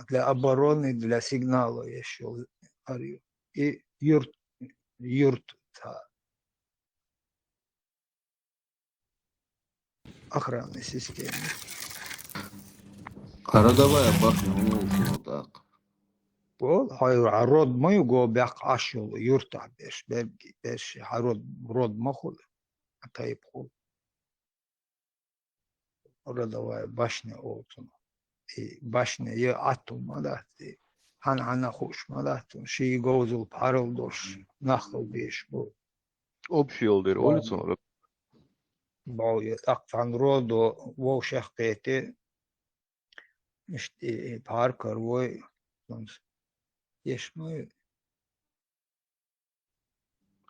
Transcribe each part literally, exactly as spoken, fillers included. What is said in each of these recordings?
Для обороны, для сигнала ещё арю. И юрт, юрт, та. Охранной системы. Родовая башня, ну, вот так. Вол, хьай, а род ма ю го бяхъ Ӏаш йолу юртахь берш, берг-, берш, хьа род, род ма хуьлу, а тайпа хуьлу. Родовая башня олу цунах. И башня я Ӏатту ма дац, и хьан-хьанна хууш ма дац, ши говзал пхьарал долуш нах хила дезаш бу. Общий йолу дерг олу цунах. Бау я, тӀаккха цхьана родо вовшех кхете, иштта и, и пхьар каравой, цунца еш ма ю.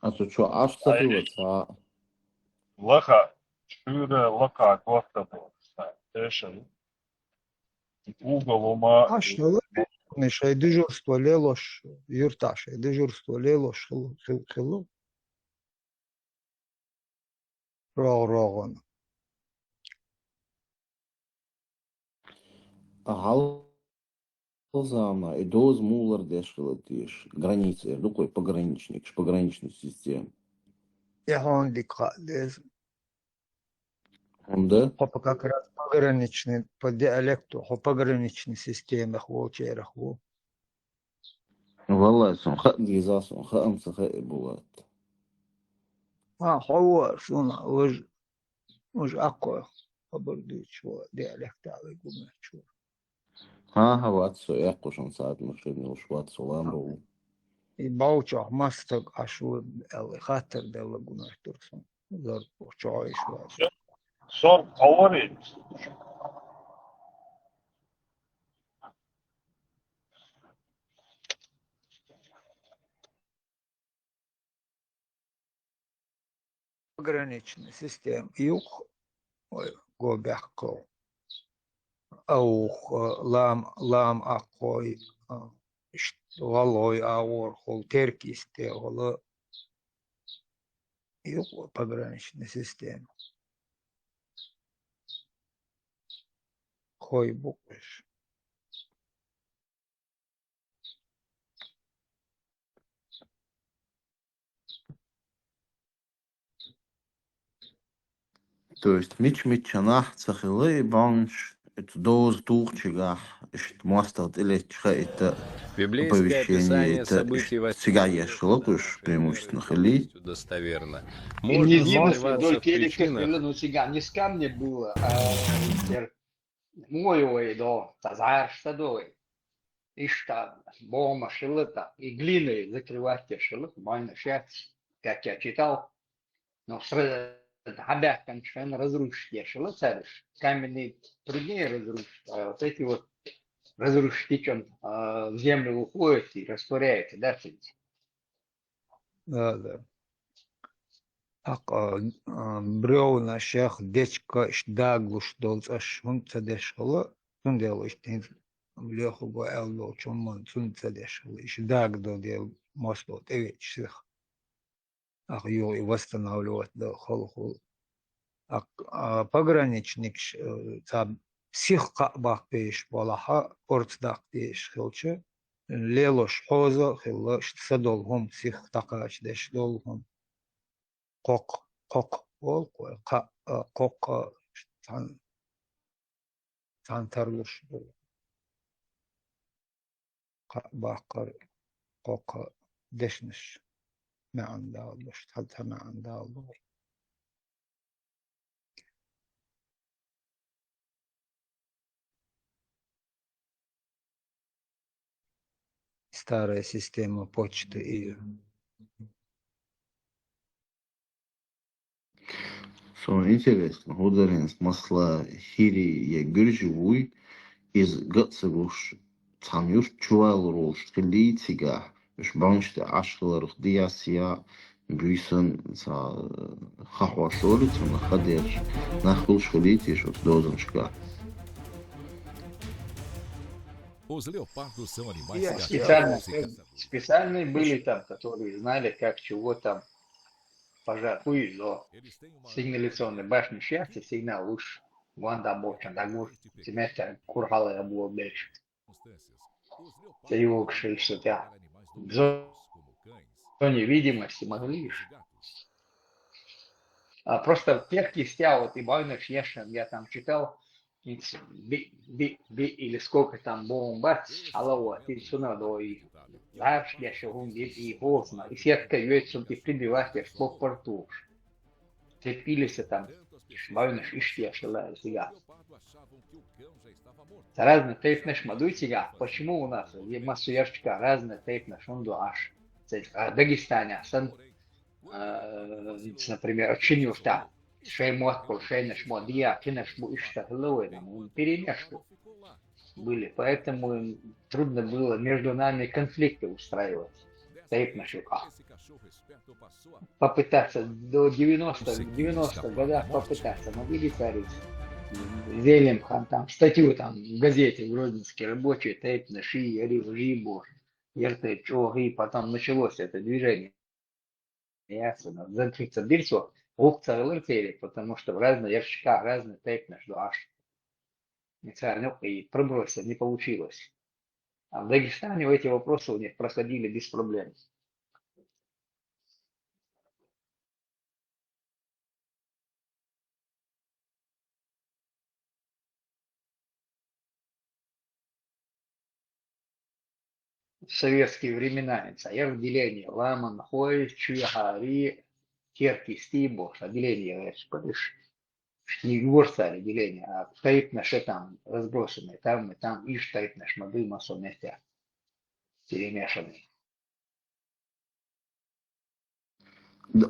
Аса чо Ӏаш ца хилла ца? Лаха, чуьра лаха готта бу, эшал. Уголома. Аш хилла, шайн дежурство лелош, юртахь шайн дежурство лелош хилла, хилла, хилла. РогӀу-рогӀун. А хьал- Хьалзама, и доза муха лардеш хила дезаш? Граница эр ду-кх вай, пограничникаш, пограничная система. И хьуна дика хаа деза. ХӀунда? Хьо по, как раз пограничный, по диалекту, хьо пограничный системах волчерах ву. Валлай, сон хаа деза, сон хаам ца хаьа, Булат. А, хьо ву, суна, уж, уж аккхой хабар дуьйцуш ву, диалектах вай гумачу. ХӀан-хӀа, вац со эккхуш, сан сагӀат машина йолуш вац со, ламро ву. И бовчохь маса стаг Ӏаш ву аьлла, хаттар делла гуна туьрсун. Зорб чохь йиш вац. Сорг говорит. Пограничная система юкъ, ой, го бехкал. Аух, а, лам, лам аккхой, а, ишт-, гӀалгӀой агӀор хуьлу, теркийс тӀе хуьлу. Юкъ пограничная система. Хой бу уьш. То есть мича-мичанахь ца хилла и бӀаьвнаш, это доза тухучигахь, иштта мостагӀа тӀелетташ хаийта, библейское оповещение описание это, событий иштта цигахь еш хилла кхуш, преимущественно хилий. Достоверно. И можно не единственное, сомневаться только в причинах. Ну, цигахь не с камня было, а из дер-, Муха ю вай до, цхьа зӀараш ца до вай. Иштта бомаш хилла тӀаккха, и глиной закрывать деш хилла, майна шец, как я читал. Но сра-, дӀабаьхканчу хенна разрушить деш хилла цаьраш. Каменные труднее разрушить, а вот эти вот разрушить ичун, а, в землю уходят и растворяются, да, цуьнца. Да, да. ТӀаккха, а, бревнашех, дечка иштта дагалуш долу цӀаш хӀунда ца деш хилла, цундела иштта хӀинца лоьхург ву аьлла долчу хӀуманна цунна ца деш хилла, иштта дага долу дела мостагӀа тӀевеача сиха. ТӀаккха юха и восстанавливать дан хала хуьлу. А, а, пограничникаш, э, цхьа сиха кхаъ баккха безаш балахь, орца даккха дезаш хилча, лелош хьоза а хилла, иштта са долу хӀума сиха дӀакхача деш долу хӀума. Кхоккха, кхоккха олу кхой, кхаъ, а, кхоккха, цхьана, цхьана тарлуш долу. Кхаъ баккхар, кхоккха дешнаш маьӀна далалуш, цхьа, цхьа маьӀна далалуш. Старая система почты и Суна интересно, хӀун дара хӀинца, масала, хӀирий я гуьржий вуй, иза ган а ца гуш, цхьана юрт чувалур волуш хиллий цигахь, уьш бӀаьвнаш тӀе Ӏаш хиларх дӀаясъян, буьйсан, цхьа, хахьош олий цунах, хадерш, нах хуьлуш хиллий те оцу дозанашкахь? Os leopardos são animais Специально, специальные были там, которые знали, как чего там пожар. Хуизо. Сигнализационный башня счастья, сигнал луш. Ванда бочан дагуш. Семестр курхала я было дальше. Цӏе йолуш хилча, цу тӏехь зоне видимости ма хилийша. А просто пехкийчу тӏехь вот и бахьанаш ешна, я там читал, би, би, би или сколько там бомбац, хьала а вац, и цунах дой, лаьраш деш хӀума дитий хозна, и сетка йоьцу и прибивать еш поппар тухуш. Цепилиса там, бахьанаш иштта еш хила цигахь. Цхьа разный тайпанаш ма дуй цигахь, почему у нас, е массо ярчка разный тайпанаш хӀунда ду Ӏаш? Цигахь Дагестанехь санна, а, например, оцу шина юртахь шайн мотт болу, шайнаш мо дехьа, кхинаш бу, иштта хилла вайна, ну, перемешку были. Поэтому им трудно было между нами конфликты устраивать. Тайпанаш юкъахь. Попытаться до девяностых, девяностых годах попытаться могли парить. Зелимхан там статью там в газете в Грозненске, рабочие тайпанаш, и, и, и, боже. Яртайп чӀогӀа, и потом началось это движение. Ясно, зацепиться бирсо, гӀуллакх ца хилар церан, потому что в разные ярчка разные тайпанаш ду Ӏаш. И царна юкъа и проброситься не получилось. А в Дагестане эти вопросы у них проходили без проблем. Советские времена, и цхьа яра деление, ламанхой, чоьхьарий, теркийстий бохуш, а деление гӀерташ, и юьртара деление, а тайпанаш там разбросанные, там и там иштта тайпанаш ма дуй массо а меттехь перемешанные.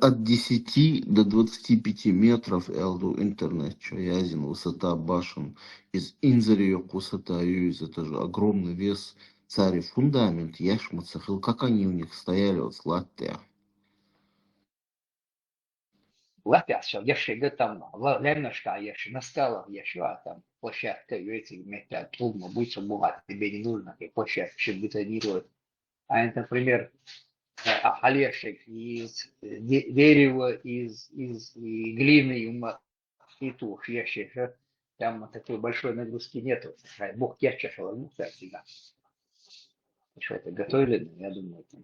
От десяти до двадцати пяти метров, аьлла ду интернет чохь яздина, высота башен. Иза инзаре йоккха высота ю иза, это же огромный вес. Цара фундамент еш ма ца хилла, как они у них стояли оцу латтехь? Латтехь шел, я шега там, ла-, лемнашка еш, на скалах еш, а там площадка, эти метра, трудно будет, чтобы была, тебе не нужно, ты площадку ещё бетонировать. А это, например, э, а халешек из, э, де-, дерева, из, из, и глины, и ма-, и тушь, я щас, э, там такой большой нагрузки нету. Э, Бог я чешала, ну, так всегда. Что это готовили, ну, я думаю, там.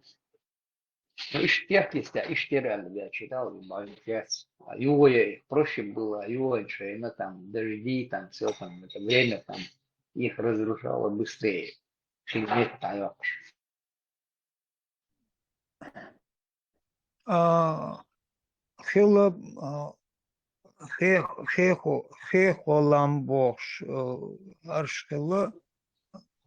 Ну, иштта, иштта реально я читал, и молодец. А югая проще было, а югая шейна там, дожди, там, все там, это время там их разрушало быстрее, чем металл. А, хила, а, хех-, хехо-, хехо лам бохуш, а, арш хила.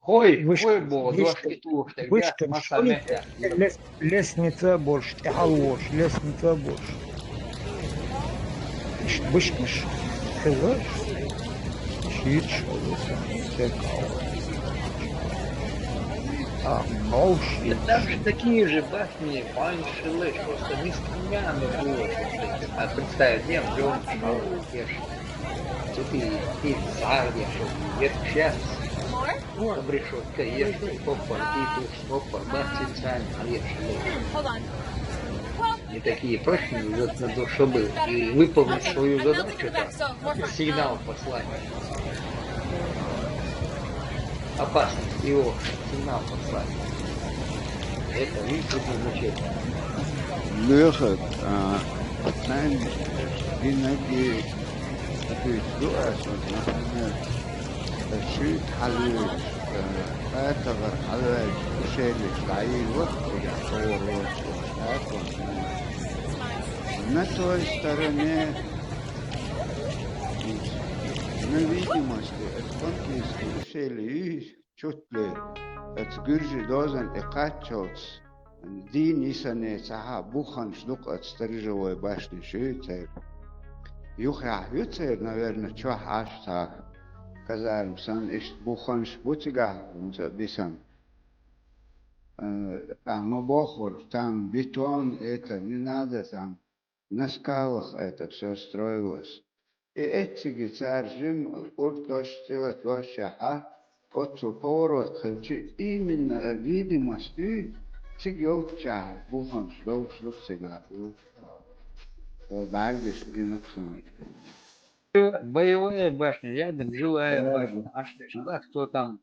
Хой, виш-, хой боху, виш-, дошки тухуш, так виш-, деш, маса мехьа. Лес-, лестница борш, тӀехьал волуш, лестница борш. Иштта бишканаш хилла, шийташ хилла, церкал. А, бовш. Да там же такие же башни, паншилы, просто не с камнями было. А представь, нет, Джон, Шаул, Кеш. Тут и, и Сардия, что, и Веркшес. Там решетка есть, поппар, и тут поппар, бахтин сами, а я шашлык. Не такие прочные, вот на то, чтобы и выполнить свою задачу, там, сигнал послать. Опасность, его сигнал послать. Это не предназначение. Лоьхат, а, тхайн динарг а дуьйцу ду аса, например, шуьйта хьалавелча, а, патагӀара хьалаваьлча, ушелиш дӀайийр вац, цигахь товр воцуш, тӀаккха. На той стороне, на видимости, это франкийский ущелье, чуть ли, оцу гуьржийн дозанна тӀе кхаччалц, дийна йисане цхьа буханаш ду-кх оцу сторожевой башни шуьйцара. Юххехь ю церан, наверное, чохь Ӏаш цхьа казарма санна, иштта буханаш бу цигахь, хӀинца а бисана. Э, а ма бохура, там бетон, это не надо, там на скалах это всё строилось. И эцциге цара жимма урташ, цӀила тошшехьа, оццул поворот хилча, именно видимость цига йолччехь буханаш долуш ду цига. Э, бӀаьргаш динарг санна. Боевая башня, рядом жилая башня. Аш деш бах, кто там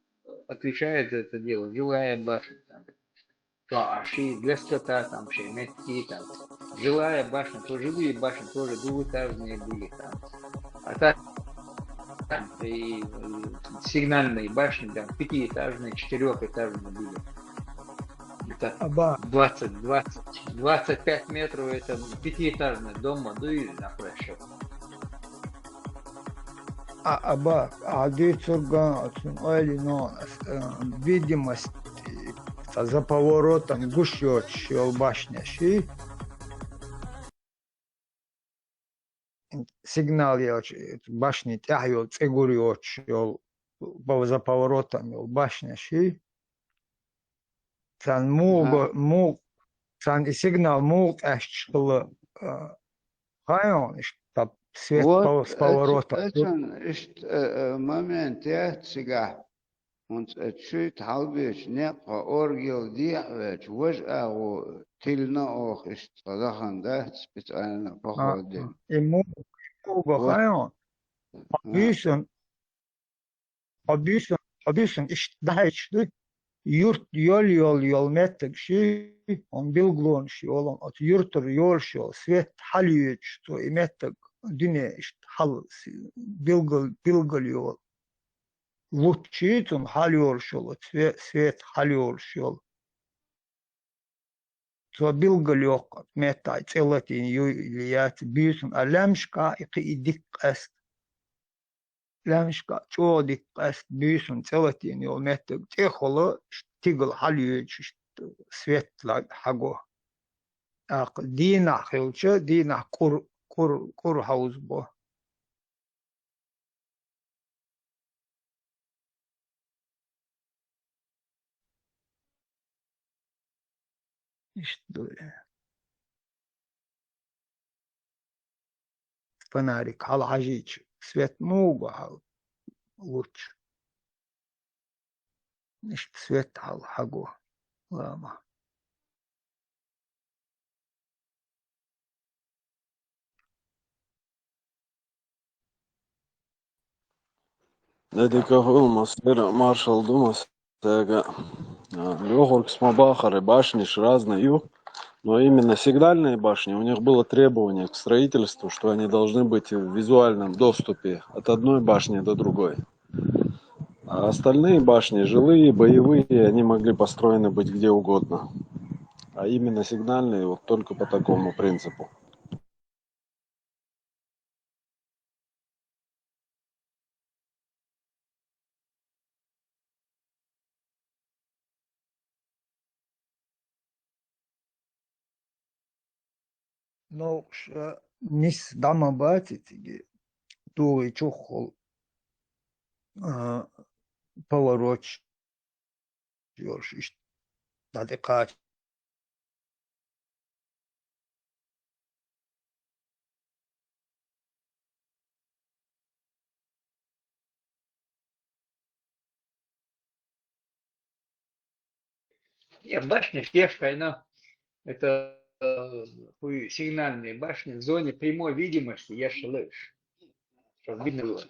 отличает это дело жилая башня. Там, то, а ши для скота, там, ши метки, там. Жилая башня, то жилые башни тоже двухэтажные были там. А так, там, и, и сигнальные башни, там, пятиэтажные, четырехэтажные были. Это Аба, двадцать, двадцать, двадцать пять метров, это пятиэтажный дом, а, да и на площадке. А, аба, а дуьйцурган оцун ойли, но, э, видимость, э, за поворотом гуш йоцуш йолу башня ши. Сигнал йоцуш, башни тӀехь йолу цӀе гур йоцуш йолу, бо-, за поворотом йолу башня ши. Царна муха, Ага. муха, царна и сигнал муха къаьсташ хилла, а, хаьий хьуна, иштта свет Вот, пов-, с поворота. Эцу-, эцун иштта, э, э, момент яц цигахь. ХӀунца оцу шуьйта хьалабечу некъ хьо оргил дехьавелча, важа агӀо тилина оха иштта цкъа дахана дац, специально А, походе. а, и муха, и муха А, хаьий хьуна? Хьо а. буьйсанна, хьо буьйсанна, хьо буьйсанна иштта дахьийташ ду, юрт йол, йол, йол меттиг ши, хьуна билгалонаш йолу, оцу юртара йолуш йолу свет хьалайоьдуш цо и меттиг дуьне иштта хьал с-, билгал, билгал йолу. Луччий цунна хьалайолуш йолу, цве-, свет хьалайолуш йолу. Цо билгал йоккху меттахь цӀе латийна ю или яц буьйсанна, а лаьмнашкахь и кхин и дика къаьста. Лаьмнашкахь чӀогӀа дика къаьста буьйсанна цӀе латийна йолу меттиг тӀехула, тигала хьалайоьдуш, свет ла-, хьаго. ТӀаккха дийнахь хилча, дийнахь кӀур, кӀур, кӀур хьовзабо. Иштта ду. Фонарик хьалахьажийча, свет муха го хьал лучча? Иштта свет хьал хьаго лама. Дика хуьлда, Мастер, маршалла ду массаьрга. А, лоьхург ма бахара, башнеш разные ю, но именно сигнальные башни, у них было требование к строительству, что они должны быть в визуальном доступе от одной башни до другой. А остальные башни, жилые, боевые, они могли построены быть где угодно. А именно сигнальные вот только по такому принципу. Новкъа ша нис дӀа ма бац и цига, дугӀи чуххул, а, повороташ йолуш иштта дӀатӀекхача. Я башня еш хьайна, это, э, хуй сигнальные башни в зоне прямой видимости еш лыж. Чтоб видно было.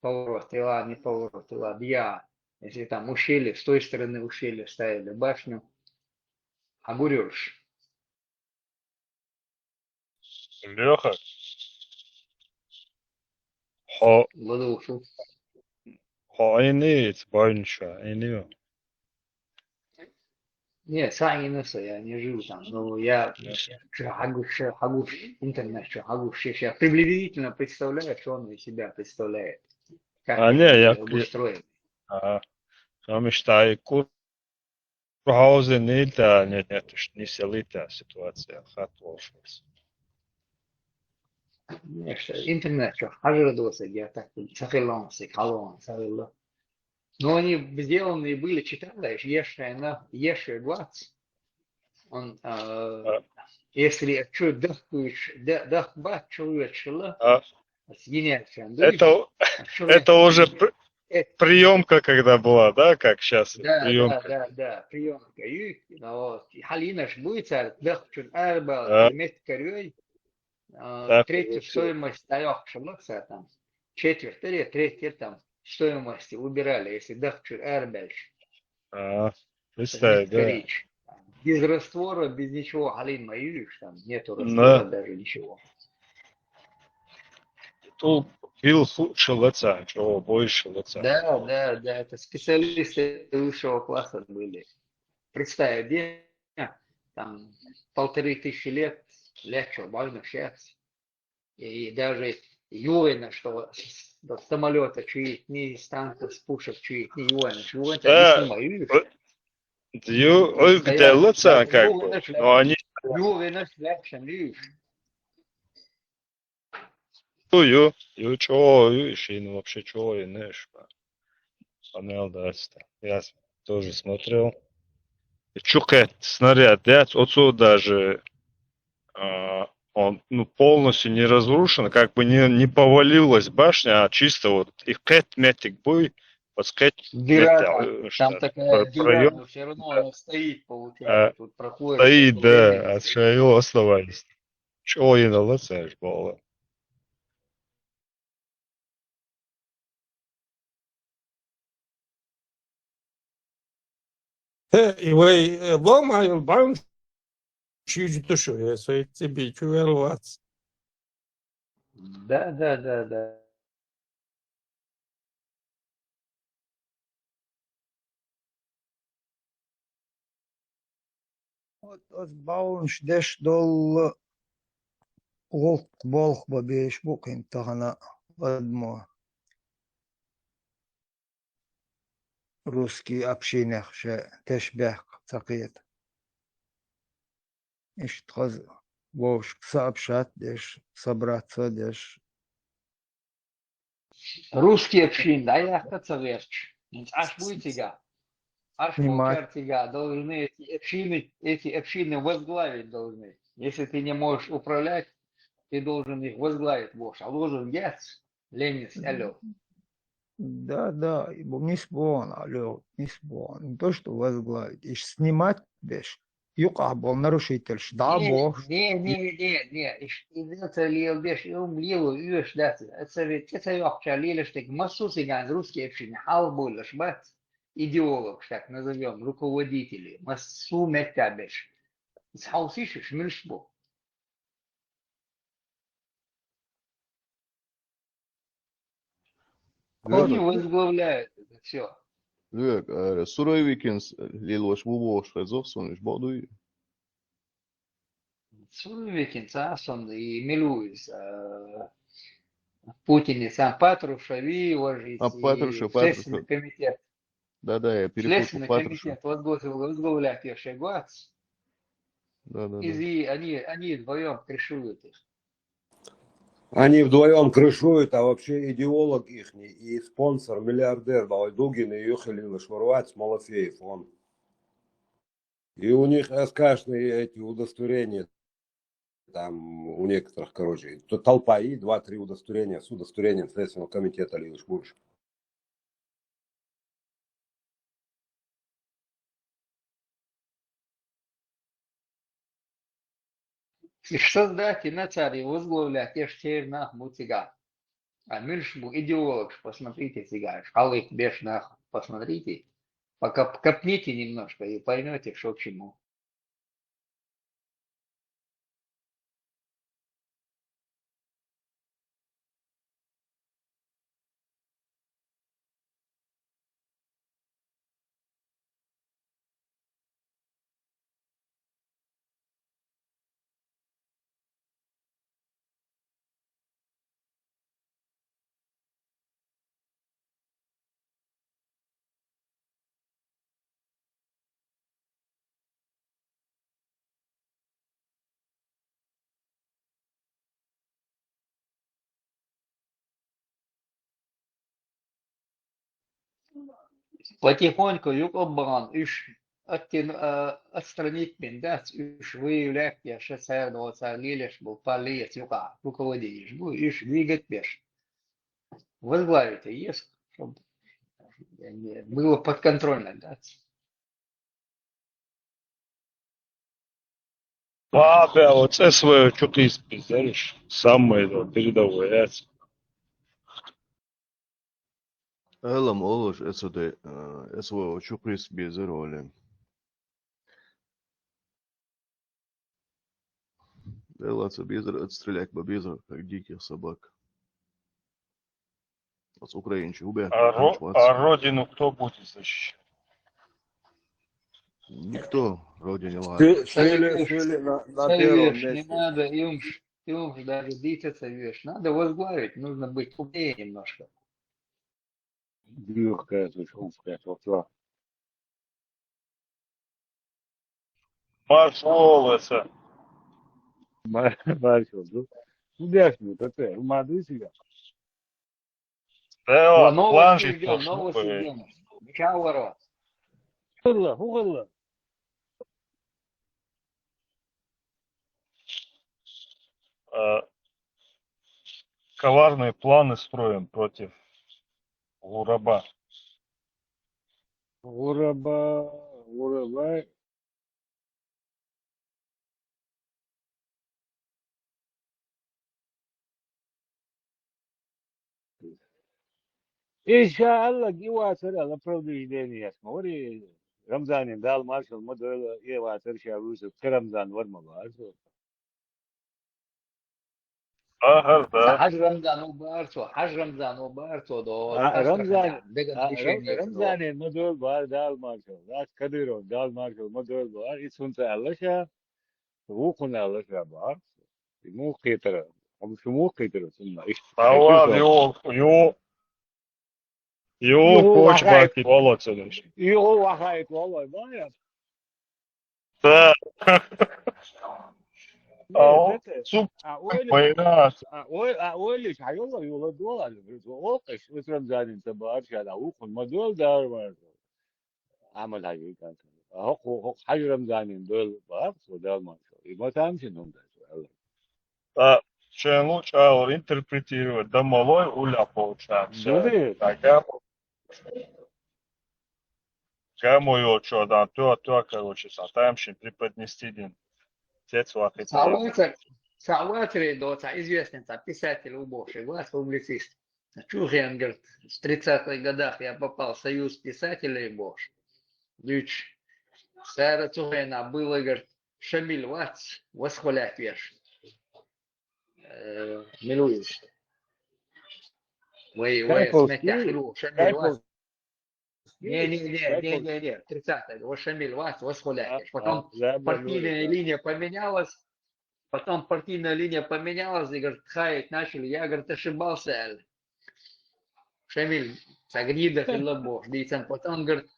Поворот, и ладно, не поворот, и ладно. Я, если там ущелье, с той стороны ущелья ставили башню, а гурюш. Леха, хьо, Ладушу. Хьо Ӏийний иза, бойнаш Ӏийний ву? Не, сам не носа, я не жил там, но я Да. чё, хагуш, хагуш, интернет, чё, хагуш, я приблизительно представляю, что он из себя представляет. Как А, не, я, я обустроен. Ага. Там иштта и кур хьовзийна ил та, нет, нет, уж нисъялий та ситуация, хатта волуш вара. Нешта, интернет чохь хьажар доцург я так, ца хилла, ца хилла. Но они сделаны были, читала, еш хьайна, еш вац. Он, а, А. Если чу дахкуьйтуш, да-, дахка бац, чу вуьйцуш хилла, А. Ас йинехь шен дуй. Это, А чу это уже вуьйцуш при-, Э, приёмка когда была, да, как щас? Да, да, Приёмка. Да, да, приёмка. И, вот, и хьалинаш буй цара, дахчун арбал, А. Мет карьёй, а, Так, третью вот, вот. Стоимость даёхшалла цара там. Четверть или третья там. стоимости убирали, если дахчур аьрбаьлча. А, представь, да. Без раствора, без ничего, хьалин ма юйш, там нету раствора, да, даже ничего. Тут бил хуча лаца, чего больше лаца. Да, да, да, это специалисты высшего класса были. Представь, где там полторы тысячи лет, лет что, больно сейчас. И даже ювена, что до самолета чует, ни с танка, с пушек чует, ни ювена, ювена, да, не снимаю. Ю, ой, где лаца, как бы, но они... Ювена, легче, видишь. Ю, ю, ю, чё, ю, иши, ну, вообще, чё, и, знаешь, панель, да, я тоже смотрел. И чё, кхет, снаряд, да, отсюда даже, а, он, ну, полностью не разрушен, как бы не, не повалилась башня, а чисто вот и кхет метик буй, вот кхет метик, там такая дыра, но всё равно она стоит, получается, тут проходит, стоит, да, от шайо оставались. Чё, и на лаца, бала. Хе, и вай, э, лома, ил бан чуж тушу, э, сой ци би чувел вац. Да, да, да, да. Вот, вот баунш деш долла гӀулакх болх ба беш бу кхин тахана адамо. Русский общинех ше теш бехк ца кхета. Иштта хаза вовшашка сообщать деш, собраться деш. Русский община, да, я ца верч. Аш буй цига. Аш буй цига, должны эти общины, эти общины возглавить должны. Если ты не можешь управлять, ты должен их возглавить. Вош, а должен яц, Ленин, алло. Да, да, и бу-, мис бон, алло, мис бон. Не то, что возглавить, и снимать беш. Юкъа бо нарушительш, да, бо. Не, не, не, не, иш, и это лел беш, и ум лело, и уж да, это ведь, это ёхча лелеш, так массу сиган русский общины, хал болаш, бац, идеолог, так назовём, руководители, массу метта беш. Схаусиш, милш бо. Они возглавляют это всё. Луьг, э, Суровикинс лилош вувош хезох сон иш бодуй. Суровикинс, а сон и милуис, э, Путин и сам Патрушев и вожи, а, Патрушев, Следственный комитет. Да, да, я перепутал. Следственный комитет возглавил, возглавляет её Шойгуац. Да, да, да. И они, они вдвоём крышуют их. Они вдвоём крышуют, а вообще идеолог ихний и спонсор, миллиардер, Дугин и Юхилин Шваруац Малафеев, он. И у них эскашные эти удостоверения, там у некоторых, короче, т-, толпа и два-три удостоверения с удостоверением Следственного комитета лишь будешь. И создать и на царь возглавлять, я ж теперь нах бу цига. А милш бу идеолог, посмотрите цига, халык беш нах, посмотрите. Пока копните немножко и поймёте, что к чему. Потихоньку юкъа бан уж оттин-, а, отстранить бен дац, уж выявлять я ше цар до цар лилеш бу палец юкъа, руководитель бу, уж двигать беш. Возглавить есть, чтоб было подконтрольно дац. Папа, вот это свое чё ты спиздишь? Самое, да, передовое, я ц-, Ӏелам олуш, эцу де, э, эцу чу кхуьйсу безар оле. Делаца безар отстрелять ба безар, как диких собак. Оцу украинчу хӀу бехк А, ро- хӀанчу вац? А родину кто будет защищать? Никто родине ладно. Сели, сели на, на первом месте. Не надо, им ж, им ж даже дитя вещь. Надо возглавить, нужно быть умнее немножко. Дюрка, это ж узкая толпа. Марш волосы. Марш, марш, ну. Ну, дяшно, это, ну, мады себя. Да, план же идёт, новости идёт. Чаваро. Хулла, хулла. Э, коварные планы строим против Гураба. Гураба, Гураба. Иншаалла, гивасар ала продвиждение ясма. Вари Рамзанин Дала маршал ма дойла, и васар ша вусу, ке Рамзан вар ма варсу. Ахар да. Хьаж Рамзан у барцо, Хьаж Рамзан у барцо до. А, Рамзан, беган а, Рам-, Рамзанин ма дойла бар Дала маршал. Дас Кадыров Дала маршал ма дойла бар. И сунца алла ша. Вукхунна лаша бахьа. И муха кхетара? Хьо шу муха кхетара цунна? Иштта. Ава, ю, ю, ю, ю, коч вахайт, бакит вала ца деш. Ю, вахайт вала, бая. Да. Ау, цуп, а ойли-, майнас. А ой-, а ойли, а йола, йола дола, олкъаш, усрам занин та барша, да, ухун, ма дол дар бар. Амал хьажи кан. ХӀокху, хӀокху Хьажа Рамзанин дойл бахьа, со Дала маршо. И ма тамашийна хӀума дац, Алла. Ткъа шайн луъчӀагӀвар интерпретировать дан ма лой, уля получается. Дули? Ткъа гамо, гамо йолчо дан, тоьа, тоьа, короче, са тамашийна преподнести дин. Цец вахит. Цхьа вацар, цхьа вацаре до, цхьа известный, цхьа писатель у бохуш, вац публицист. Чухен, говорит, с тридцатых годах я попал в Союз писателей, бохуш. Дуьйцуш. Цара цу хенахь было, говорит, Шамиль вац, восхвалять веш. Э, мила ву иза? Вай, вай, Чайковский, сметта хилла, Шамиль вац. Чайковский. Не, не, не, не, не, не, тридцатый, вот Шамиль вац, восхвалять веш. А, потом а, да, да, партийная линия поменялась, потом партийная линия поменялась, и, говорит, хаять начали, я, говорит, ошибался, аьлла. Шамиль, ца гнида хилла бохуш, дийцан. Потом, говорит,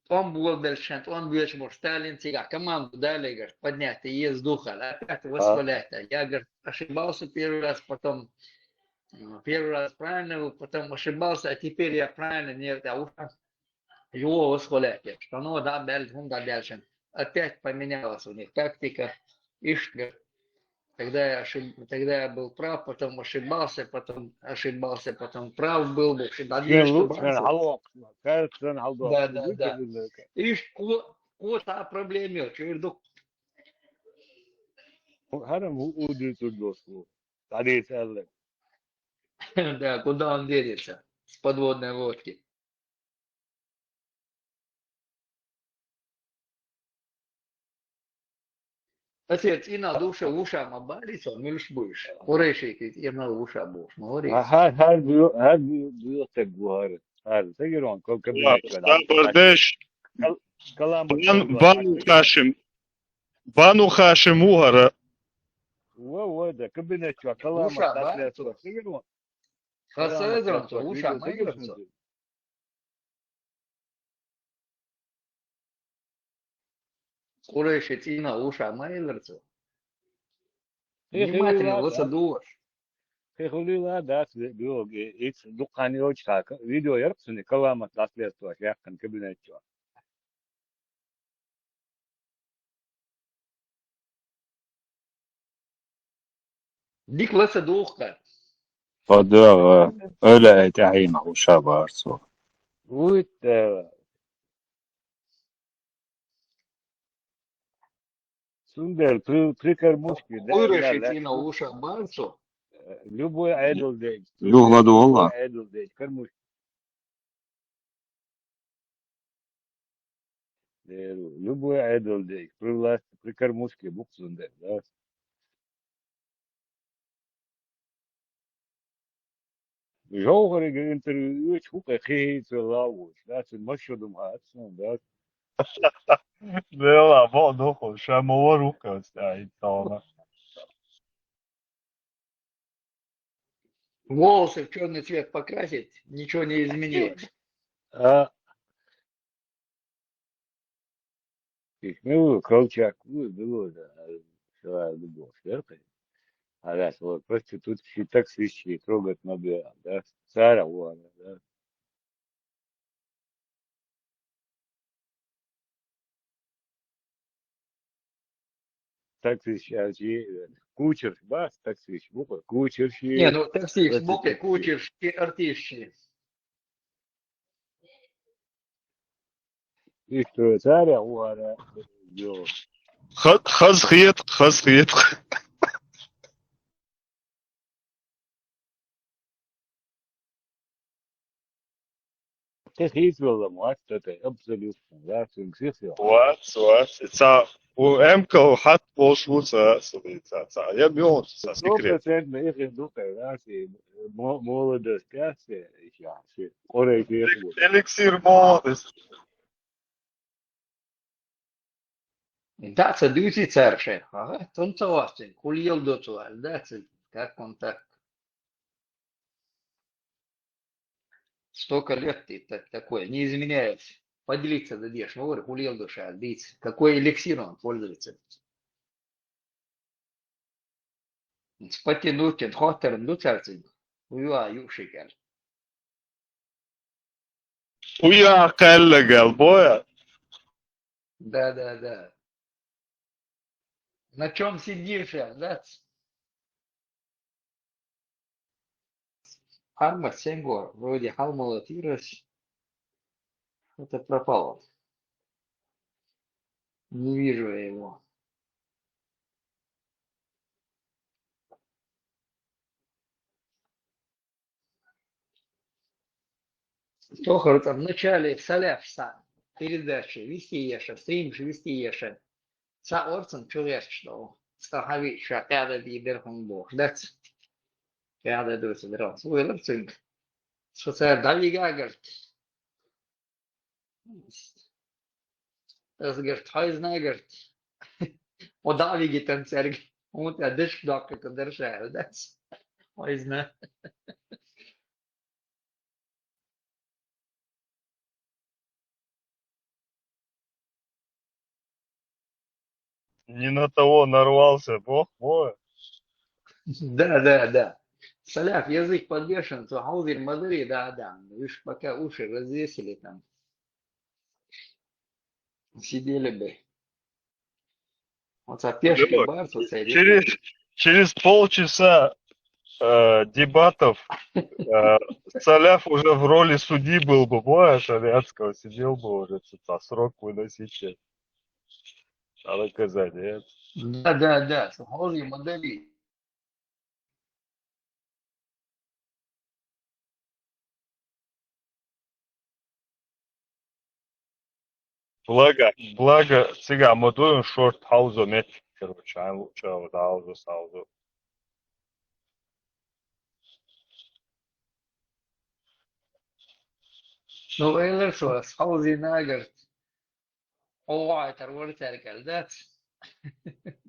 тӀом болабелча шен, тӀом боьлча бохуш, Сталин цигахь команду дале, говорит, поднять еза духа, опять восхвалять. Я, говорит, ошибался первый раз, потом, м, первый раз правильно был, потом ошибался, а теперь я правильно, нет, а уж Йо, восхвалять. Что, ну, да, бел, хӀума да, бел. Опять поменялась у них тактика. Ишт, говорит, тогда я ошиб-, тогда я был прав, потом ошибался, потом ошибался, потом прав был, в общем, да, шен лу-, шен хьалвоккхуш, кхаьрца шен хьалдоккхуш. Да, да, да. Ишт ко-, кхо цхьа проблема йолчу, ир ду. ХӀара ма у-, удуьйцур досу. ДӀадийца аьлла. Да, куда он денется? С подводной лодки. Аса цӀийнах душа вуша ма баьлли со, муьлш буьйш. Къурайшийтий цӀийнах вуша бохуш, ма варий? А хӀара, хӀара буьйху, хӀара буьйху, буьйху стаг ву хӀара. ХӀара, стаг ву хӀара, кабинет чохь. Сабар деш. Кал-, каламат Бан-, Бану Хашим. Бану Хашим ву хӀара. Ва, ва, да, кабинет чохь, каламат вуша баьлли со, стаг ву хӀара. Хаса эзар со, вуша ма хилла со. Къурайши цӀийнах вуша ма элира цо. Внимательно, лаца дугӀуш. Кхин хуьлийла дац, биогу, и, и дуккха хан йолчу хьака. Видео яра-кх цуьнан, каламат дӀасалесталаш яьккхина кабинет чохь. Дика лаца дугӀу-кх. Ткъа догӀа, ойла ай тӀаьхьийна вуша бара цо. Вуй, э, цундела при-, при кормушке, да, Къурайши цӀийнах вуша бара цо. Любой Ӏедал дерг. Юхла дугӀу. Любой Ӏедал дерг, кормушка. Э, любой Ӏедал дерг, при власти, при кормушке бу-кх цундела, да. ЖовхӀарга интервью еча хӀу кхе кхихьийца велла а волуш, да, цуьнан масса шо ду ма хаьа суна, да. Дела, бо духу, ша ма вара ву кхаьчна, ай, товна. Волосы в чёрный цвет покрасить, ничего не изменилось. А, Ишмил Колчак, ну, было, да, сразу было, да, а раз вот проститутки, таксистки трогать надо, да, Сара Уана, да. Таксистки, кучерш бац, таксистки, бу-кх, кучерш. Не, ну, таксистки, бу-кх, кучерш, артистки. Иштта царя уара, йо. Ха-, хаза хета, хаза хета. Те хийцвелла ма вац, те абсолютно, да, цуьнга сих йо. Вац, вац. Ца, у эмкал хатт болуш ву ца, ца, ца, ца. Я бьён, ца, секрет. Сто процентов их и духе, да, си, мо-, молодость, да, си, я, си, орай, си, эликсир молодости. Да, ца дуьйци цара шайх. Ага, тун ца вац, хӀун леладо цо аьлла, да, ца, как он так? Столько лет ты та-, такой, не изменяется. Поделиться да деш, ма вара, хӀун леладо ша аьлла, дийца. Какой эликсир он пользуется? Потянуть, хоттарна ду цаьрца, уйа ю ши кӀел. Уйа кхаьлла гал, боя? Да, да, да. На чём сидишь, да? Арма Сенгор, вроде Халмала Тирас. Что-то пропало. Не вижу я его. Тохар там в начале Саляф са передачи вести еша, стрим же вести еша. Са орцан чугерч до. Ста хави ша кяда ди дерхун бо. Дац. Кяда до се драл. Суэлэр цинг. Со цар давига гарт. Аз гарт, хойзна гарт. О давиги тан церг. Унта деш докка дершал, да. Хойзна. Не на того нарвался, бог мой. Да, да, да. Саляф, язык подвешен, то хаузир мадри, да, да. Видишь, пока уши развесили там. Сидели бы. Вот опешки. Лёш, бар, вот эти. Через, через полчаса, э, дебатов, э, Саляф уже в роли судьи был бы, боя шариатского, сидел бы уже, что-то срок выносить. А наказание. Да, да, да, схожие модели. Благо, благо, цигахь ма дуй шорта хьовзо меттиг, короче, хьайн лууча дӀахьовзо, схьовзо. Ну, эллар со, ас хьовзийна агарт. Хьо вахьайтар вара цаьрга аьлла дац.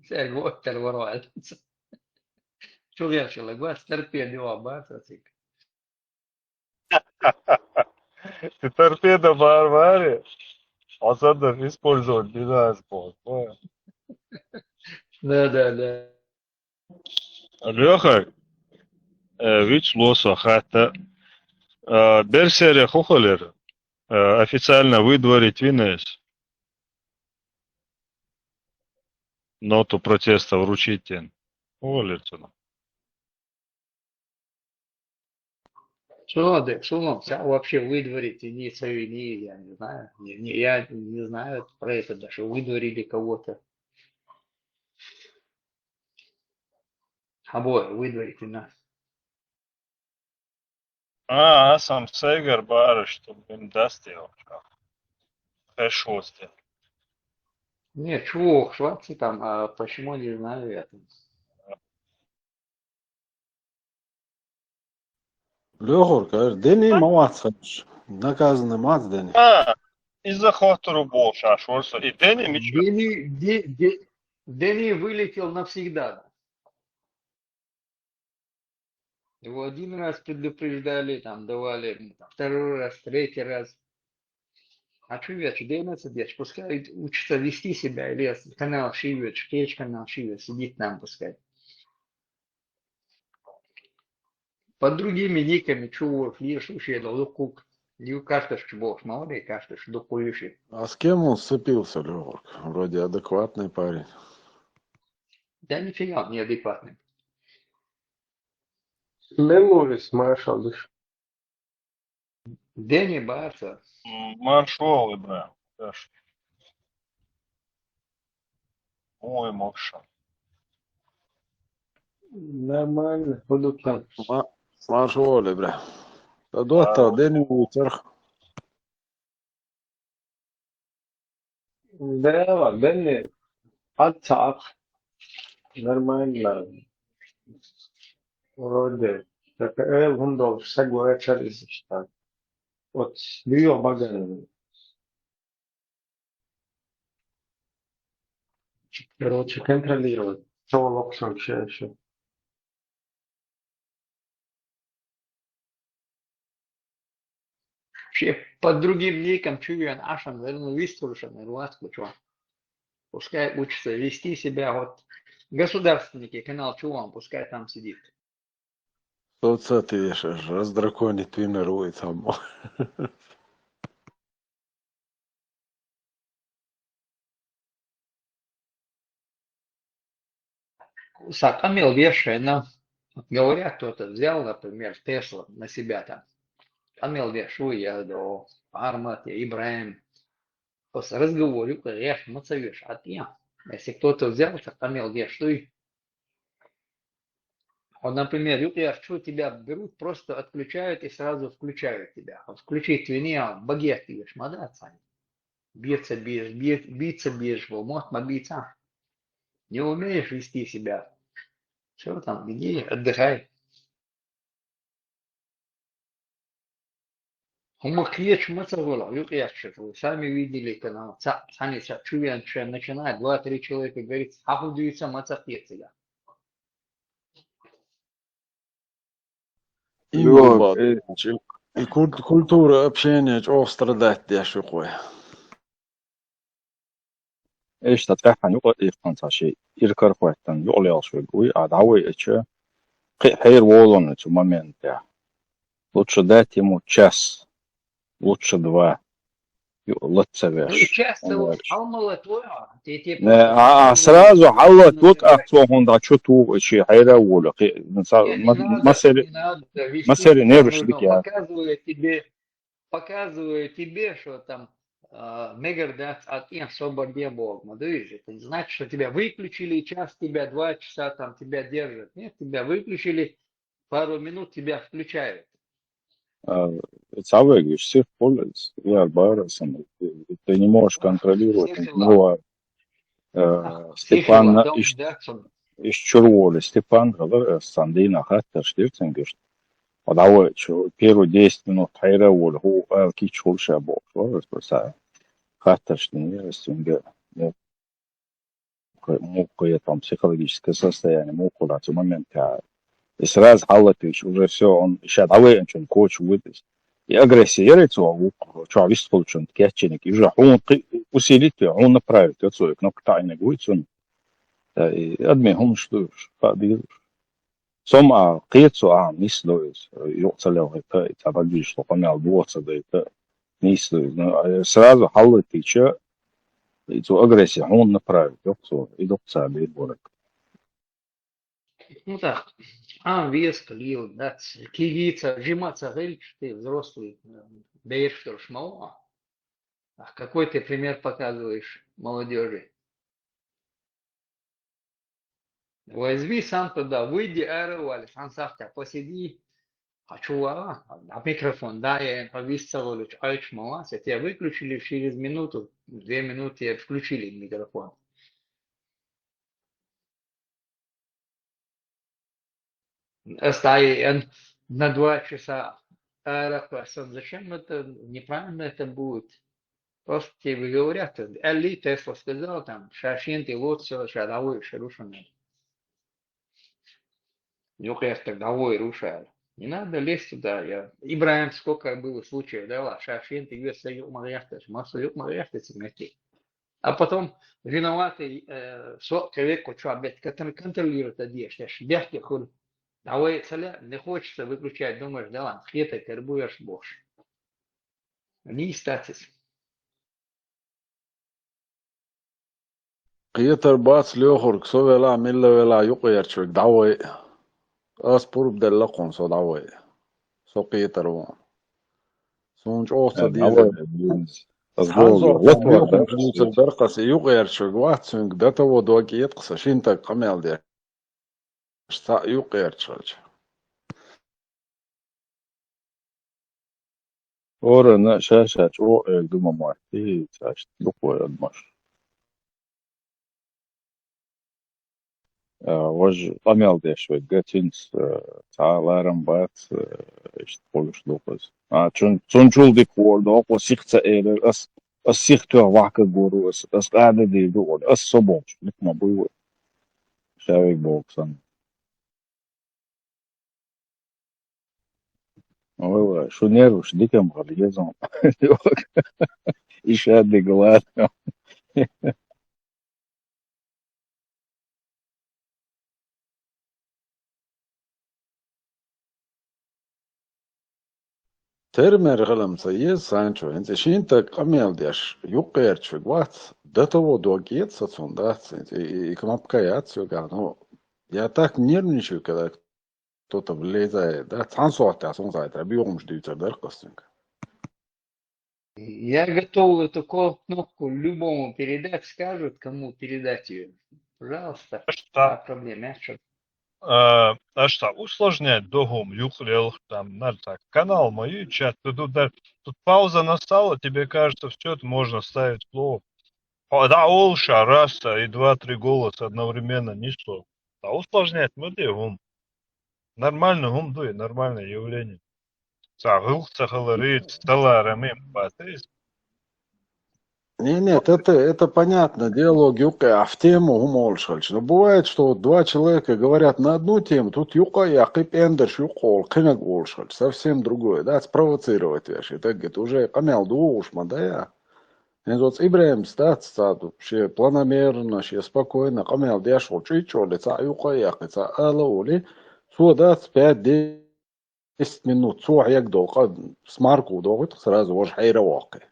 Цаьрга вахьайтар вара аьлла дац. Чу гӀершилла гос торпеда йоагӀа бац цига. Ты торпеда бар вари, а санна использовать не надо, понял? Да, да, да. Лёха, э, вич лосо хатта. Э, берсере хухалер, э, официально выдворить винес. Ноту протеста вручить тен. Хухалер цуна. Что надо, что нам ся-, вообще выдворить и не совини, я не знаю. Не, не, я не знаю про это, даже выдворили кого-то. Обои выдворить и нас. А, ас ам сайгара баьраш, чтобы им дастел. Хешвосте. Не, чего, хватит там, а почему не знаю я там. Лёхурка, дени ма вац хадаш. Наказанный мац дени. А, из-за хотуру болчаш, ворса. И дени мичу. Дени, де- де- Дени вылетел навсегда. Его один раз предупреждали, там давали, м, там, второй раз, третий раз. А что я, что Дени сидишь? Пускай учится вести себя, или канал Шивет, Шкеч канал Шивет, сидит там, пускай. Под другими никами, чего, лишь вообще, да, лукук. Не кажется, что бог, мало ли, кажется, что духующий. А с кем он сцепился, Лёхурка? Вроде адекватный парень. Да нифига он неадекватный. Лемурис, машалыш. Дени Барса. М, Маршал, бля. Даш. Ой, Мокша. Нормально, буду там. Ма- Маршал, бля. Да дота, дени уцарх. Да, Дени, отцах. Нормально. Вроде. Так, э, он должен соглашаться, что вот, Нью-Йорк баган. Короче, контролировать. Что локшем все еще. Вообще, под другим ником, чего я, ашан, верну, вистуршан, ирландский, чего. Пускай учится вести себя, вот, государственники, канал Чуван, пускай там сидит. Что ты ещё раздраконить тренирует там? Са къамел вешена. Говорят, кто-то взял, например, Тесла на себя там. Къамел вешуй, я до Армат, я Ибраим. Просто разговор, юкъе, еш, мацавеш, а ты, если кто-то взял, так къамел вешуй. Вот, например, юкъе, что тебя берут, просто отключают и сразу включают тебя. Вот включить вини, а багет еш, мадат сани. Биться бьешь, бье- биться бьешь, вот, мот, ма биться. Не умеешь вести себя. Все там, иди, отдыхай. Хьума кхеча ма ца гӀула, юкъ яхча, вы сами видели канал. Ца, цхьанне ца чу вен, ше начинает, два-три человека говорит, хьаху дуьйца ма ца кхе цига. Именно, э, и куль- культура общения чӀогӀа страдать деш ю кхой. Иштта тӀехьа юкъа ихкан ца ши иркар хӀоттан юкъ лелаш вег уй, а дӀавайча кхи хьер волон цу моментехь. Лучше дать ему час, лучше два. Ю лаца веш. Часто вот хьалмала твоя, ты, ты Не, а, а сразу хьалла тут а цо хун да чу ту чи хьера вола. Масери, масери нервш дикя. Показываю тебе, показываю тебе, что там а, мегар дац а тӀен собар ден боху, ма дуй же. Это не значит, что тебя выключили, и час тебя, два часа там тебя держат. Нет, тебя выключили, пару минут тебя включают. А, Цавегиш сих полис, яр барасан, ты не можешь контролировать, ну, а, э, Степан, иш чурволи Степан, гала, э, сандина хатташ диртингиш. Подавай, чу, первый десять минут хайра воли, ху, а, кич хул ша бо, ху, са, хатташ дин, я, синга, ну, мукъа, там, психологическое состояние, мукъа, да, цу момент, а, и сразу халатыш, уже все, он, ща, давай, он чун коч выдыш. И агрессия, я, рецу, а, у, чё, вис получен, кеченик, и уже, он, усилить, он направить, вот свой кнопка тайны будет, он, да, и админ, он, что, побил. Цом а кхетсо а мис доис, юкъ ца левхита, и ца дагиш, ло къамел дуо ца дайта, мис доис. Ну, а сразу хьаллатича, и цу агрессия хьун направить, юкъ цо, и докъ ца бе борак. Ну так, а вес клил, да, кигица, жимаца гель, ты взрослый, э, бейр, что ж, мало. А какой ты пример показываешь молодежи? Возьми сам туда, выйди, аэровали, сам сахтя, посиди, А чё, а? А микрофон, да, я им повесил, говорю, а чё, мало? Тебя выключили через минуту, две минуты, я включили микрофон. Оставил на два часа. А, зачем это? Неправильно это будет. Просто тебе говорят, Эли Тесла сказал, там, шашин ты лучше, шадовой шарушин. Юкъерчиг дӀавой рушаьлла. Не надо лезть туда. Я... Ибрагим, сколько было случаев, да, ла, шашин ты вес юкъ ма гӀерташ, масса юкъ ма гӀерташ, мети. А потом виноватый, э, со человек, что опять контр-, контролировать это делаешь, я ж бяхте хуй. ДӀавой цаля, не хочется выключать, думаешь, да ладно, хета карбуешь боши. Они и статис. Кхетар бац лоьхург, со велахь, милла велахь, юкъерчиг дӀавой. Ас пурба делла кхунна со дӀавой. Со кхетар ву. Суна чӀогӀа ца Э, дезар. ДӀавой, бизнес. Ас Цхьана боху, сохьтехь вот, вот, лоьхург да. Дуьйцур дара-кх ас, и юкъерчиг вац, цуьнга до того дог эца-кх сан, шина стага къамел деш. Цхьаъ юкъерчиг хилча. Орана ша-ша чӀогӀа эр ду ма моттий, цхьаъ иштта дукха вай адамаш. А, важа къамел деш верг, цуьнца, а, цхьа а ларам бац, а, иштта хуьлуш ду-кх иза. А, цун-, цунна чул дика хӀора догӀу, сиха ца элира, ас, ас сиха тоьхна ваьхкар ву ас, ас къаьда дийр ду, ас со болчу, дика ма буй вай. Ша верг боху санна. Ой, вай, шу нерваш дика ма хила еза. И ша дика ладно. Тера-мера хила-м ца еза, Санчо, хӀинца и шина стага къамел деш, юкъерчиг вац, до того дог эца сан, цунна дац, хӀинца и, и, и кнопка яц йогахь, ну, я так нервничаю, когда кто-то влезает, да, цхьана сохьтехь суна сайта, боьхамаш дуьйцур дара-кх ас цуьнга. Я готов эту ко-, кнопку любому передать, скажут, кому передать её. Пожалуйста. Аш цхьа, а, проблем, я чё? А, аш цхьа усложнять до хӀума, юкъараллах, там, надо так, канал ма ю, чат, тут, тут даже, тут пауза настала, тебе кажется, всё, это можно ставить слово. Хьо дӀа олуш а, раз а, и два-три голоса одновременно, ни слова. ДӀа усложнять ма де хӀума. Нормально хӀума ду и нормальное явление. Цхьа гӀуллакх ца хилар, ца ларам ма бац иза. Не, нет, это, это понятно, диалог юкъе, а в тему хӀума олуш хилча. Но бывает, что вот два человека говорят на одну тему, тут юкъа а яккхий, пӀендарш юкъа олу, кхинаг олуш хилча, совсем другое, да, спровоцировать веш, и так, говорит, уже къамел догӀуш ма дай а. ХӀинца оцу ИбрахӀимас дац цхьа, шен планомерно, шен спокойно къамел деш волу чӀичӀоле цхьаъ юкъа а яккхи, цхьаъ ала а олий, цо дац пять-десять минут, цо хьегадолу къа смарку догӀуьйту сразу важа хьайра а воккхий.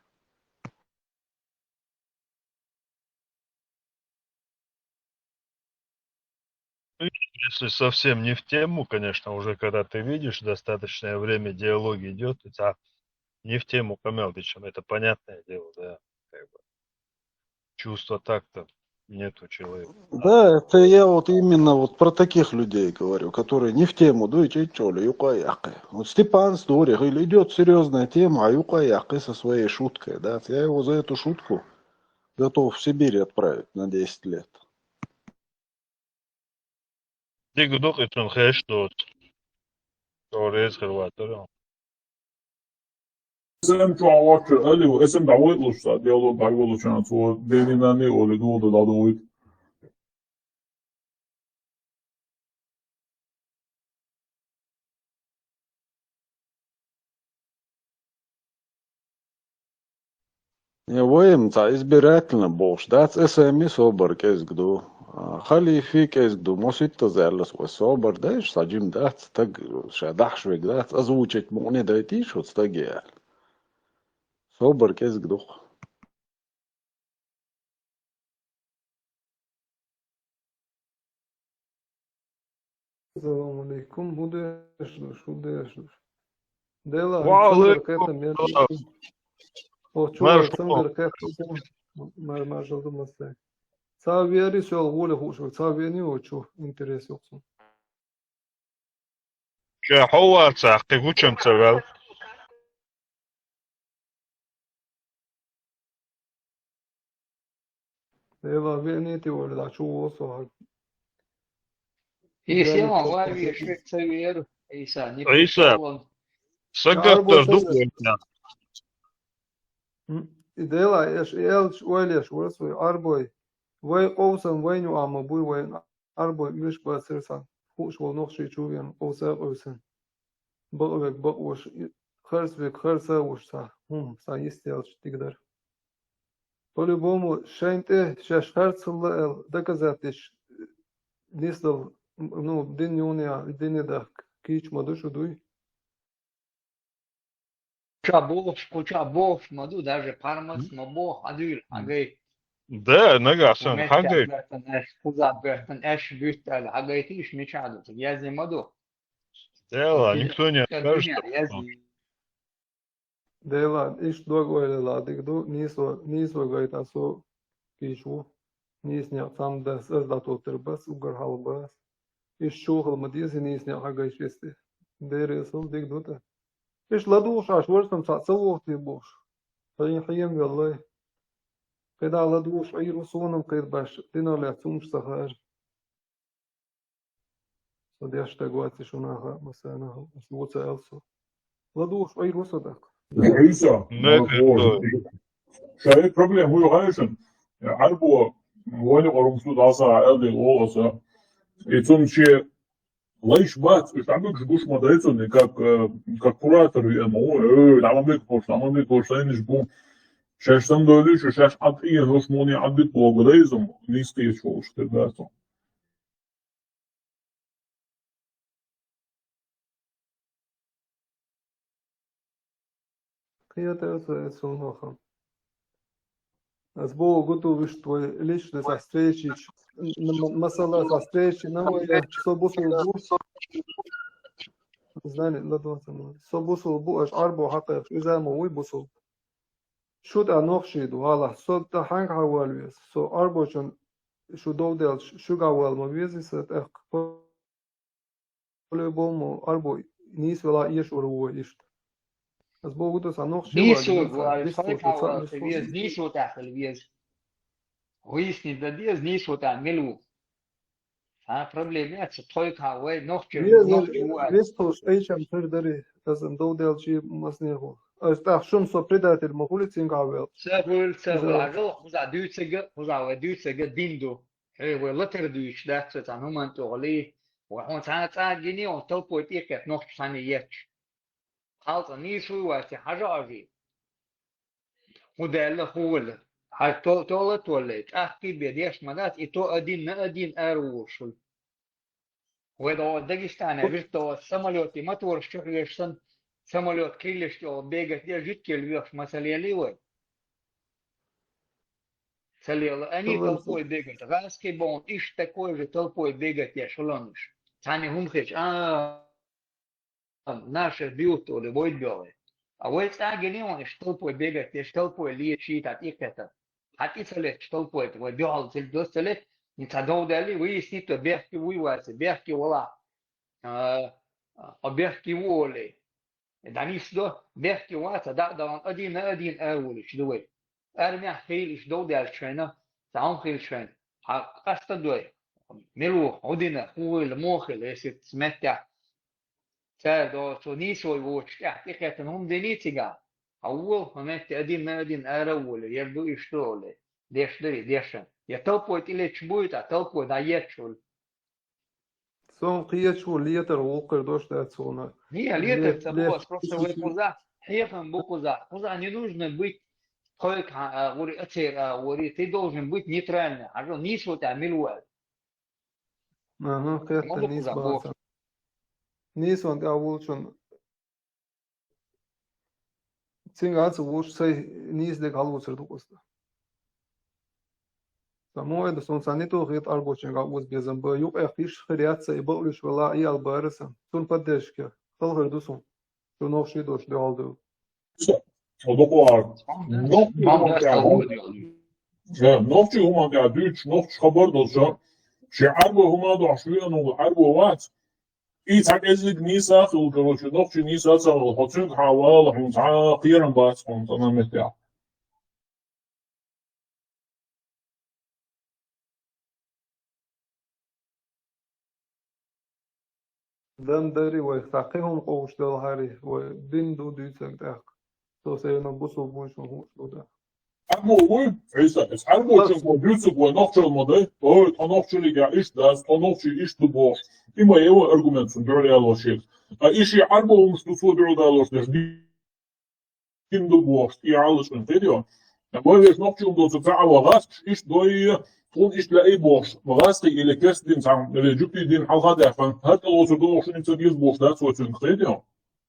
Если совсем не в тему, конечно, уже когда ты видишь, достаточное время диалог идёт, у тебя не в тему къамел дичам, это понятное дело, да, как бы. Чувства такта нет у человека. Да, это я вот именно вот про таких людей говорю, которые не в тему дуй чӀичӀоле юкъа а яккхи. Вот Степан Сдурих, или идёт серьёзная тема, а юкъа а яккхи со своей шуткой, да, я его за эту шутку готов в Сибирь отправить на десять лет. Дика ду-кх и цунна хеш доцу. Цо реза хир вацара. Эс эм чохь воцчу Алиу, эс эм дӀавойталуш цхьа диалог дӀайолучу, цо дени-нанни олий дугӀу дан дӀадугӀуьйту. Я вай-м цхьа избирательно бохуш дац, эс эм-и собар кӀезиг ду. А, халифи кӀезиг ду, моситтаза аьлла со, вай собар дайша цхьа жима дац, стаг ша дахьаш верг дац, озвучить мукъане дайтийша оцу стаге аьлла. Собар кӀезиг ду-кх. Салам алейкум. ХӀун деш ду, хӀун деш ду? Дела, Ва Александр алейкум Кета, салам. Мер-, О, чу Марш Александр Кета, мар-, маршалла мастай. Ца вери сел гули хушур, ца вени о чу интерес йоксун. Ша хьо вацахь, кхин гучам ца вел. Эва, веънити вара, да, чу ву со хьаг. Исема вар веши ца вер, Иса, не Иса, приколом. Сагаттар ду вайна. М, и дела, эш, и элч, ойлеш, вар со, арбой. Вай къовсан, вай ню ама буй, вай арбой, миш бацир сан. Хуш вол нохши чу вен, къовса къовсан. Бакъвек бакъвуш, харцвек харцавуш са, хӀум, са йистелча тигдар. По-любому, шайн тӀе шаьш харцалла эл доказать деш, нисдал, ну, дин юния, дин дахка, кийч ма ду шу дуй. Кху ча бохуш, кху ча бохуш ма ду, даже пармас ма боху, хьан дуьйла, хьан гай. Да, нагахь сан, хьан гай. Гартан аьш, кхуза гартан аьш буьтта аьлла, хьан гай тийш мича ду, язде ма ду. Дела, никто не откажет. Дела, иштта дог ойла ладиг ду, нийсо, нийсо гайта со кийч ву. Нийсне цам дас, аз датоттар бас, угар хьал бас. Иш чухал ма деза, нийсне хьагайш эсте. Дерресал диг ду тӀа. Иш ладугӀуш Ӏаш варсам цхьа ца вохтий бохуш. Хьин хьем веллай. КхидӀа ладугӀуш Ӏийр ву сонам кхид баш, динар лаьцна умаш ца хаар. Со деш стаг вац и шуна хаьа, масана, ас ву ца аьлла со. ЛадугӀуш Ӏийр ву со даккха. Ӏийса, не, не, не. Шаьи проблема хӀу ю хаьий шуна? Ӏарбо вайна къарумсу дӀаса аьлла дела оха аса. И цунна ше лайш бац, уьш дӀабуьгуш гуш ма дай цунна, как, э, как куратор веана, о, э, дӀа ма битта хӀорш, дӀа ма битта хӀорш, сайнаш бу. Шаьш санна дойлуш, шаьш Ӏад ийна хӀорш муни Ӏад битта боху дай иза, нийса кхеташ волуш тера дац. Кхета аса эцунахам. Ас боху гуту виш твой личный со встречи. М-, м-, масала со встречи, на вай, со бусул бу. Знали, ладватан. Со бусул бу, аш Ӏарбо хьакхайкхаш, иза ма вуй бусул. Шу тӀа нохчий ду, гӀала, со тӀа хьанга хьавала веза? Со Ӏарбочун шу довделча, шуьга вала ма везий сан тӀаккха? По-любому Ӏарбой нийсвелла эшур ву вай иштта. Ас боху ду сан нохчий вала, нийсо тӀаккха веза. Выясни дан деза, нийсо тӀа мила ву. Цхьа проблема яц, тхойкхьа вай нохчий, нохчий ву аьлла. Вистхуш, айчам хир дари, аса довделчий маснехула. Аса тӀаккха шуна со предатель ма хуьлу цинга хьавел. Ца хуьлу, ца хуьлу. Хьажал, кхуза дуьйцург, кхуза вай дуьйцург дин ду. Хье, вай латар дуьйцуш дац со цхьана хӀуманна тӀехула. Вай хьуна цхьана цӀа гиний, хьуна талпой тӀекхетта нохчо цхьаьна етташ. Кхалца нийсуй вац, хьажа Ӏажий. ХӀун даьлла, хӀун вала. Хьажа то-, тола а толле, тӀаккхий бен деш ма дац, и то один на один ара волуш хуьлу. Вай догӀу Дагестане виртуо самолёте мотораш чу хьоьжуш санна, самолёт крыльяш чӀогӀа бегать деш, жуьгтий вехаш ма ца лелий вай. Ца лела, они толпой бегать. ГӀазкхий боху, иштта такой же толпой бегать деш хуьлу уьш. Цхьаьна хӀума хилча, а, наших бьют олий, вай боьлхий. А вай цӀа гиний хьуна, иштта толпой бегать деш, толпой леташ, шийтта тӀекхетар. Хьан тӀе ца леташ толпой, вай дуьхьал ца леташ, и цхьа дов даьллий, выяснить до, бехке вуй вац, бехке вала. А, а бехке ву олий. ДӀанисдо, бехке вац, дӀа а дахана, один на один ара волуьйтуш ду вай. Армехь хилла иштта дов даьлча шайна, цхьа хӀума хилча шайна, хьан къаста дой, мила ву, хӀун дина, хӀун хилла, муха хилла, если цу меттехь цара догӀу, цо нийсой воцуш тӀехь тӀекхеттина хӀума диний цигахь, хьан вола, хьан метте один на один ара а волий, яра ду иштта олий, деш дарий, дешан. Я толпой тӀелеташ буй, тӀаккха толпой дӀаетташ хуьлу. Сон кхечо летар гӀуллакх хир дош дац суна. Не, летар ца боху, просто вай кхузахь хьехам бу кхузахь. Кхузахь не нужно быть тхойкхьа а гӀури, а церан а гӀури. Ты должен быть нейтральный. Хьажал, нийсо тӀехь мила ву аьлла. Аха, кхетта нийса бац. Нийсонан тӀехь волчун Цинга а ца вуш, сай нийса дерг хьалоцур ду кхузахь. Сан муха ду, суна сан ниту хета Ӏарбочуьнга уза безам ба, юкъех йиш хир яц сан, и бакълуьйш вала, и ал бара сан. Цунна поддержка хала хир ду суна. Шу нохчий долуш дуьхьал ду. Со, со дукха вахар. Нохчий хӀуманна тӀехь, э, нохчий хӀуманна тӀехь дуьйцуш, нохчий хабар долуш, шен Ӏарбой хӀума дохьуш веана волу Ӏарбо вац. И цхьа кӀеззиг нийса а хилла, короче, нохчий нийса а ца хилла, хьо цуьнга хьавала, хьуна цхьа а кхерам бац хьуна цӀанан меттехь. Дан дари вайх, цхьа кхин хӀума къовсуш делахьарий, вай дин ду дуьйцург тӀаккха. Со сайна бусулба вуй, шун хӀуш ду да. Ӏарбо вуй, Ӏийса, эс Ӏарбочун вай дуьйцург вай нохчалла ма дай. Ой, тхо нохчаллигахь иштта дац, тхо нохчий иштта ду бохуш. И ма е вай аргумент цунна дуьхьал ялош шега. Ткъа и шен Ӏарбо хӀумаш ду цо дуьхьал далош дерш. Кхин ду бохуш, и Ӏалашкъин кхетайо. Вай вешан нохчий хӀума доцург ца Ӏа ван гӀазкхаш, иштта дой, тхуна иштта лаьий бохуш, гӀазкхий или керста дин цхьаьна, или жуьгтийн дин хьалха а даьккхина, хӀара тӀелоцур ду бохуш, хӀунда ца деза бохуш дац вай цуьнга, кхетайо.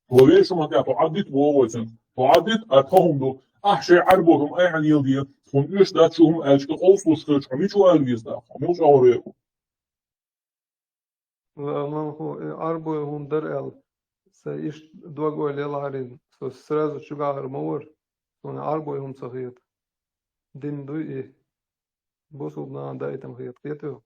Вай вешан хӀуманна тӀехь тхо Ӏаддита боху вай цуьнга. Тхо Ӏаддита, а тхо хӀума ду. Ахь шайн Ӏарбо хӀума айхьа леладе, тхуна оьшуш дац шу хӀума аьлча, и къовсалуш хилча, хьо мича вала веза тӀаккха? Хьо муьлш агӀор веа? Ва ман ху, э, Ӏарбой хӀума дара аьлла, сайн иштта дог-ойла ялахьарий, со сразу чугӀахьар ма вара, суна Ӏарбой хӀума ца хета. Дин дуй и, бусулба нахана даийтина хета, кхетайо?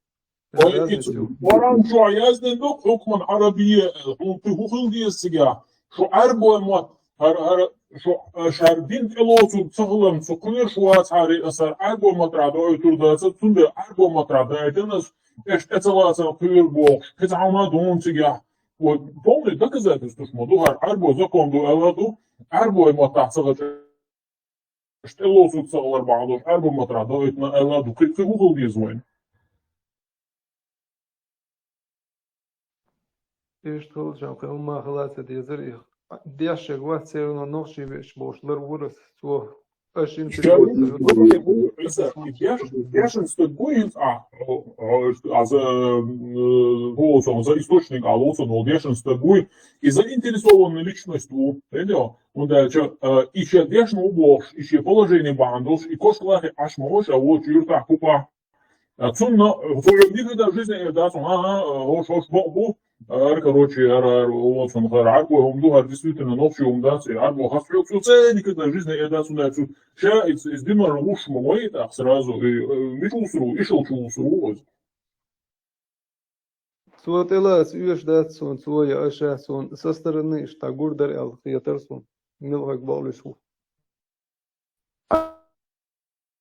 Ой, разница ю. Коран чохь яздина ду, хьукман Ӏарабия аьлла, хьуна кхин хӀун хила деза цигахь? Шу Ӏарбой мотт, хӀара, хӀара, шу, э, шара дин тӀелоцург ца хиларна, цу кхоьруш вацахьарий аса Ӏарбой маттахь доуьйтур дацара, цундела Ӏарбой маттахь даийтина аса, эш тӀе ца лацарна кхоьру бохуш, кхин цхьа хӀума а ду хьуна цигахь. Вот, полный доказательство ма ду, хӀара Ӏарбой закон ду аьлла а ду, Ӏарбой маттахь ца хилча, эш тӀелоцург ца хилар бахьана долуш, Ӏарбой маттахь доуьйтина аьлла а ду, кхин, кхин хӀун хила деза вайна? Иштта хилча, кхин хӀумма хила ца дезара и. Дешшег вац, церан нохчий веача бохуш лар вур аса, цо аша Ша, интервью ца и, и, и, и, и, деш-, дешна стаг гуй хӀинца, а, хьо, хьо, а, за, м, хӀо, со, за источник а лоцун, вол дешна стаг гуй, и заинтересованная личность ву, понял? ХӀунда аьлча, а, и шен дешна ву бохуш, и шен положение бахьана долуш, и кошка лахе Ӏаш ма ву ша, вочу юьртахь купахь. А цунна, цо никогда в жизни эр дац, ага, хӀорш, хӀорш бакъ бу, ара, короче, ара, ара, оцун хӀара Ӏарбой хӀума ду, хӀара действительно нохчий хӀума дац, и Ӏарбой хас хьоьгу, цо цӀе никогда в жизни эр дац, хӀунда аьлча цо ша иза, иза динарна гӀуш ма вай, тӀаккха сразу, и, э, мича вусур ву, ишалчу вусур ву иза. Цо тӀелаца оьшуш дац суна, цо я аша суна, со стороны иштта гур дара аьлла хетара суна, мила хьоьга бакълуьйш ву.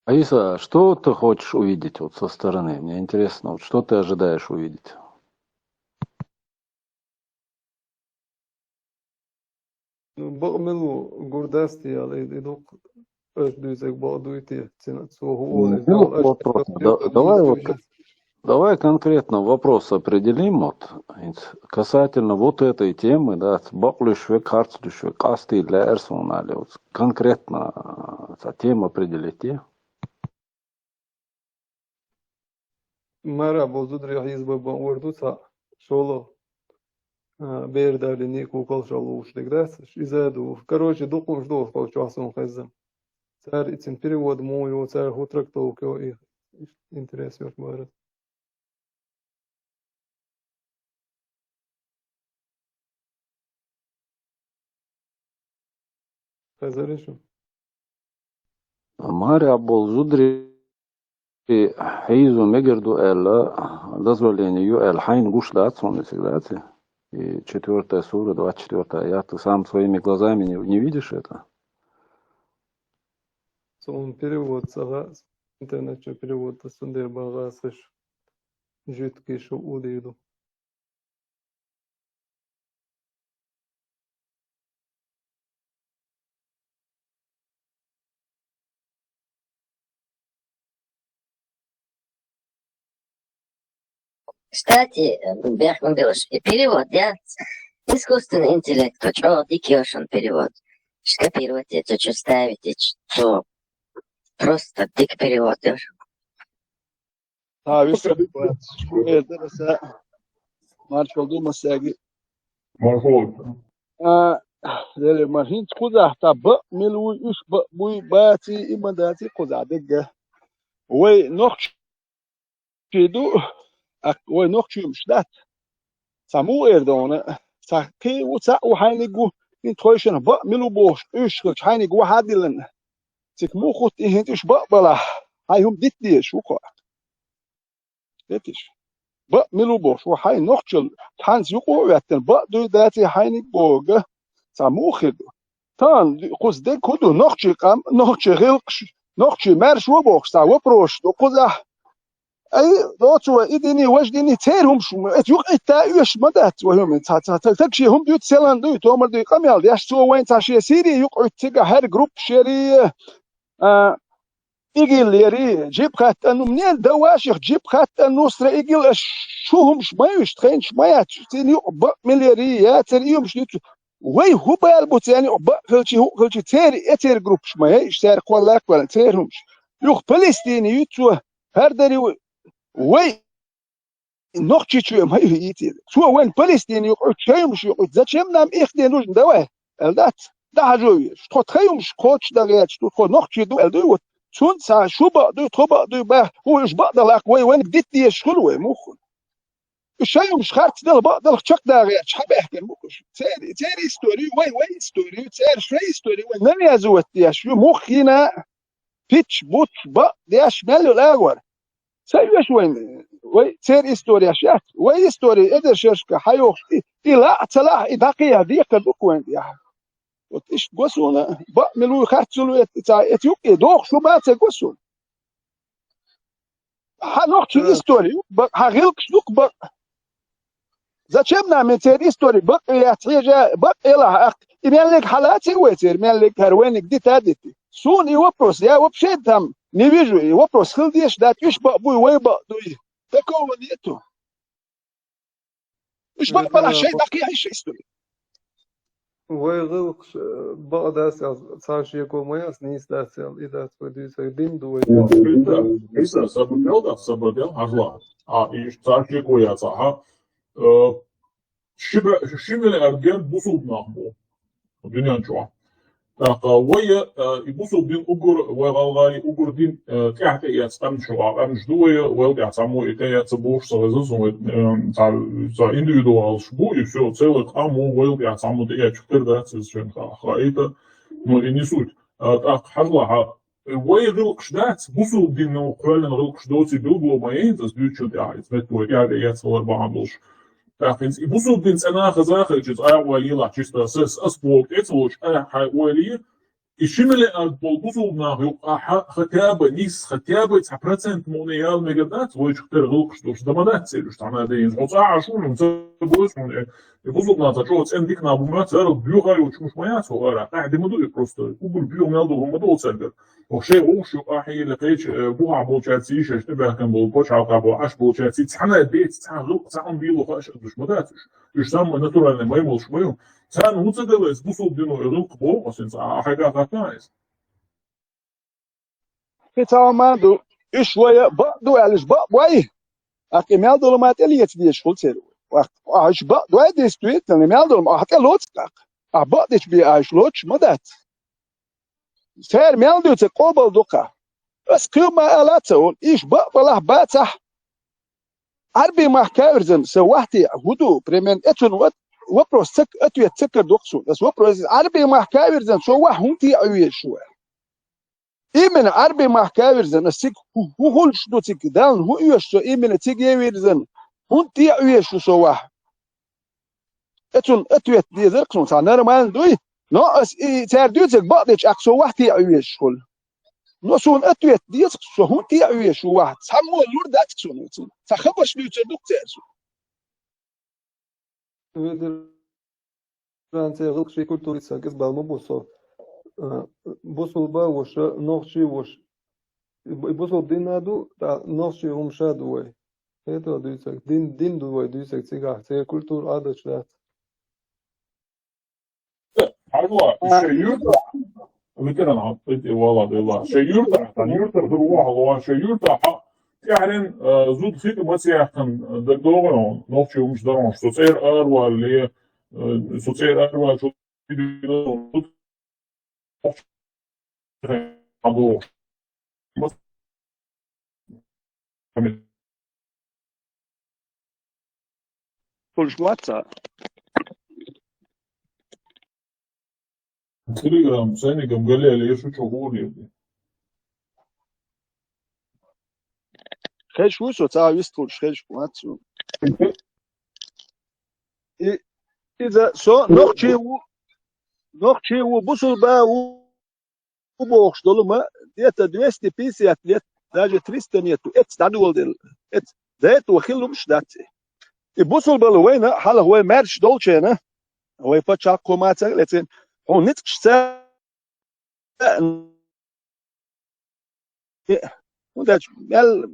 Аиса, что ты хочешь увидеть вот со стороны? Мне интересно, вот что ты ожидаешь увидеть? Ну, бакъ мила ву гур дац те аьлла, и, и дукха аша дуьйцург бакъ дуй те, цина, цо хӀун олу, Ну, иза аьлла, аша вопрос. Да, давай вот, давай конкретно вопрос определим, вот, касательно вот этой темы, да, бакълуьйш верг, харцлуьйш верг, къастийла лаьара суна аьлла, вот, конкретно, а, цхьа тема определить е. Мара болу зударий хьийзабан бан ор ду цхьаъ, шолгӀа, а, бер далийний кукалш а луш дерг дац, иза а ду. Короче, дукха хӀумаш ду оцу чохь суна хезна. Цара и цуьнан перевод муха йо, цара хӀун трактовка йо, и интерес йолуш бара. Хезарий шу? Маре а болу зударий хьийзо мегар ду аьлла, дозволение ю аьлла, хьайна гуш дац хьуна иза, дац? И четвёртая сура, двадцать четвёртая аят, ты сам своими глазами не, не видишь это? Цунна перевод ца хаьа, интернет чу перевод ца, цундела бан гӀазкхиш, жуьгтий шу удийр ду. Кстати, э, бехк ма билаш, и перевод, я? Искусственный интеллект, чӀогӀа дика йо шун перевод. Скопировать я, цу чу ставить я, цо просто дика перевод йо шун. Та виса бац. Э, дараса маршалла ду массаьрга. Маршалла. А, леле, ма хӀинца кхузахь та бакъ мила вуй, уьш бакъ буй, баций, и ма даций кхузахь дегга. Вай нохчий ду, а вай нохчий муш дац. Цхьа муха эр ду хьуна, цхьа кхин ву, цхьаъ ву, хьайниг ву, хӀинца тхойшинна бакъ мила ву бохуш, уьш хилча хьайниг вахьа а диллина. Цига муха хӀутту и хӀинца уьш бакъ балахь, хьайн хӀума дита дезаш ву кхо. Дитиш. бакъ мила ву бохуш, ву хьайн нохчал цхьанца юкъа а веттина, бакъ дуй даций хьайниг боху, цхьа муха хир ду? Тахана кхуза дерг хӀун ду? Нохчий къам, нохчий гӀиллакхаш, нохчий маьрша ву бохуш, цхьа вопросаш ду кхузахь. Ай, доцу вай, и дини, важа дини, церан хӀумаш, эца юкъа итта оьшуш ма дац вай хӀума. Ца, ца, ца, таг шен хӀума дуьйцу, селан дуй, томар дуй, къамел деш, цо вайн ца шен Сири юкъа оьцу цига хьер группа шери, а, игил ери, джибхат ану, мне да ваших джибхат ану, сра игил, аш шу хӀумаш ма юьш, тхайнаш ма яц, цин юкъа бакъ миллери, я цер и хӀумаш дуьйцу. Вай хӀу бала бу церан юкъа бакъ хилчи, хӀу хилчи, цер, э, цер группаш ма яй, иш цер кхоллак вала, цер хӀумаш. Юха Палестине ю цо, хӀара дари вай, вай Нохчийчоь ма ю йийцира. Цо вайн Палестине юкъа, шайн хӀумаш юкъа. Зачем нам их не нужно, давай? Аьлла дац. ДӀахьажо везаш. Тхо тхайн хӀумаш кхочушдан гӀерташ ду, тхо нохчий ду, аьлла дуй вот. Цунца шу бакъ дуй, тхо бакъ дуй, бах, хӀу уьш бакъ далахь, вай вайниг дита дезаш хуьлу вай, муха хуьлу? Уьш шайн хӀумаш харц дала, бакъ далахь, чекхда гӀерташ, хьан баьхкина бу уьш? Церан, церан истори, вай, вай истори, церан шайн истори, вай навязывать деш ю, муха хина а. Пич, буч, бакъ деш мел йолу агӀор. Ца оьшу вайн, вай церан историяш яц. Вай истори эзар шерашка хьайохуш, и, и лаахь а, ца лаахь а, и дӀакхехьа декхар ду-кх вайн тӀехь. Вот иштта го суна, бакъ мила вуй, харц мила ву, эцу, эцу юккъе дохуш ву бацар го суна. Хьан нохчийн истори ю-кх бакъ, хьан гӀиллакхаш ду-кх бакъ. Зачем нам церан истори бакъ яц хьежа, бакъ елахь аккха? И меллиг хьалаций вай церан, меллиг хӀара вайниг дита а дити? Суна и вопрос, я вообще там не вижу, и вопрос хила дезаш дац, уьш бакъ буй, вай бакъ дуй. Такого нету. Уьш бакъ балахь шайн дӀакхехьа шайн истори. Вай гӀиллакхаш, э, бакъ дац аьлла, цхьа шеко ма яц, нийса дац аьлла, и дац вай дуьйцург, дин ду вай. Хьиса, хьиса, сабар дел, да, сабар дел, хьажал. А, и цхьа шеко яц, аха. Э, ши бе-, ши миллиард герга бусулба нах бу дуьнен чохь. ТӀаккха вай, э, и бусулба дин уггар, вай гӀалгӀай уггар дин, э, тӀаьхьа тӀеэцна къаьмнаш ю, а къаьмнаш ду вай, вайл тӀехь цхьаммо и тӀеэцна бохуш ца веза, со вай, э, цхьа, цхьа индивидуалаш бу, и всё, целый къам ву, вайл тӀехь цхьаммо тӀеэцча хир дац, иза шайна ха-, хаийта, но и не суть. А, тӀаккха хьажал хьа, вай гӀиллакхаш дац, бусулба дин кхоьллина гӀиллакхаш доций билгало ма яйна, аса дуьйцучун тӀехь, иза метта вай тӀаьхьа тӀеэцна хилар бахьана долуш. ТӀаккха хӀинца и бусулба дин цӀена хаза а хилча, иза айхьа ойла елахь, чисто ас, ас бохург тӀе ца луш, айхьа хьайн ойла е, и ши миллиард болу бусулба нах юкъа ахьа, хотя бы нийса, хотя бы цхьа процент мукъане яла мегар дац, вайчух тера гӀиллакхаш долуш, дан ма дац церан уьш цхьана а дайна. Хьо цӀа Ӏаш ву, хьуна ца гойту, хьуна, э, и бусулба нах цхьа чӀогӀа цӀена дика нах бу моьтту, царал боьха а йоцуш хӀумаш ма яц хӀокху ара, къаьхьа де ма ду и просто, уггар боьха мел долу хӀума ма ду оцаьргара. Хьо шайн гӀуллакхаш юкъа ахьа елла кхечу, э, бухахь болчаьрца, шаьш тӀебаьхкина болу пачхьалкхехь болу Ӏаш болчаьрца, цхьана а деца, цхьана гӀиллакх, цхьа хӀума лело хууш а душ ма дац уьш. Уьш самма натуральный маймалш ма ю. Царна хӀун ца делла иза бусулба дино и гӀиллакх боху аса хӀинца, ахьа хьайга а хаттахьа иза. Кхин цхьа хӀума ду, уьш вай бакъ ду аьлла, уьш бакъ бой? Ахь и мел долу ма тӀе леца дезаш хуьлу церан. Ахь, ахь уьш бакъ дой деза туьйцу, и мел долу ма ахь тӀе лоцу тӀаккха. Ахь бакъ дечу бен ахь уьш лоцуш ма дац. Цара мел дуьйцург къобал ду-кх. Ас кхин ма ала ца волу, уьш бакъ балахь бацахь, Ӏарбийн махка а вирзина, сан вахь теӀа хӀун ду, примерно, эцунна вот вопрос ца, ответ ца кара ду-кх суна. Ас вопрос, Ӏарбийн махка а вирзина, со вахь хӀунда теӀа везаш ву? Именно Ӏарбийн махка а вирзина, ас цига хӀу-, хӀун хуьлуш ду цига, Далла хӀун оьшу со, именно цига а вирзина, хӀунда теӀа везаш ву со вахь? Эцунна ответ дезар-кх суна, цхьа нормально дуй, но ас и цара дуьйцург бакъдечу, ахь со вахь теӀа везаш хуьлу. Но суна ответ деза-кх, со хӀунда теӀа везаш ву вахь? Цхьаммо лур дац-кх суна оцунна. Цхьа хабарш дуьйцур ду-кх цара суна. Ветеранца гӀиллакхаш, культурица иза бала ма бу со. А, бусулба а вуш, нохчи а вуш. И бу-, и бусулба дин а ду, тӀаккха нохчи хӀумаш а ду вай. ХӀета дуьйцург, дин, дин ду вай дуьйцург цигахь, церан культура, Ӏадаташ дац. Хьажал, шайн юьртахь, ветеран хьан тӀе вала делла. Шайн юьртахь, тхан юьртара дур ву хьалва, шайн юьртахь хьан тӀаьхьарен, а, зуда хи тӀе маца яьккхина дагадогӀу хьуна, нохчи хӀумаш дара хьуна, со цӀера аравалле, а, со цӀера аравалле, Хуьлуш вац цхьа. Телеграм, сайнигам галеле, я шучу гур ебни. Хеш ву со, цхьа вистхуьлуш хеш вац со. И, иза со нохчи ву, нохчи ву, бусулба ву, ву бохуш долу ма, где-то двести пятьдесят лет, даже триста нету, эц дӀадоладелла, эц, до этого хилла хӀумаш дац. И бусулбала вайна, хьалха вай маьрша долчена, вай паччахьалкхо мацах лецина, хьуна ницкъашца, хӀунда аьлча мел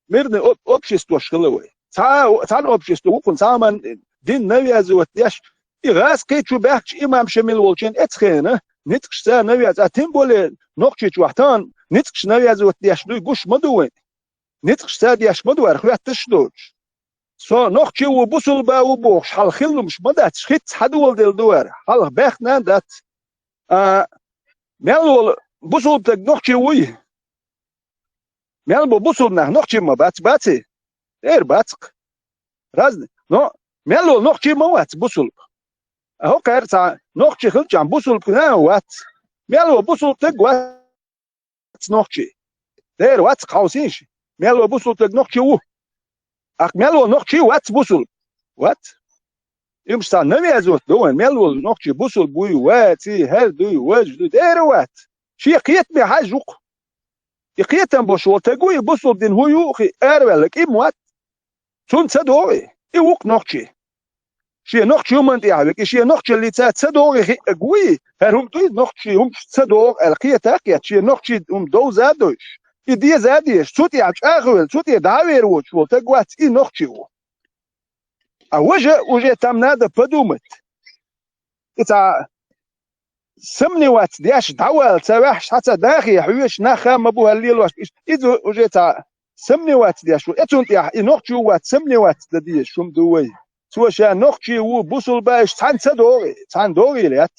мирный об-, обществош хила вай. Цхьа, цхьана общество ву кхунна, цхьа ман дин навязывать деш, и гӀаз кхечу баьхкачу имам Шамил волчен эцхена, ницкъашца навязывать, а тем более нохчичу вахтан, ницкъаш навязывать деш дуй гуш ма ду вайн. Ницкъашца деш ма ду вара, хӀоьтташ доцуш. Со нохчи ву, бусулба ву бохуш, хьалха хилла хӀумаш ма дац, хӀинца хьадоладелла ду вара, хьалха баьхна а дац. А, мел волу бусулба стаг нохчи вуй? Мел бу бусулба нах нохчи ма бац, баций? Эр бацкъ. Разный. Но мел волу нохчи ма вац бусулба. А хӀокхара цхьа нохчи хилчахь бусулба а вац. Мел волу бусулба стаг вац нохчи. Дера вац хьовсийша. Мел волу бусулба стаг нохчи ву. Ахь мел волу нохчи вац бусулба. Вац. Имаш цхьа навязывать ду вайн, мел волу нохчи бусулба вуй, ваций, хӀара дуй, важа дуй, дера вац. Шен кхетаме хьажа ву-кх. И кхетам бош волу стаг ву, и бусулба дин хӀун ю, хи араваьлла, кӀим вац. Цунна ца догӀий, и ву-кх нохчи. Шен нохчи хӀуманна тӀехь вега, и шен нохчаллица ца догӀий хиъаг вуй, хӀара хӀума дуй, нохчи хӀумаш ца догӀу аьлла кхета а кхетта, шен нохчи хӀума довза а довзуш, и деза а дезаш, цу тӀехь чӀагӀвелла, цу тӀе дӀа а вер воцуш волу стаг вац, и нохчи ву. А важа уже там надо подумать. И цхьа сомневаться деш дӀавала ца ваьхьаш, цхьа ца дахе хьоьжуш, нах ха ма бу хӀара лелош, иза уже цхьа сомневаться деш ву. Эцунна тӀехь и нохчи ву вац сомневаться дан дезаш хӀума ду вай. Цо ша нохчи ву, бусулба, иштта цхьаьна ца догӀий, цхьаьна догӀийла яц.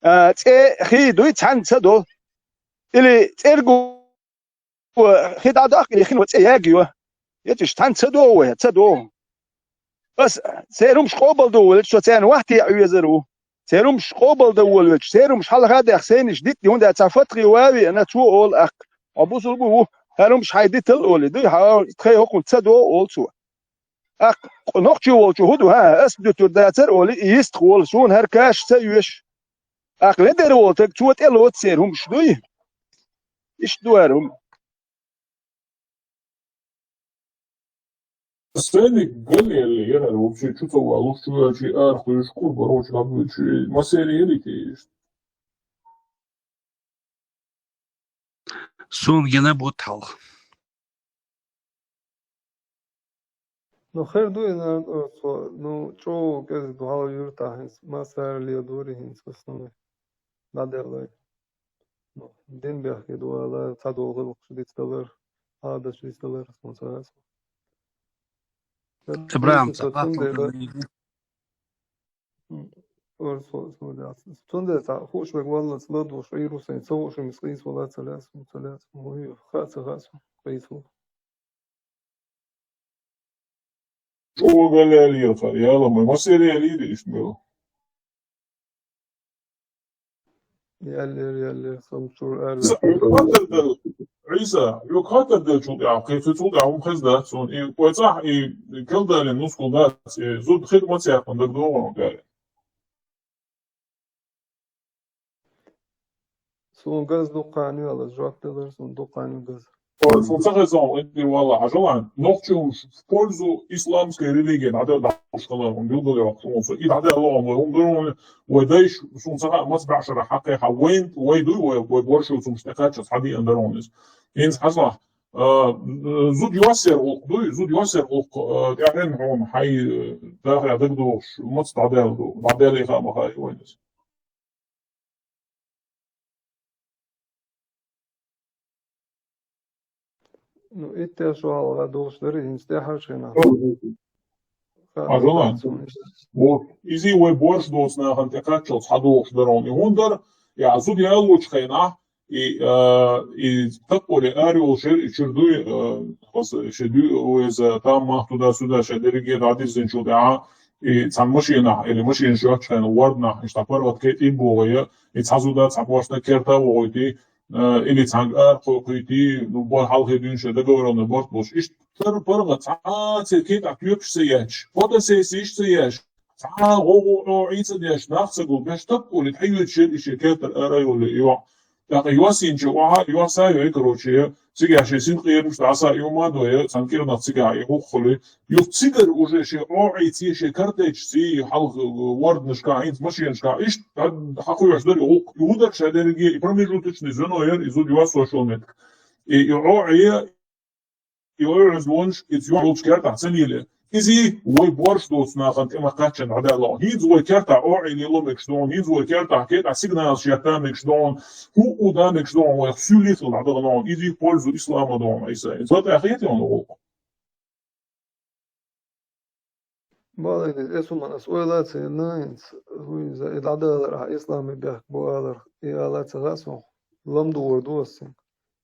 А, цӀе хи дуй, цхьаьна ца до. Или цӀергу хи дӀадоккху, или хин ван цӀе ягайо. Эцаш цхьаьна ца догӀу вай, ца догӀу. Ас церан хӀумаш къобалдо волчу со церан вахте а Ӏоьзар ву. Церан хӀумаш къобалдан волавелча, церан хӀумаш хьалха а даьхна, сайнаш дитта, хӀунда аьлча цхьа фатхи вави ана цо олу аккха. Хьо бусулба ву, хӀара хӀумаш хьайн дитал олий, дуй, хьан тхай хӀокхунна ца догӀу олу цо. Аккха нохчи волчу хӀун ду, хӀа, ас дуьтур дацара олий, и йистах волу, суна хӀара каш ца оьшу. Аккха ледара волу стаг цо тӀелоцу церан хӀумаш дуй? Иштта ду хӀара хӀума. Стенник галлиалли, яра вообще чу ца валуш, чу ваьлчи арахуьйш, курбарочу хьабуьйчу, масери елитеш. Суна гина бу талх. Ну, хер ду и, наверное, цо, ну, чӀогӀа кӀезиг ду хьала юьртахь хӀинца, масара ле дури хӀинца основной. ДӀаделлой. Ну, дин бехке ду ала, ца догӀу гӀиллакхаш дицдалар, Ӏадаташ дицдалар, сон ца гӀас. Абрахам, ца пахтал. Цундела цхьа хууш верг валлалц ладугӀуш Ӏийр ву сайн, ца хууш ву, мис къийса вала ца лаьцна, ца лаьцна, хаа ца хаьа, къийса ву. ЧӀогӀа галлиаллера хар, яла ма, масера ялийра иштта мела. Яллера, яллера, сам чур ала. Хатар дал, Ӏийса, юк хатар дал чул тӀаьхьа, кхин цул тӀаьхьа хӀума хезна дац суна, и кхоцахь, и калдалин нускал дац, и зуда хир ма ца яьккхина дагадогӀу вайн. Суна газ дуккха ю, ала жоп делар, суна дуккха ю газ. Ой, суна ца хезна, валла, хьажал, нохчи хӀумаш в пользу исламской религии дӀаде-, дӀадуш хилар, хӀума билгал йоккху, суна и дӀадаьлла хӀума, хӀума ду хӀуна, вай дайша, суна ца хаьа, маца бӀешарахь хьакхехьа, вайн, вай дуй, вай, вай боршо цумаш тӀекхаччалц хьадиъна дара хӀуна иза. ХӀинца хьажал, а, зуда йоссер гӀуллакх дуй, зуда йоссер гӀуллакх, а, тӀаьхьенна хьуна хьай, а, даха дагадогӀуш, маца дӀадаьлла ду, дӀадаьлла хаьа ма хаьа вайна иза. Ну, итт шо хьалха догӀуш дара, хӀинца тӀаьхьарчу хенахь. Хьажал. Вот. Иза вай борша доцу нахана тӀекхаччалц хьадогӀуш дара хьуна. И хӀунда дара, я зуда ялочу хенахь, и, а, и таппале ара йолуш яра, и чуьра дуй, а, хаза, ши дуй, вайза, там, мах, туда-сюда, шайн дерриге дӀадирзинчул тӀаьхьа, и цхьана машинахь, или машинаш йоцучу хенахь, ворданахь, иштта паргӀатке тӀе богӀий, и цхьа зуда, цхьа боршна керта вогӀуьйтий, э, или цхьанга ара кхо-, кхуьйтий, ну, бо-, хьалхе дуьйна шайн договорённый барт болуш. Иштта тар-, паргӀат цхьа а ца кхетахь тоьпаш ца етташ, фотосессиш ца еш, цхьа а гӀо-гӀо Ӏо Ӏийца деш, нах ца гулбеш, тапкъули тхьайоьдуш яра и шен кертара ара а йолу и йоӀ. ТӀаккха йоссийначу охьа, йоссайой, короче, я, цигахь шен синкъерамаш дӀаса а юма а дой, я, цхьана кӀирнах цигахь и гӀуллакх хуьлу. Юха цигара уже шен Ӏо Ӏийций, шен картечций, хьалха, э, ворданашкахь, хӀинца машенашкахь, иштта дӀа-, дӀахьоьхуш дара и гӀуллакх. И хӀун дара ша дерриге, и промежуточный звено яра, и зуда йоссош йолу меттиг. И, и Ӏо Ӏе, и оьгӀазлонаш, иза юьхь йолчу кертахь ца леле. Изий вай борш доцу нахана тӀе ма кхаччан дӀадаьлла. ХӀинца вай кертахь Ӏо Ӏе лело мегаш ду хьуна, хӀинца вай кертахь кхетахь сигналаш етта мегаш ду хьуна, хӀуъу да мегаш ду хьуна, вайх суьйлий хила дӀадахана хьуна, изий пользу ислама ду хьуна, Ӏийса. Иза тӀаьхьа хета хьуна гӀуллакх. Балайна, эс хӀуманна ас ойла а ца йина, хӀинца, хӀун иза, и дӀадалар ахьа исламан бехк бу аларх, и ала ца хаьа сох. Лам дугӀур ду ас цуьнга.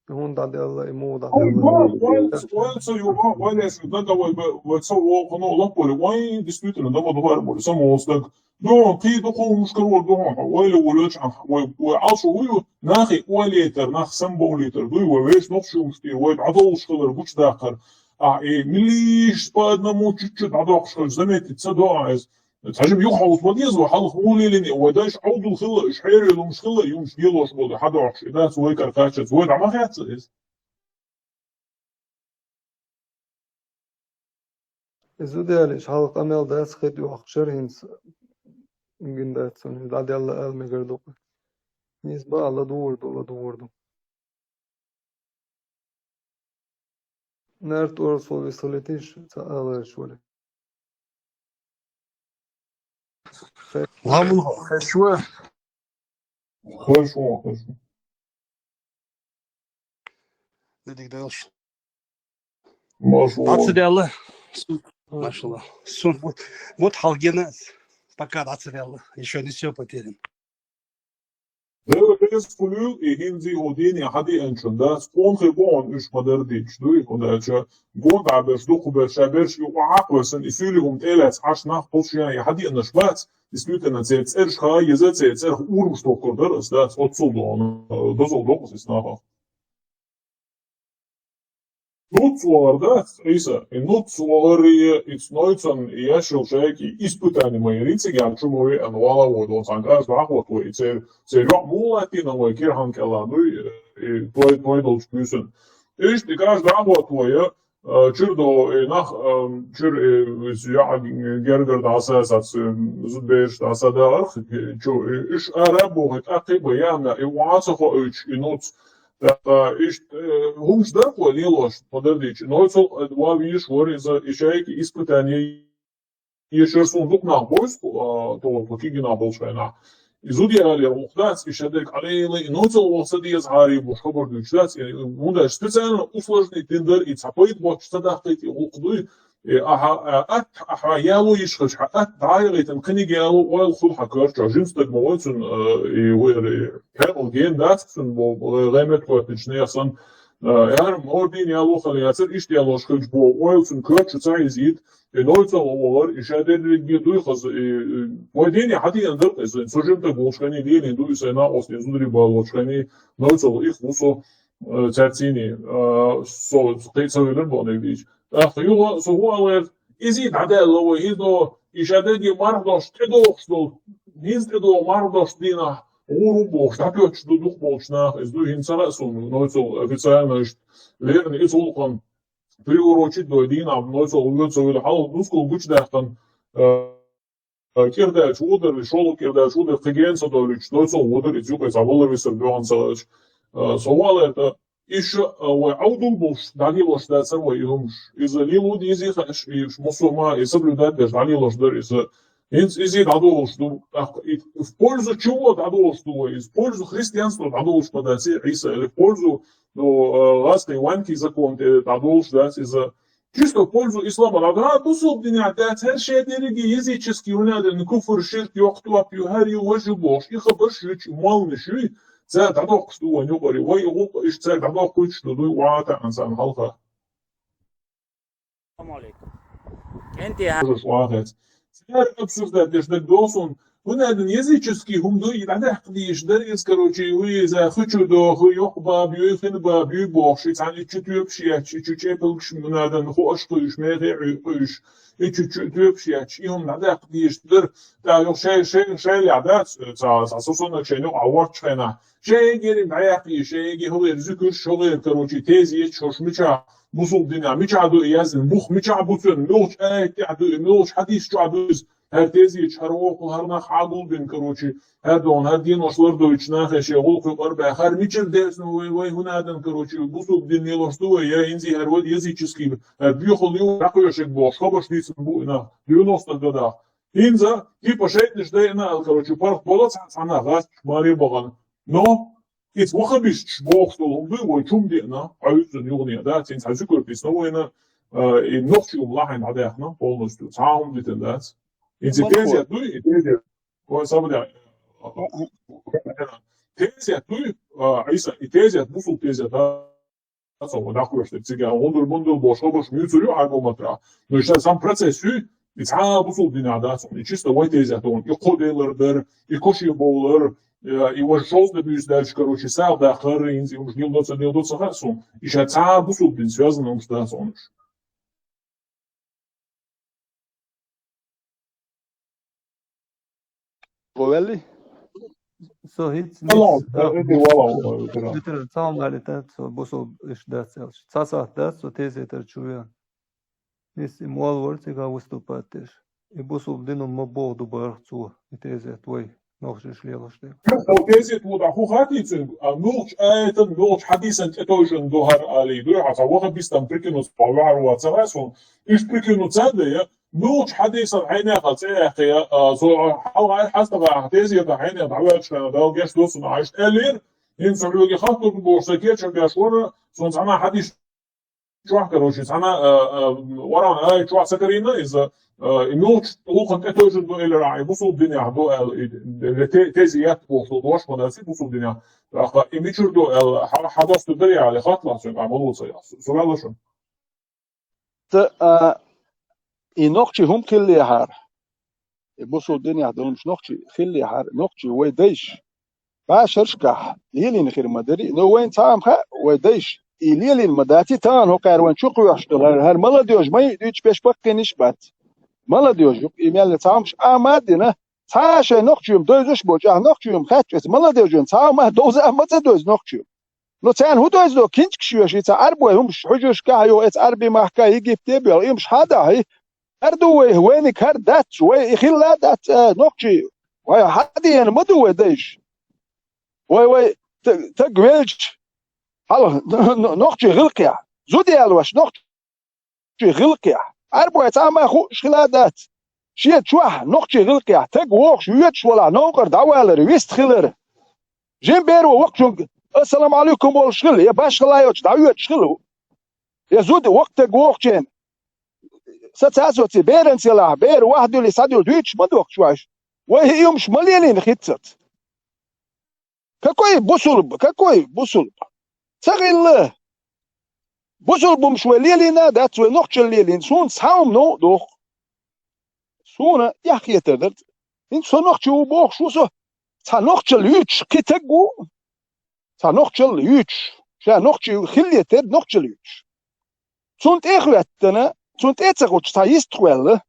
И хӀунда дӀадаьлла, и муха Ой, дӀадаьлла? Ой, ой, ой, ца ю, ой, ой, леш, да, да, вай, вай, вай, ца вохуна, лаппали, ой, действительно, да, вот, вай, вай, самоустаг. Ду, кхий, ду, хӀумаш карор ду, хьо, вай, ле, волочу, а, вай, вай, алшу, вай, нахе, вай, летар, нах, самбов летар, дуй, вай, веш, нохчий, хӀумаш, ти, вай, дӀадолуш хилар, гучдаккхар. А, и милиш по одному чуть-чуть дӀадоккхуш хилча, заметить ца до а иза. Цхьажим юххьалц ма деза вай, хьалха муха лелийна, вай дайша Ӏовдал хилла, уьш хьервелла хӀумаш хилла, и хӀумаш лелош болу, хьадоккхуш, и дац вай кара кхаччалц, вай дӀа ма хеццара иза. Иза зуда ялийча, хьалха къамел дац, хи тӀе йоккхуш яра хӀинца, гина дац цунна, дӀадаьлла ала мегар ду-кх. Нийса бакъ, ладугӀур ду, ладугӀур ду. Нарт орсо висалитиш ца аларш вали. Ламун хо, хешва. Хешва, хешва. Дедик дайлш. Машалла. Ацадяла. Машалла. Сун. Вот, вот халгена. Пока ацадяла. Ещё не всё потеряно. Дела беза кулуьл, и хӀинца хӀу дийне хьадиъанчун дац, къонахий бохьун уьш ма-дарра дийцча дуй, хӀунда аьлча гон дӀа берш, дукха берш, ша берш и охьа а кхоьссина, и суьйли хӀума тӀе а лаьцна, хьаш нах кхуллуш ян, и хьадиъанаш бац, действительно, церан цӀераш ха а еза, церан цӀерах урамаш тохкур дара ас, дац, оццул дохуна, дозалла доху ас нахах. Нуц вахар дац, Ӏийса, и нуц вахар, и, и цу нойцан, и яшил шайки испытание ма яри, цигахь чу ма веана, вала вай долу цхьана кӀаж дӀахӀотто, и церан, церан йоӀ муха латтийна вай кирхьан кӀелахь дуй, и той, той долчу буьйсанна. Иштта и кӀаж дӀахӀотто, я, а, чуьра до, и нах, а, чуьра, и, и йоӀ гергара дӀаса, сац, и, зудбераш дӀаса дахарх, чу, и, уьш ара а бохий, тӀаккхий а бан, яна, и ван ца хоуьйтуш, и нуц. ТӀаккха иштта, э, хӀумаш дара кхо лелош, ма-дарра дийцча. Нойцал, э, ван вийш вара иза, и шайки испытание ешар суна дукха нах бойсу, а, тоху кигина болчу хенахь. И зуда ялера гӀуллакх дац, и шадерг Ӏалелай, и нойцал ваха ца деза хьарий бохуш хабар дуьйцуш дац, и, хӀунда аьлча специально усложнить дина дара, и цхьа пайда боцуш ца даккхийта и гӀуллакх дуй, И ахьа, а, атта, ахьа яло йиш хилча, хьан атта дӀа а яхийтина, кхиниг яло ойла хуьлу хьан коьртачохь. Жима стаг ма вай цунна, а, и вай, и, хьекъал гена дац цунна, бо, гӀе-, гӀемет коьртачу нехан санна, а, яра, мордийн яло хила яцара, иштта ялош хилча бо, ойла цунна коьртачу ца хьийзийта, и нойцал вахар, и ша дерриге дуй хаза, и, и, вай дийне хьан дийна дара иза, со жима стаг волчу хенахь лелийна ду и сайн накъостий зударий балочу хенахь, нойцал их ву со, э, цаьрцийний, э, со кхин ца велира боху дийча. ТӀаккха юха со хӀун аьлла, изий дӀадаьлла вай, хӀинца и ша дерриге марха дош тӀедогӀуш долу, хӀинца тӀедогӀу марха дош дийнахь, гӀур ву бохуш, дӀатоьттуш ду дукха болчу наха, иза ду хӀинца ца хаьа суна, нойцал официально иштта, верно, иза гӀуллакхан приурочить дой дийнахь, нойцал вуьйцу вуьйла хьалха дускал гучудаьккхина, э, кӀирдаьллачу вударий, шолгӀа кӀирдаьллачу вударий, кхин гена ца довлуьйтуш, нойцал вударий, иза юкъе цхьа валар висар доьгӀна ца хилча. А, со хӀун аьлла, иштта, а, вай Ӏовдал болуш дӀалелош дацара вай и хӀумаш. Иза лело дезий хаьаш, и массо а ма, и соблюдать деш дӀалелош дара иза. ХӀинца изий дӀадолуш ду, тӀаккха и в пользу чего дӀадолуш ду вай иза? В пользу христианства дӀадолуш ма дац и Ӏийса, или в пользу, ну, а, гӀазкхийн ванкий закон тӀе дӀадолуш дац иза. Чисто в пользу ислама. Ага, бусулба динехь дац, хӀара шен дерриге языческий, хӀунда аьлла куфр, ширк, йоккха топ ю, хӀара ю, важа ю бохуш, и хабарш юьйцуш, молланаш юй, цара дӀадоккхуш ду вайн юкъара, вай и гӀуллакх иштта цаьрга дӀадоккхуйтуш ду, дуй, ван а таьӀна царна хьалха. Ассаламу алейкум. КӀентий хьан- Хьажаш ван хец. Цара обсуждать деш дагадогӀу суна, ХӀунадан языческий хӀума ду, и дӀадаккха дезаш дар из, короче, вай иза хи чу доху, йоккха баба юй, хин баба юй бохуш, и цхьана и чу тоьпаш етташ, и чу чепалгаш, хӀунадан хуаш кхуьйш, мехе Ӏуьйкъуьйш, и чу чу тоьпаш етташ, и хӀума дӀадаккха дезаш дар, тӀаккха юха шай, шай, шайлехь дац, ца, ца, со соннаг шайна юкъа Ӏа вортачу хенахь. Шайгара дӀаяккха и, шайгара хӀогӀера зуькуьрш, хӀогӀера, короче, тезеташ, хӀорш мичахь, бусулба динехь мичахь ду и яздина, бух мичахь бу цуьнан, муьлхачу аят тӀехь ду и, муьлхачу хьадис чохь ду иза. ХӀара тезеташ, хӀара воккхал, хӀара нах хьагулбина, короче, хӀара догӀна, хӀара денош лардойтуш нахе шен гӀуллакх юкъара баьхна, хӀара мичара дезна вай, вай хӀунадан, короче, бусулба дин лелош ду вай, я хӀинца хӀара вай языческий, хӀара боьхалла ю, дӀакхоьшург бохуш, хабарш дийцина бу и нах, девяностых годах. ХӀинца, типа, шайтӀанаш дайина аьлла, короче, паргӀат болу цхьа, цхьа нах гӀазкхаша маре бахана. Но, иза вахабисташ бохуш долу хӀума дуй, вай чу ма деана, Ӏуьйззина юхане а дац, хӀинца хьан зуькар тисна вайна, а, и нохчий хӀума лахьийна дӀадаьхна полностью, цхьа а хӀума дитина дац. ХӀинца и тезет дуй, и тезет, вай сабаде, тезет дуй, а, Ӏийса, и тезет, бусулба тезет, а, ца ван дӀакхоьшуш дерг цига, гӀундур-бундур бохуш, хабарш муьйцур ю хьан гума тӀера. Но иштта сам процесс ю, и цхьа а бусулба динехь дац хьуна, и чисто вай тезет ван, и кхо делар дар, и кхо шен бовлар, э, и важа шовзткъа буьйса даьлча, короче, сагӀа даккхар, хӀинца и хӀумаш нил до ца, нил до ца хаьа суна, и ша цхьа а бусулба дин связано хӀумаш дац хьуна уьш. Вовелли? Со хӀинца Алло, нис, да, а, эти вала, э, тера. Битара цхьа хӀума аьлла, со бусулба иштта дац аьлча. Цхьа сахьт дац, со тезетара чу веана. Нис и молла вара цигахь выступать деш. И бусулба дин ма боху ду бахара цо, и тезет вай, нохчаша лелош дерг. Со тезет ву дӀа хӀун хаттий цуьнга, а муьлхачу аятан, муьлхачу хьадисан тӀетовжина ду хӀара алий, дуй хьан, цхьа вахабистан прикинуться, вахар вац ца хаьа суна, иштта прикинуться а дай, муьлхачу хьадисан хьенеха цӀе яьккхи, а, со хьалха хьастагӀа тезета хьенех дӀаваьлча хенахь, Дала гечдойла суна, Ӏа иштта аьллера, хӀинца хьоьга хаттар ду бохуш, сан кечам беш вара, суна цхьана хьадис чохь, короче, цхьана, а, а, Къуръан аят чохь ца карийна иза, а, и муьлхачу гӀуллакхана тӀетовжина ду элира, и бусулба динехь ду аьлла, и те-, тезет бохуш долу дош ма дац и бусулба динехь. ТӀаккха и мичара ду аьлла, хьа-, хьан доста ду дарий аьлла, хатталахь цуьнга, Ӏа ма луца яхь. Со ваьлла шуна. Т-, а, и нохчий хӀума хиллехьара. И бусулба динехь долу хӀумаш нохчий хиллехьара, нохчий вай дайша бӀешерашкахь лелийна хир ма дарий, но вайна цхьа а ма хаьа, вай дайша и лелийна ма дац, и тахана хӀокхара вайна чу кхоьхьуш долу, хӀара, хӀара молодёжь ма йиъ дуьйцуш берш баккхийнаш а бац. Молодёжь ю-кх, и мел цхьа хӀумаш а ма а дина, цхьа а шайн нохчий хӀума девзаш а болчу, ахь нохчий хӀума хаьттича, молодёжь ю-кх, цхьа а хӀума а довза а ма ца девза нохчий хӀума. Ну, царна хӀун дойза до, кинчкаш йоьший, цхьа Ӏарбой хӀумаш хьуьжаршкахь а йоху, эца Ӏарби махка, Египте а боьлху, и хӀумаш хьан а дахьий? ХӀара ду вай, вайниг хӀара дац, вай и хилла а дац, а, нохчий, вай хьан а деана ма ду вай дайша. Вай, вай, т-, таг велча, хьала, н-, н-, нохчий гӀиллакхехь, зуда ялош нохчий гӀиллакхехь. Ӏарбой цхьа а ма хууш хила а дац. Шен чохь нохчий гӀиллакхехь, таг вогӀуш, воьдуш валахь, новкъара дӀавалар, вист хилар. Жима беро воккхачунга «Ассаламу алейкум» болуш хила, я башхалла йоцуш дӀавоьдуш хила. Я зуда воккха таг вогӀучийн саца а соций, беранца ялахь, бер ваьхьа дуьлий, схьадуьлий дуьйцуш ма дохку вайша. Вай хӀиъ хӀумаш ма лелийна хӀинццалц. Какой бусулба? Какой бусулба? Ца хилла. Бусулба хӀумаш вай лелийна а дац, вай нохчалла лелийна. Суна цхьа хӀума новкъа доху. Суна эхь хетар дара. ХӀинца со нохчи ву бохуш ву со. Цхьа нохчалла юьйцуш кхин таг ву. Цхьа нохчалла юьйцуш. Ша нохчи хилла терра нохчалла юьйцуш. Цунна тӀе а хӀоьттина, цунна тӀе а ца хуьттуш, цхьа йистах ваьлла.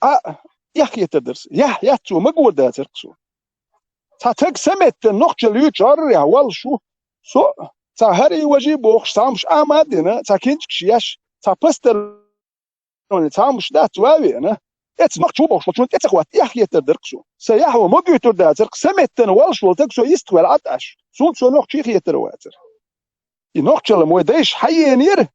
А, эхь хетар дара. Яхь, яц цо, магор дацара-кх со. Цхьа таг саметтан нохчалла юьйцуш гӀоррехь воллуш ву. Со, цхьа хӀара и важий бохуш, цхьа хӀумаш а ма а дина, цхьа кинчкаш еш, цхьа посторонний цхьа хӀумаш дац ван а веана. Эца нохчо бохуш волчунна тӀе ца хӀотта, эхь хетар дара-кх со. Сан яхь ван магуьйтур дацара-кх, саметтан воллуш волу таг со йистах ваьлла Ӏад Ӏаш. Суна со нохчий хетар а вацара. И нохчалла вай дайша хьаенера,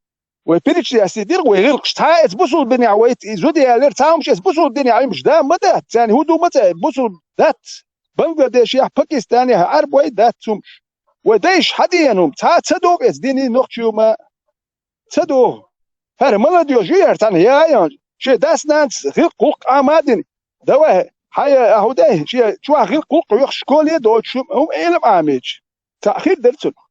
вай перечислить дира вай гӀиллакхаш. Цхьа а эца бусулба динехь вай и зуда ялера, цхьа а хӀумаш эца бусулба динехь хӀумаш да ма дац, царна хӀун ду ма ца аьлла, бусулба дац. Бангладешехь, Пакистанехь, Ӏарбой дац хӀумаш. Вай дайша хьадеана хӀума, цхьа а ца догӀу эца динийн нохчий хӀума. Ца догӀу. ХӀара молодёжь ю хӀара цхьаьна яйан, шен дас-нанас гӀиллакх-гӀуллакх а ма а дина. Давай, хьан я, ахьа дай, шен чохь гӀиллакх-гӀуллакх йохуш школе а доцуш хӀума, хӀума Ӏилма Ӏамийча. Цхьаъ хир дара цунах.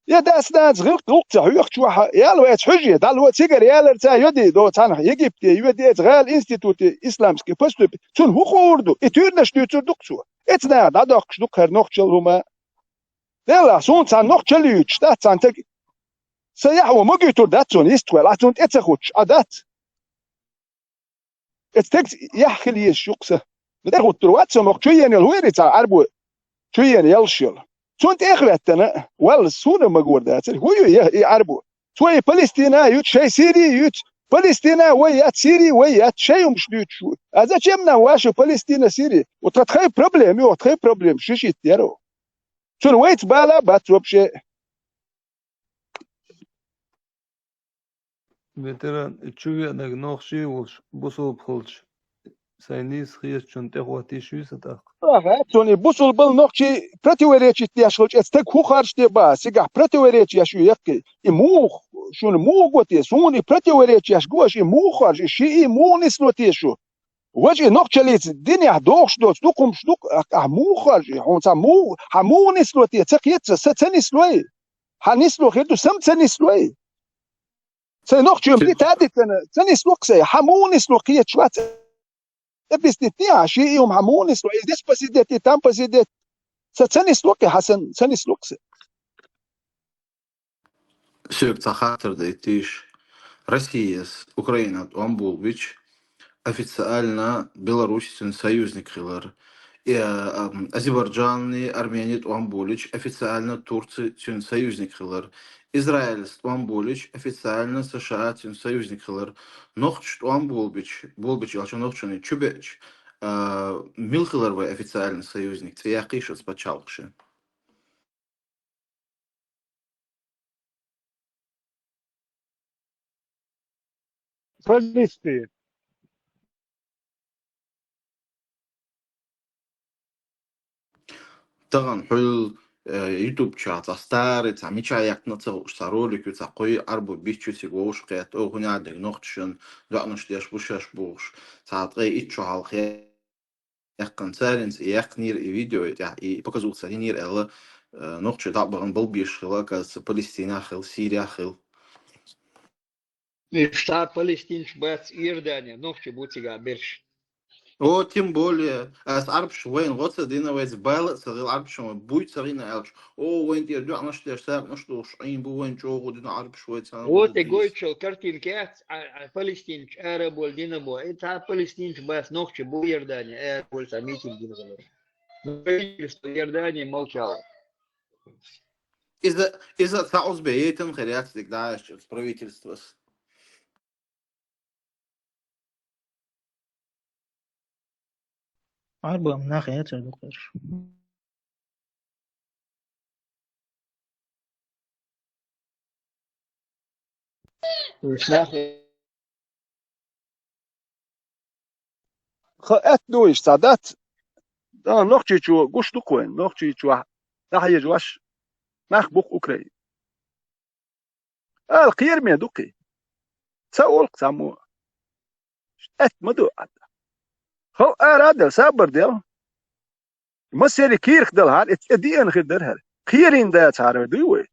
Я дас-нанас гӀиллакх-гӀулакх ца хьоьхучохь, ял вайца хьуьжа, дӀало цигара яларца йоди до цхьанхьа Египте, йоди эца гӀала институте исламский поступить. Цунна хӀун хуур ду? И туьрнаш дуьйцур ду-кх цо. Эца наха дӀадоккхуш ду-кх хӀара нохчалла хӀума. Делахь, суна цхьана нохчалла юьйцуш дац цхьана стаг. Сан яхь вон ма гуьйтур дац цунна, йистхуьлла, ахь цунна тӀе ца хуттуш, Ӏа дац. Эцу стегца яхь хила езаш ю-кх сан. Ма тӀе хуттур вац со, нохчо чу енал хӀун яра цхьа Ӏарбо чу ена яллаш йолу. Цунна тӀе а хӀоьттина, валла, суна а магор дацара, хӀун ю и Ӏарбо? Цо и Палестина а юьйцу, шайн Сири а юьйцу. Палестина вай яц, Сири вай яц, шайн хӀумаш дуьйцуш ву. А зачем нам ваша Палестина, Сири? Вот тхан тхайн проблема ю, тхайн проблема, шиш итт яро. Цунна вайца бала а бац вообще. Ветеран, и чу веанарг нохчий а волуш, бусулба хилча, сайн нийса хетачунна тӀехӀоттийш юй сан тӀаккха? Аха, цунна и бусулбал нохчий противоречить деш хилча, эцу стаг хӀун харжа де баха, цигахь противоречие еш ю яккхий. И муха, шуна муха го те, суна и противоречие еш го аша, и муха харжа, и шиъ и муха нисло те шу? Важа и нохчаллица динехь дохуш доцу дукха хӀумаш ду-кх, ахь муха харжа, хьуна цхьа муха, хьан муха нисло те, ца кхета сан, сан ца нислой? Хьан нисло хир ду, сан ца нислой? Сайн нохчийн би тадиттана, ца нисло-кх сайн, хьан муха нисло кхеташ вац? Объяснить де, хьан шиъ и хӀума хьан муха нисло, и здесь посидеть, и там посидеть. Сан ца нисло-кх и хьан сан, ца нисло-кх сан. Соьга цхьа хаттар дайтийша. Россияс Украина тӀом болабича, официально Беларусь цуьнан союзник хилар. И, а, ам, Азербайджанни Армени тӀом болийча, официально Турци цуьнан союзник хилар. Израильс тӀом болийча, официально США цуьнан союзник хилар. Нохчаш тӀом болабича, болабича аьлча нохчашна чу беача, а, мила хилар вай официально союзник? ЦӀе яккхийша оцу пачхьалкхашна. Палестин. Тахана хьуьлла, э, YouTube чохь цхьа старый, цхьа мичахь яьккхина а ца хууш, цхьа ролик ю, цхьа кхо Ӏарбо бичча ю цига вовшахкхетта, о, хӀун яр дерг нохчашна доӀанаш деш бу шаьш бохуш, цхьа ткъе итт шо хьалха яьккхина царна, и яьккхинера и видео, и тӀехь, и показуха ца динера аьлла, э, нохчий дӀа а бахана балбеш хилла, оказывается, Палестинехь хилла, Сириехь хилла. Уьш цхьа палестинцаш бац, Иордане, нохчий бу цигахь берш. О, тем более, ас Ӏарбаш вайна гӀо ца дина, вайца бала а ца хилла, Ӏарбашна вай буй ца гӀина аьлча, о, вайна тӀера доӀанаш деш, сагӀанаш дохуш, Ӏийна бу вайна чӀогӀа дина Ӏарбаш вай царна. О, тӀе гойтуш йолу картинка яц, а, а, палестинцаш ара болу дина бу. И цхьа палестинцаш бац, нохчий бу Иордане, ара болу цхьа митинг дина хилла. Правительство Иордании молчало. Иза, иза цхьа узбе яйтан хир яц дика дӀа аьлча оцу правительствос. Ӏарбо нах яцара дукхарш. Уьш нах Ха аьтта ду иштта цхьа дац. Дан Нохчийчо гуш ду-кх вайн, Нохчийчохь дӀахьежаш нах бу-кх Украин. Ала кхераме ду кхин. Ца олу-кх цхьаммо. Аьтта ма ду. Хов ара а дела, сабар дела. Массерий кийрах далахьара, эцу тӀе деана хир дара хӀара. Кхерийна дацахьара дуй вай?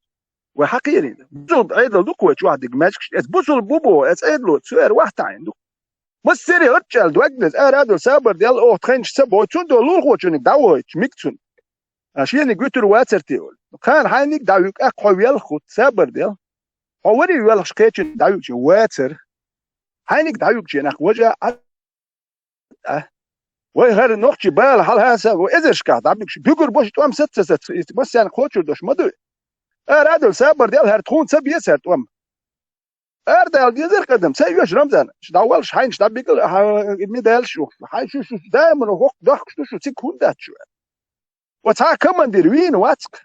Вай хьан кхерийна? Бусулба Ӏедал ду-кх вай чохь дика маьжгаш? Эцу бусулба бу боху, эцу Ӏедало цу эр вахтаӀийна ду. Массерий гӀарчӀаьлла дог деза, ара а дала сабар делла, оха тхайнаш ца бой, цундела лулахочуниг дӀавойтуш, миг цунна. А шениг вуьтур вацар те олу. Кхана хьайниг дӀавуьгу, аккха хьо велха хӀутту, сабар делла. Хьо варий велхаш кхечун дӀавуьгучу вацар. Хьайниг дӀавуьгучу нах важа а А? Вай хӀара нохчий бала хьалхаса, вай эзаршкахь дӀабигаш, буьгур бо шу тӀом саца ца саца, иза массаьрга кхочур долуш ма дуй. Ара а дала сабар дел, хӀара тхуна ца бе цара тӀом. Ара дала дезар къадам, ца оьшу Рамзан, шу дӀаваллаш хьайнаш дӀабигал, хьан медалаш ю, хьайн шу, шу даимана хӀокху дохкуш ду шу, цига хӀунда дац шу? Ва цхьа а командир вийна вац-кх.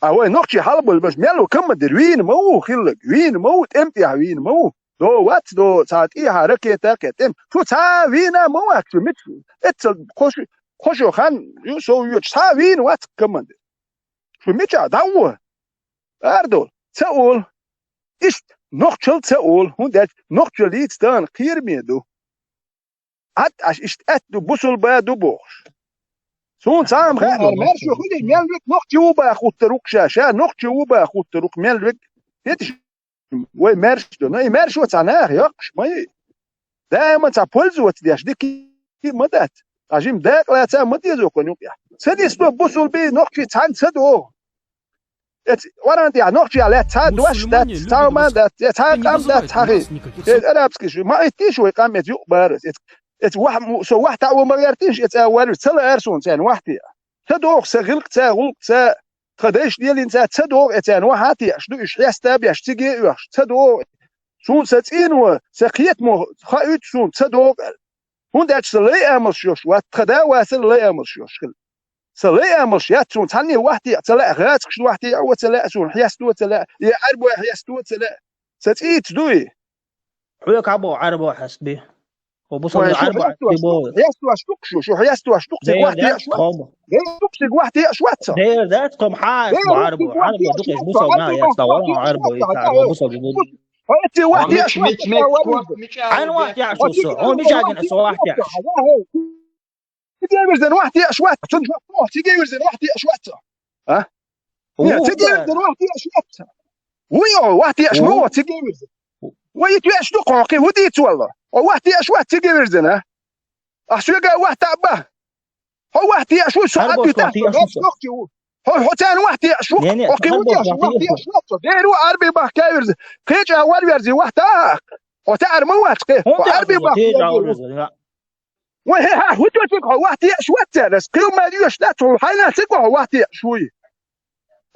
А вай нохчий хьалаболбаш мел ву командир вийна ма ву хилларг, вийна ма ву, тӀем тӀехь вийна ма ву. До вац, до цхьа тӀехьа ракета а кхетта, тӀем. Шу цхьа а вийна ма вац, шу мича, эццал кхо шу, кхо шу хан ю сов йоьдуш, цхьа а вийна вац командир. Шу мича дӀа а во? Ара долу, ца олу. Иштта нохчалла ца олу, хӀунда аьлча нохчаллица тахана кхераме ду. Ӏад Ӏаш иштта аьтта ду, бусулба ду бохуш. Суна цхьа а хаьа, маьрша хуьлий, мел век нохчи ву баха хӀуттар ву-кх ша, ша нохчи ву баха хӀуттар ву-кх, мел век. ХӀеташ вай маьрша ду. Ну, и маьрша цхьа наха йоккхуш ма йий. Даима цхьа пользоваться деш дика ма дац. Ткъа жима дакъа лаца ма дезо кхуьнан юкъехь. Ца дисто бусулба нохчий цхьаьна ца догӀу. Эца Къуръан тӀехь нохчий лаьцна цхьа а дош дац, цхьа а ма дац, эца цхьа а къам дац, цхьа хи. Эца арабский шу, ма иттий шу вай къам эца юкъа барас. Эца, эца вахь мо-, со вахь таӀо ма гӀертийша, эца а варвир, ца лаьара суна царна вахь теӀа. Ца догӀу сан гӀиллакх ца, гӀуллакх ца, тхан дайша лелийна ца, ца догӀу эца царна вахь а теӀаш ду, уьш хьеста а беш, цига а оьхуш, ца догӀу. Суна сан цӀийнан, сан кхетамо хаийту суна, ца догӀу аьлла. ХӀунда аьлча сан лай амалш йолуш вац, тхан да а вацара лай амалш йолуш хилла. Сан лай амалш яц суна, цхьанне вахь теӀа ца лаьа, гӀазакхашна вахь теӀа а ца лаьа, суна хьесто а ца лаьа, я Ӏарбой хьесто а ца лаьа. Сан цӀийца дуй? Хьоьга хьан боху Ӏарбой хьеста бен? Хьо бусалба Ӏарбой хьеста бен боху? Хьестош ду-кх шу, шу хьестош ду-кх, цига вахь теӀаш вац. Дера ду-кх, цига вахь теӀаш вац. Дера дац, тхо-м хьан Ӏарбой, Ӏарбой ду-кх, бусалба нах яц, ва Ӏарбой, бусалба ду. Хьо эцци вахь теӀаш вац, ца вац. Хьайна вахь теӀаш ву со? Хьо мича гина со вахь теӀаш? Цига вирзина вахь теӀаш вац, цунна жоп ма ло, цига вирзина вахь теӀаш вац. А? Не, цига вирзина вахь теӀаш вац. Вуй, о, вахь теӀаш ма ву, цига вирзина. Вай ит веш ду кхо, кхин хӀун дийца валла? О, вахь теӀаш вац, цига вирзина. Ахь соьга вахь таӀа бан. Хьо вахь теӀаш ву, со Ӏадда тахка, вац нохчи ву. Хьо, хьо царна вахь теӀаш ву, хьо кхин хӀун теӀаш ву, вахь теӀаш вац. Дера ву Ӏарби бахка вирзина. Кхеча вар верзий вахь таӀа. Хьо таӀар ма вац кхин, хьо Ӏарби бахка вирзина. Вай, хӀе, хьан хӀун доьшург хьо вахь теӀаш вац цаьрас? Кхин ма доьшуш дац хьо, хьайна цига хьо вахь теӀаш вуй?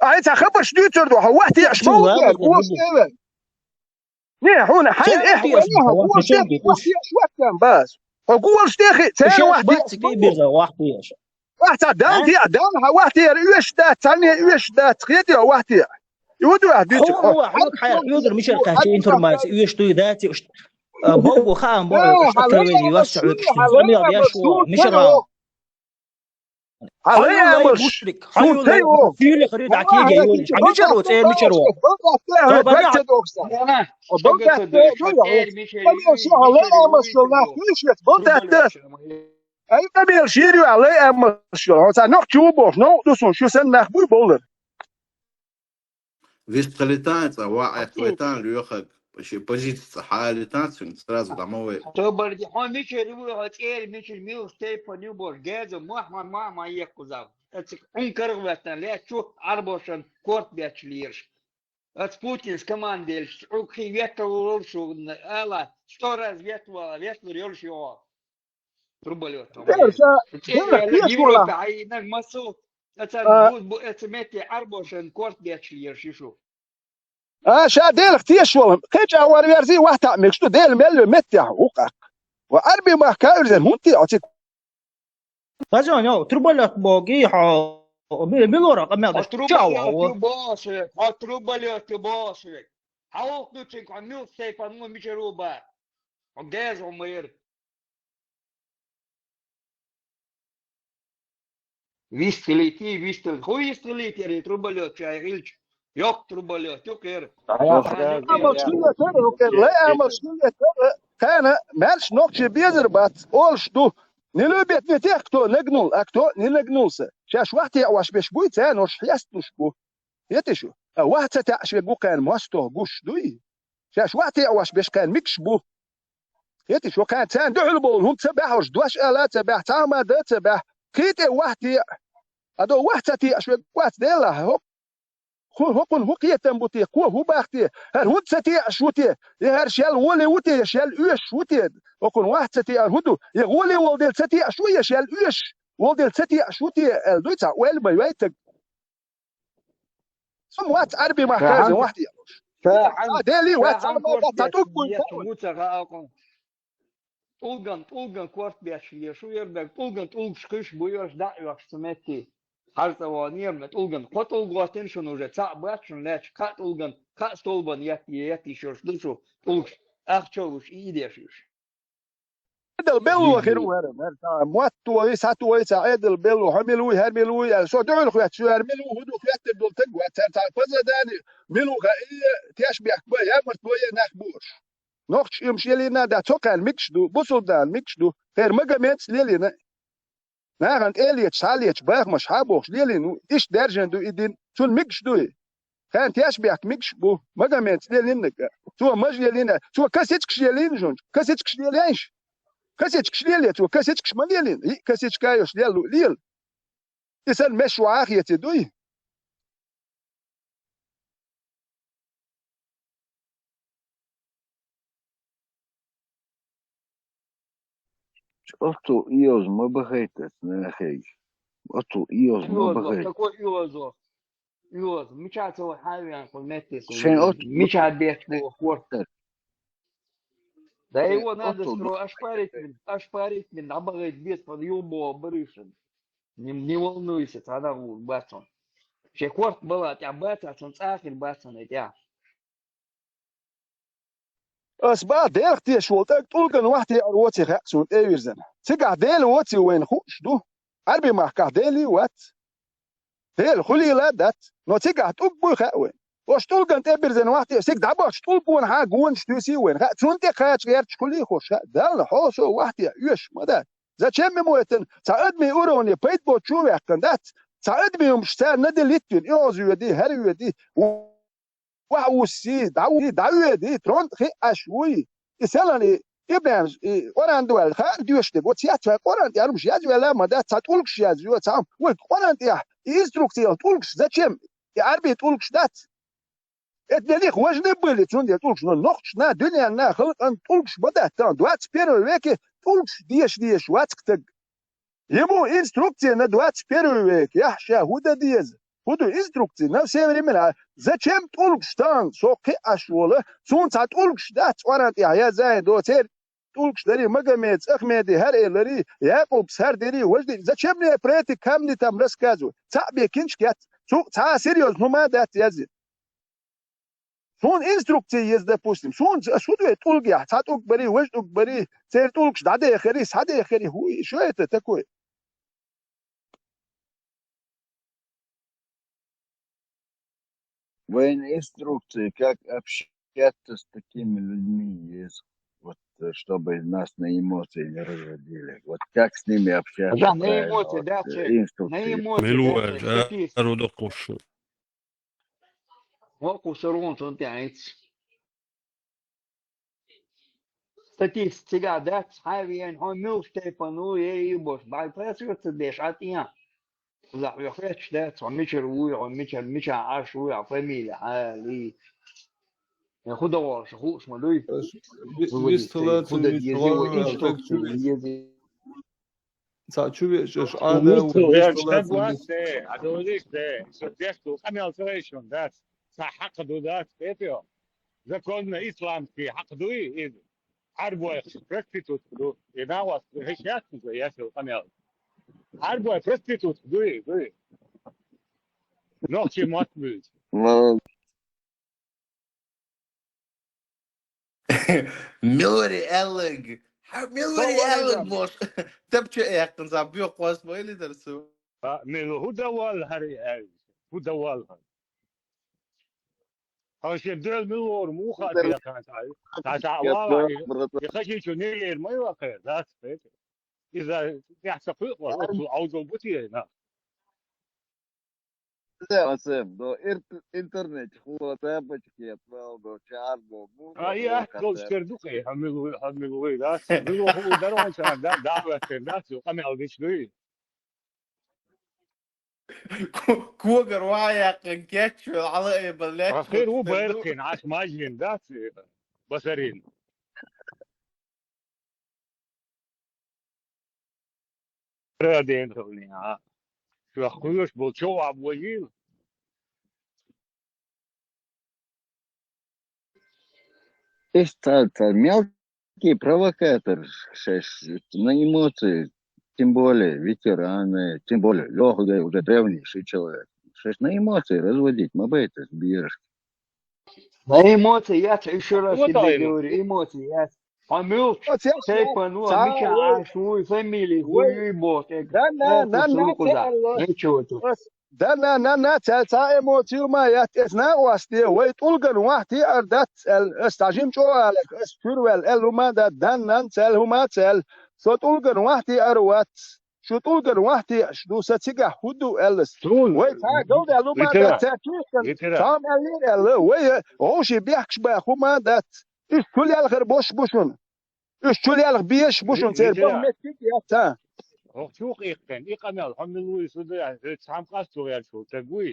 Ахьа цхьа хабарш дуьйцур ду, хьо вахь теӀаш ма ву цаьрга, гуш тӀе а ваьлла. Не, хьуна хьайна эхь ваьлла, хьо гуш тӀе вахь теӀаш вац царна баз. Хьо гуш тӀе хи, царна вахь теӀаш ма ву. Ахь цхьа дан теӀа, дан хьан вахь теӀар оьшуш дац, цхьанне оьшуш дац, хетий хьо вахь теӀа? И хӀун ду ахь дуьйцург хьо? Хьо хьайна оьзур мичара кхаьчча информаци оьшуш дуй, дац уьш? А, бовго хаам бо, э, уьш откровение йоссо хьоьгуш, замел деш ву, мичара? Хьан лай амалш, мушрик, хьан лай амалш, хьан лай амалш, хьан мичара ву, цӀера мичара ву? Ай, къамел шера ю, хьан лай амалш йолу, хьан цхьа нохчи ву бохуш, новкъа ду суна, шу санна нах буй бовлар. Вист хилийтан цкъа, ваӀ, Артур. Хилийтан лоьхург, шен позици цкъа хьалийтан цуьнан, сразу дӀа ма вай. Тобарди, хьо мичара ву, хьо цӀера мичара, муьлхачу тайпана ю бохуш, геза, мохь ма, мохь ма еккхуза. Ацциг Ӏун каргӀа веттан, лаьттачу Ӏарбошан корта бетташ лелаш. Аца Путинс команда делча, Ӏуьрг хи веттал волуш ву, ала, сто раз веттал, ветталур йолуш йогӀу. Труболёт. Дера, ша, дера, кхечо вала. Хьайнаг масу, ацан, а, бу-, бу-, аца метте Ӏарбошан корта бетташ лелаш ю шу. А, ша Делах тешаш вала. Кхеча вар верзий, вахь таӀа мегаш ду, Дела мел йо меттехь ву къаккха. Ва Ӏарби махка а вирзина, хӀунда те оцу Хазон, йо, труболёт богий хьо, ми-, милора къамел деш, ча вахьо. Хьо труболёт ю боху, хьо труболёт ю боху. Хьан вукху дуьйцург, хьо муьлхачу тайпана ву, мичара ву боху? Хьо геза хьо ма яра. Вист хилийти, вист хилийти. ХӀун вист хилийти яра, и труболёт ша хилча? Йоккха труболёт ю кхера. Лай амалш хилла тара, хӀу кхера, лай амалш хилла тара. Кхана маьрша нохчий безар бац, олуш ду. Не любит не тех, кто нагнул, а кто не нагнулся. Шаьш вахь теӀаш беш буй, царна уьш хьесталуш бу. Хетий шу? А вахь ца теӀаш верг ву кхана мостагӀ гуш дуй? Шаьш вахь теӀаш беш кхана мегаш бу. Хетий шу? Кхана царна дуьхьал бовла хӀума ца баьхьаш, дош ала а ца баьхьа, цхьа а ма дан а ца баьхьа. Кхин тӀе вахь теӀа. Ада вахь ца теӀаш верг вац, Делахь, хӀокху ХӀу-, хӀокхунна хӀун кхетам бу те? Кхо хӀун бах те? ХӀара хӀунда ца теӀаш ву те? Я хӀара шел гӀоле ву те, я шел оьшуш ву те? ХӀокхунна вахь ца теӀар хӀун ду? Я гӀоле волу дела ца теӀаш ву, я шел оьшуш волу дела ца теӀаш ву те? Аьлла дуй цхьа ойла ма йойтаг. Со-м вац Ӏарби махка а вирзина вахь теӀаш. Ша хьан-, а, Дели ша вац хьан Ӏарби махка, цхьа тӀулг вуй. ТӀулган, тӀулган корта беш везаш ву, ерг тӀулган тӀулгаш кхуьйсуш бу, ерш дӀа а оьхуш ца метти. Хьажа цӀа ваханера, тӀулган кхо тӀулг гӀоттина шуна уже, цхьаъ бац шуна лаьтташ, кхаа тӀулган, кхаа столбан етта, еттийш йолуш ду шу тӀулгаш, ахча а луш, и, и деш уьш. Эдал белло хир ву хӀара, хӀара цхьа мотт вой, схьат вой, цхьа эдал белло, хьо мила вуй, хӀара мила вуй аьлла, со дуьхьал хоьттуш, шу хӀара мила ву, хӀун ду, хоьттар долу таг вац, цара цхьа паза дани, мила ву хаий, тешнабехк бан, ямарт бой, нах бу уьш. Нохчаша имаш лелийна а дац, цо кхаьрна мегаш ду, бусулба дана мегаш ду, кхера Магомедас лелийна. Нахана тӀе а леташ, схьа а леташ, бахамаш схьа а бохуш лелийна ву. Иштта даьржина ду и дин. Цунна мегаш ду и? Хьан тешнабехк мегаш бу? Магомедаца лелийна-кх. Цо мажа лелийна, цо косичкаш лелийна жончу. Косичкаш лелийна шу? Косичкаш леле цо, косичкаш ма лелийна. И косичка йолуш лелла лу лела. И санна меш вахьа а хеций дуй? Оццул оьзда ма бахайта аса нахе. Оццул оьзда ма Оьзда, бахайта. Какой оьзда? Оьзда. Мича ца вахьа вен кху метте со Шайн вен? Оццул Мича бехк бу хӀорта? Да Шайн его надо оццул скоро ошпарить, блин, ошпарить, блин, дӀабахайта беза, под юбо барышин. Не, не волнуйся, цхьа нах ву бац хьуна. Шен корта бала тӀехь бацахь, цунна цӀа а хир бац хьуна и тӀехь. Ас боху, Делах тешаш волу стаг тӀулган вахьте ара воций хаьа суна тӀе а вирзина. Цигахь Дела воций вайна хууш ду. Ӏарби махкахь Дела а вац. Дела хуьлийла а дац, но цигахь тӀулг буй хаьа вайна. Оцу тӀулган тӀе а бирзина вахьте, цига дӀабахча тӀулгонан хьан гонаш туьйсий вайна хаьа. Цунна тӀе кхача гӀерташ хуьлий хӀорш хаьа. Далла хьо со вахьте оьшуш ма дац. Зачем ему это? Цхьа адамийн уровне пайда боцучу а ваьккхина дац. Цхьа адамийн хӀумаш царна дан литтина, и оьзда воьдий, хӀара воьдий. Ваха вуссий, дӀа-, дӀавоьдий, трон тӀе хиъаш вуй. И селан и ИбрахӀимс, и Къуръан дуьхьал хаар доьшуш дерг, оцу яц вай Къуръан тӀе хӀумаш язвелла а ма дац, цхьа тӀулгаш язйо, цхьа хӀума. Вай Къуръан тӀехь и инструкци йолу тӀулгаш зачем? И Ӏарби тӀулгаш дац. Это для них важны были, цундела тӀулгаш, но нохчашна, дуьненна, халкъан тӀулгаш ма дац, тахана двадцать первом веке тӀулгаш деша дезаш вац-кх стаг. Ему инструкция на двадцать первый век. Яхь ша хӀун дан деза? ХӀун ду инструкция на все времена? Зачем тӀулгаш тахана со кхиъаш волу? Суна цхьа тӀулгаш дац, Къуръан тӀехь язйина доцеран тӀулгаш дарий, Магомедас, Ахмедий, хӀара эларий, Якъубас хӀара дирий, важа дирий. Зачем мне про эти камни там рассказывать? Цхьаъ бен киншка яц. Цу цхьа а серьёзно хӀума а дац язйина. Суна инструкция еза, допустим, суна ас хӀун дуьйцу тӀулгехь, цхьа тӀулг барий, важа тӀулг барий, церан тӀулгаш дӀадехарий, схьадехарий, хӀун и, что это такое? Вайн инструкции, как общаться с такими людьми, есть, вот, э, чтобы нас на эмоции не разводили. Вот как с ними общаться Ага, на правильно, эмоции, вот, да, э, человек, на инструкции. Эмоции, да, Милуэ, человек, а, такие. Рудокуш. Воккхуш руна цунна тӀе хьайца. Статистика цигахь дац, хьан веана, хьо муьлхачу тайпана ву, е и бохуш, бӀе пасхьарца деш, Ӏа тӀе. Кхузахь хьоьга хетташ дац, хьо мичара вуй, хьо мичара, мичахь Ӏаш вуй, хьан фамилия, хьан лий. Я хӀун дан волуш, хууш ма дуй? Ас ви-, Выводить вистхила церан, хӀун дан цуьнан дезий, вай чугӀа инструкция вай езий. Цхьа чу веачаш Ӏана Муьлхха ву, ваьлча вистхила стаг цуьнан вац вист- те, а довзийша те, со дехка къамел ца хезаш дац, цхьа хьакъ ду дац, кхетий хьо? Законно исламский хьакъ дуй иза? Ӏарбойх проститутка ду. И нагӀос хӀиш яц иза, ясал къамел. Ӏарбой проститутка дуй, дуй. Нохчий мотт буьйцу. Милури аьлларг. Хьа, милури аьлларг бохуш. Тапча а яьккхина, цхьа боькъу хьоста вайли дара цо. А, мила хӀун дан валла хӀара и аьлла? ХӀун дан валла хӀара? Хьо шен доьла мила вогӀур муха а тӀе яхана цхьа, цхьа, цхьа а вала, и хажийчу негер ма йоккхе, дац, кхетий. Иза тӀехь ца кхуьу вара, оцу Ӏовдал бу те нах? Аса, до ир-, интернет хуло тапочки отправил, до чар, до муха. А, и ат долчу тера ду кхе, хьан мила вуй, хьан мила вуй, дац? Мила хуу дарончарна да, да, ваьккхина, дац, ю, къамел дича дуй? Ко-, когар ван яьккхина кечвелла, хьала а бан лаьтташ. Хир ву байракхина, Ӏаш мажин, дац, басарин. Раден хилни, а. Шух кхоьруш болу чов а божийла. Эш ца, ца мелкий провокатор, шеш, на эмоции, тем более ветераны, тем более Лёха уже древнейший человек. Шеш, на эмоции разводить, ма байтас бераш. На эмоции яц, ещё раз тебе говорю, эмоции яц. Хьо муьлхачу тайпана ву, мича Ӏаш вуй, фамилия хӀун юй боху тӀе. Да, на, на, на, цхьа руку за. Ничего тут. Да, на, на, на, цхьа, цхьа эмоцию ма яц, эс накъостий, вай тӀулган вахьте ара дац аьлла, ас цхьа жима чӀогӀа аларх, ас чуьра ваьлла аьлла хӀума дац, дан, нан цаьлла хӀума цаьлла, со тӀулган вахьте ара вац. шу тӀулган вахь теаш ду, сан цигахь хӀун ду аьллас. Суна Вай цхьа галдаьлла ма ветеран, дац, цхьа чуьйхкан ветеран. Цхьа аьллера аьлла, вай гӀовши бехкаш баха хӀума дац. Уьш чулелхар бош бу шуна. Уьш чулелха безаш бу шуна, церан бала меттиг яц, а? ХӀокху чу кхийкхина, и къамел хьо мила вуй, шу ду, хьо цхьаьна къасто гӀерташ волу стаг вуй?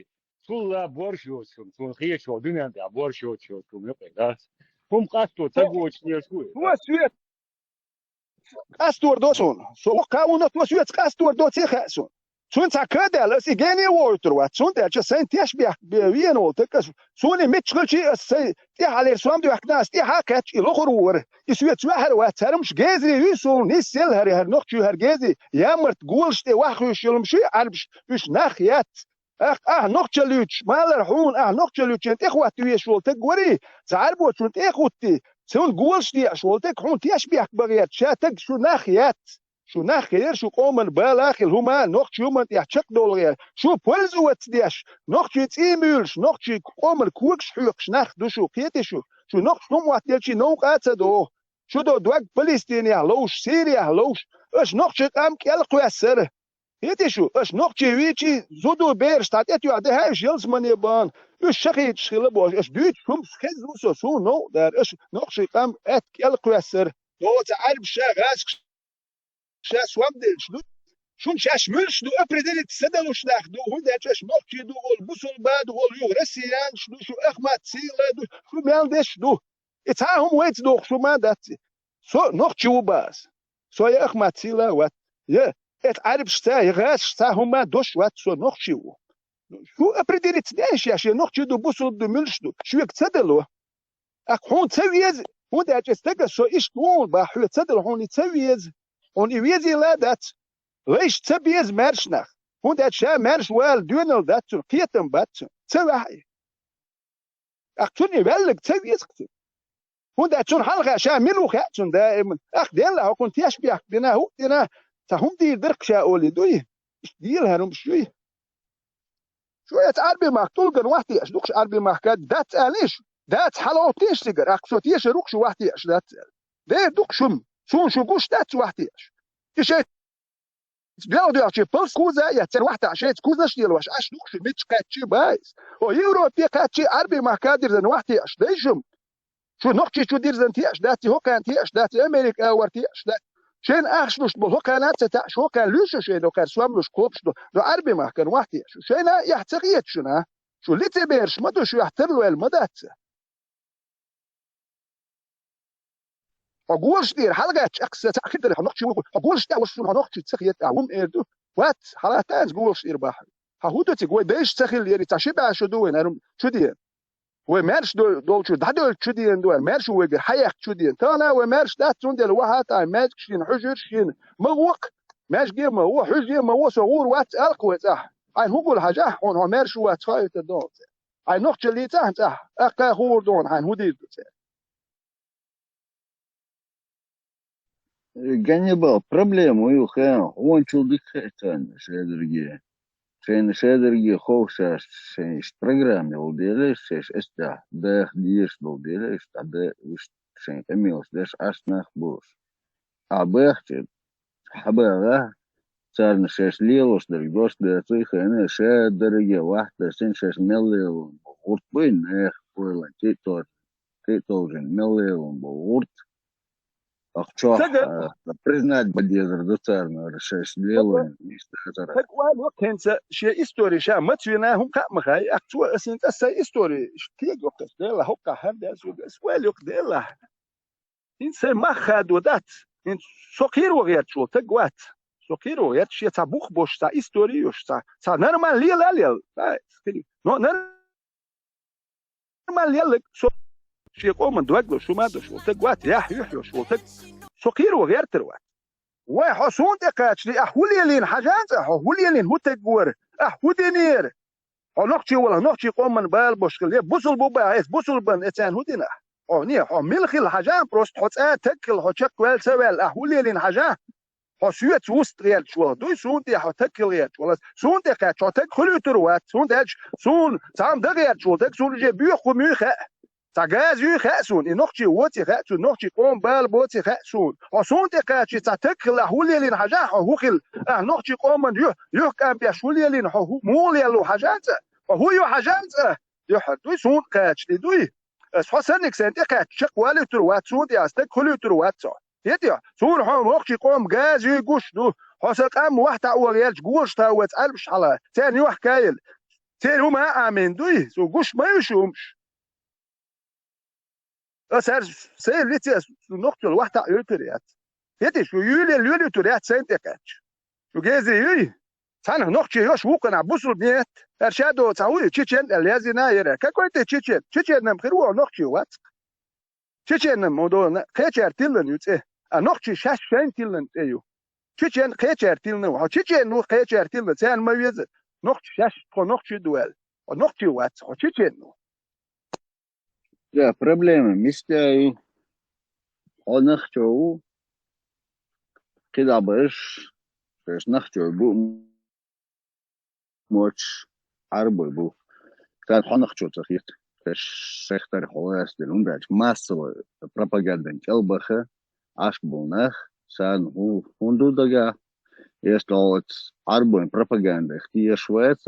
Цул а борш йоцуш, цунна хеташ волу дуьнен тӀехь борш йоцуш йолу хӀума юкъе дац. ХӀума къасто стаг воцуш лелаш вуй? Цо соьца къастор до суна. Со воккха а вуна, цо соьца къастор доций хаьа суна. Цуьнан цхьа ка даьлла, аса и гене вохуьйтур вац. Цундела сайн тешнабехк бе веана волу таг аса. Суна и мичча хилчий, аса сайн тӀаьхьалера сом доьхкина, аса тӀаьхьа кхаьчча, и лохур ву вара. И соьца ваьхьар вац, хӀара хӀумаш гезарий юй суна, нисъелла хӀара, хӀара нохчий, хӀара гезарий, ямарт голаш тӀе ваха хьуьйсуш йолу хӀума шуй Ӏарбаш, уьш нах яц. Ахь, ахь нохчалла юьйцуш, малар хьуна, ахь нохчалла юьйцучун тӀехӀотта везаш волу таг варий, цхьа Ӏарбочун тӀе а хӀуттий, цунна голаш деъаш волу таг хьуна тешнабехк бан гӀерта, ша таг шу нах яц. Шу нах хилира, шу къоман бала а хила, хӀума нохчийн хӀуманна тӀехь чекхдовла гӀерта. Шу пользоваться деш, нохчийн цӀий муьйлуш, нохчийн къоман когаш хьоькхуш нах ду шу, кхетий шу? Шу нохчашна хӀума хӀоттаделчий новкъа а ца доху. Шу до дог Палестинехь ловш, Сирехь ловш, аша нохчийн къам кӀел кхоьссара. Кхетий шу, аша нохчий вийчий, зуда бераш дӀа тӀетоьхна, де хьаьвш ялсамане бахана, уьш шахийчаш хила бохуш, аша дуьйцуш хӀумаш хезна ву со, суна новкъа дара, аша нохчийн къам аьтта кӀел кхоьссара. Доца Ӏарбаша, гӀазкхаша сом деллаш ду. Шуна шаьш муьлш ду, определиться ца далуш нах ду, хӀунда аьлча аша нохчий ду олу, бусулба ду олу, юха россиянаш ду, шу Ахмат Сила ду, шу мел деш ду. И цхьа а хӀума вайца дохуш хӀума дац и. Со нохчи ву бац. Со я Ахмат Сила вац. Я эта Ӏарбашца, я гӀазкхашца хӀума дош вац, со нохчи ву. Шу определиться деш я, шен нохчи ду, бусулба ду, муьлш ду. Шуьга ца дало. ТӀаккха хьуна ца веза, хӀунда аьлча стага со иштта ву бахьа хьоьга ца дало, хьуна и ца веза. Хьуна и везийла дац. Лайш ца беза маьрша нах. ХӀунда аьлча ша маьрша вала доьналла дац цунна, кхетам бац цунна. Ца ваьхьа и. ТӀаккха цунна и ваьлларг ца веза-кх цуьнан. ХӀунда аьлча цунна хьалха ша мила ву хаьа цунна даиман. ТӀаккха делла хьо кхунна тешнабехк бина, хӀуъа дина, цхьа хӀума дийр дара-кх ша олий дуй? Иштта дела хӀара хӀумаш юй? Шу эца Ӏарби махка тӀулган вахь теаш ду-кх шу, Ӏарби махка дац аьлла шу? Дац, хьалгӀовттийша цигара, тӀаккха со тешар ву-кх шу вахь теаш дац аьлла. Дера ду-кх шуна, суна шу гуш дац вахь теаш. И шайца белха доьгӀчий палс куза а эцна вахь теаш, шайца кузаш а лелош, Ӏаш ду-кх шу, мичча кхаьччий баиз. О, Европе кхаьччий, Ӏарби махка дирзина вахь теаш, дай шуна. Шу нохчий чу дирзина теаш дац, хӀокхарна теаш дац, Америка агӀор теаш дац. Шайна ахча луш болу хӀокхарна а ца таьаш, хӀокхарна луьйш шу шайна, хӀокхара сом луш кхобуш ду, ду Ӏарби махкана вахь теаш. Шайна а эхь ца хета шуна, а? Шу лицемераш ма ду, шу эхь тарлойла ма дац. Хьо голаш дийр хьалагӀаьттачу эккхаса ца хир дара, хьо нохчи ву, хьо голаш тӀе а вуш шуна, хьо нохчи ца хета, а, хӀума эр ду. Вац, хьалатта анца голаш дийр бахьа. Хьан хӀун ду цига? Вай дайша ца хилла ери, цхьа ши бӀе шу ду вайна, хӀара чу де. Вай маьрша до-, долчу дӀадоьллучу чу деана ду, аьлла, маьрша вайгара хьаехкачу чу деана. Тахана вай маьрша дац, цундела вахьа тӀе, маьждигаш йина, хьуьжарш йина. Ма гӀо-кх, маьждиге а ма гӀо, хьуьжаре а ма гӀо, со гӀур вац, аьлла-кх вай цӀахь. Хьайна хӀун гула хьажахь, хьуна хьо маьрша вац, хаийта догӀу цӀе. Хьайн нохчалла йийцахьа цӀахь, аккха хуур ду хьуна, хьайна хӀун дийр ду цӀе. Ганнибал, проблема ю хенахь, вончул дика хиъ царна шаьдерге. Шайна шаьдерге ховшаш, шайн иштта программа йолу дела, шайш эцтехь даха дезаш долу дела, иштта дӀа уьш шайн къамелаш деш Ӏаш нах болуш. Ахьа бахча, хьабагӀахь, царна шаьш лелош дерг дош даций хенахь, шаьдерге вахь тасина шаьш мел лело гӀурт буй, нехан ойланчий а торжа. Кхин а товжина мел лелун бу гӀурт. Ахчохь, Цигара а, признать бан дезар ду царна, ара шайш лелойн иштта цара. Хьаг ван йоккхинца шен истори ша мацвина, хӀума кхаъ ма хай, ах цо асин тӀа сайн истори, ш-, тега йоккхас, Делла хӀоккхахь хӀара дел суга, ас вайл йоккха Делла. ХӀинца сайн мах хадо дац, хӀинца со кхийро гӀерташ волу таг вац. Со кхийро гӀерташ, шен цхьа бух бош, цхьа истори йош, цхьа, цхьа нормально лела а лела. Но нар- Ма леллаг со шен къоман дог луш, хӀума а деш волу таг вац, яхь юьхь йолуш волу таг. Со кхийро гӀертар вац. Вай, хьо суна тӀе кхачале, ахь хӀун лелийна хьажа цӀа, хьо хӀун лелийна, хӀун таг вара, ахь хӀун динера? Хьо нохчий валахь, нохчий къоман бала бош хила, я бусулба бу баха, эс бусулбан эцарна хӀун дина ахь? Хьо, не, хьо мила хила хьажа, просто хьо цӀа таг хила, хьо чекхваьлла ца ваьлла, ахь хӀун лелийна хьажа? Хьо соьца вуста гӀерташ ваха дуй, суна тӀе хьо таг хила гӀерташ валас. Суна тӀе кхаьчча хьо таг хуьлуьйтур вац, хӀунда аьлча суна цхьамма дан гӀерташ волу таг, суна уже боьха хӀума юй хаьа. Цхьа газа юй хаьа суна, и нохчий воций хаьа суна, нохчий къоман бала боций хаьа суна. Хьо суна тӀе кхаьчча, цхьа таг хилла, ахь хӀун лелийна хьажахь хьо, хӀун хилла? Ахь нохчий къоман юьхь-, юьхькӀам беш хӀун лелийна хьо, хӀу-, муха лелла хьажахь цӀа? Хьо хӀун ю хьажахь цӀа? Юьхьар дуй, суна кхаьчча, и дуй? Ас хьо санниг сен тӀе кхаьчча, чакх валуьйтур вац, суна тӀе а стаг хулуьйтур вац хьо. ХӀетий хьо? Суна хьо нохчий къоман газа юй гуш ду. Хьо сан къам вахтахь вогӀа яьлча, гожа тха вац Ӏарбаш хьала. Церан юьхь каийла. Церан хӀума а Ӏамийна дуй? Цо гуш ма ю шу хӀумаш. Ас хӀара сайна лице ас нохчалла вахтахь йойтур яц. ХӀетий, шу юьйле лоьлуьйтур яц сайна тӀе кхаьчча. Шу гези юй? Цхьанхьа нохчий йош вукханахь бусулба нет. ХӀара ша доцахь вуй, чечен аьлла яздина яра. Какой ты чечен? Чечен-м хир ву, нохчий вац. Чечен-м мо дона, кхечара тиллан ю цӀе. А нохчий шаьш шайн тиллан цӀе ю. Чечен кхечара тиллан ву. Хьо чечен ву, кхечара тиллан, царна ма веза. Нохчий шаьш, тхо нохчий ду аьлла. Хьо нохчий вац, хьо чечен ву. Да, проблема мистяй. Хьо нахчо ву, кхидӀа баш, шаьш нахчо бу, моч, Ӏарбой бу. Царна хьо нахчо ца хета, шаьш шайх тара хьо лаьцна дела. ХӀунда аьлча массовая пропагандана кӀел баха, Ӏаш болу нах, царна хӀун, хӀун ду дагахь, если оцу Ӏарбойн пропагандах тешаш вац,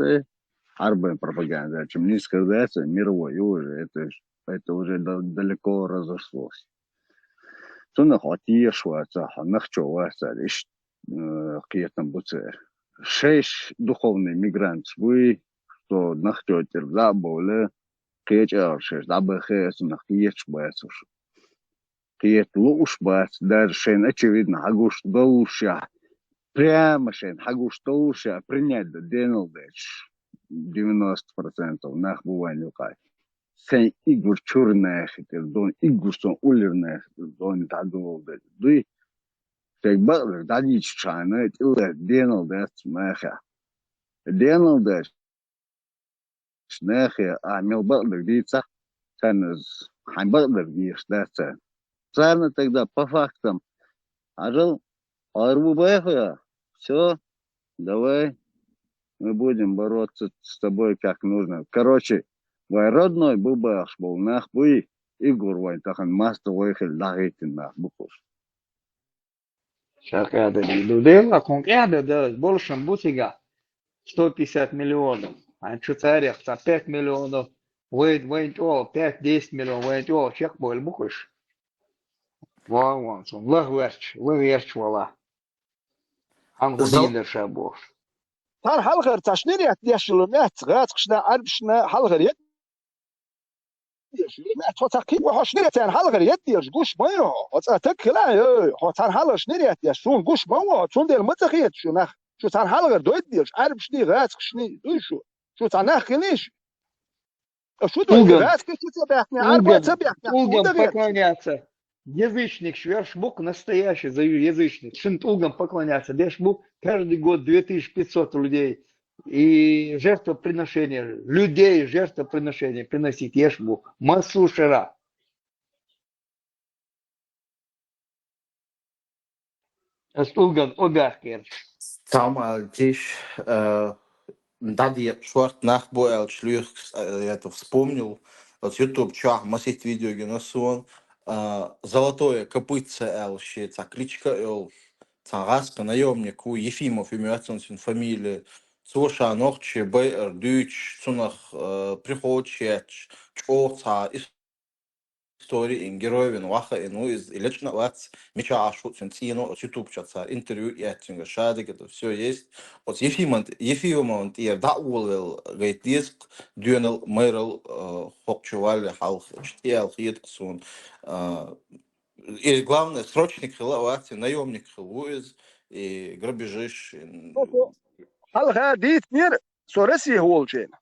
Ӏарбойн пропаганда, чем не скрывается, мировой уже, это ж, это уже да-, далеко разошлось. Цунах хьо тешаш вац, хьо нахчо вац, иштта, э, кхетам бу церан. Шаьш духовный мигранташ буй, что нахчо тӀера дӀа а бовла, кхечу агӀор шаьш дӀабаха а цунах кхеташ бац уж. Кхета лууш бац, даже шайна очевидно хьагуш доллушехь, прямо шайна хьагуш доллушехь, принять дан денал деш, девяносто процентов нах бу вайн юкъахь. Сайн игур чуьра нахе тӀера дон, игур сон уллера нахе тӀера дон дӀадолалла дерг дуй. Шайга бакъдерг дӀадийцичхьана, тӀелла денал дац нахехь. Денал дац. Нахе, ахь мел бакъдерг дийцахь, царна хьайн бакъдерг дийхаш дац царна. Царна тогда по фактам. Хьажал, хьо ара ву баха, всё, давай, мы будем бороться с тобой как нужно. Короче, вай родной бу бахаш болу нах буй, игур вайн тахана массовой хилла дӀахӀиттина нах бу кхуш. Ша къаьхьа дан дийр ду. Дела, кхунна къаьхьа дан дан, болушам бу цигахь. Сто пятьдесят миллионов. Хьайн чу царех цхьа пять миллионов. Вайн, вайн чӀогӀа пять-десять миллион, вайн чӀогӀа чекхбойла бу уьш. Вон, вон, цунна лах верч, лах верч вала. Хьан хӀун Зал- дийр дара ша бохуш. Цхьана хьалхара цхьа шнур етташ йолу меттаца гӀазкхашна, Ӏарбашна хьалхара етташ йолу меттаца хьо цхьа кхин а хьо шнур етташ хьалхара етташ гуш ма ю хьо. Хьо цкъа таг хила, ой, хьо цхьана хьалхара шнур етташ, суна гуш ма ву хьо, цундела ма ца хета шу нах. Шу цхьана хьалхара дойтта делаш, Ӏарбашний, гӀазкхашний, дуй шу. Шу цхьа нах хилийша. Шу ду, ГӀазкхи шу ца баьхкина, Ӏарбой ца баьхкина, шу УлгӀан да гӀерта. Поклоняться. Язычник шверш бу-кх, настоящий заю-, язычник. Шин УлгӀан поклоняться деш бу каждый год две тысячи пятьсот людей. И жертвоприношения, людей жертвоприношения приносить еш бу. Массу шера. Ас УлгӀан обяхкерча. Тамал тиш, э, дӀадекъа шорта нах бу аьлча, лоьхкас, э, это вспомнил. Оцу YouTube чохь масийтта видео гина суна, э, «Золотое копытце» аьлла шен цхьа кличка йолуш, цхьа гӀазкхи наемник ву, Ефимов ю моьтту цуьнан фамилия. Цо ша нохчий байар дуьйцуш, цунах, э, приходаш етташ, чӀогӀа цхьа историн герой вина ваха а вина ву иза, и лечкъина а вац, мичахь Ӏаш ву цуьнан цӀено, оцу YouTube чохь цара интервью а эцна цуьнгара, шадерг это всё есть. Оцу Ефиман, Ефимовна тӀера дӀа а волавелла гайта деза-кх, доьналла, майралла, э, хӀокху чу валле хьалха, иштта тӀеяьлла хета-кх суна. Э, и главное, срочник хилла а вац, и наемник хилла ву иза, и грабежиш, и Хьалха дийцинера, со Россехь волчу хенахь.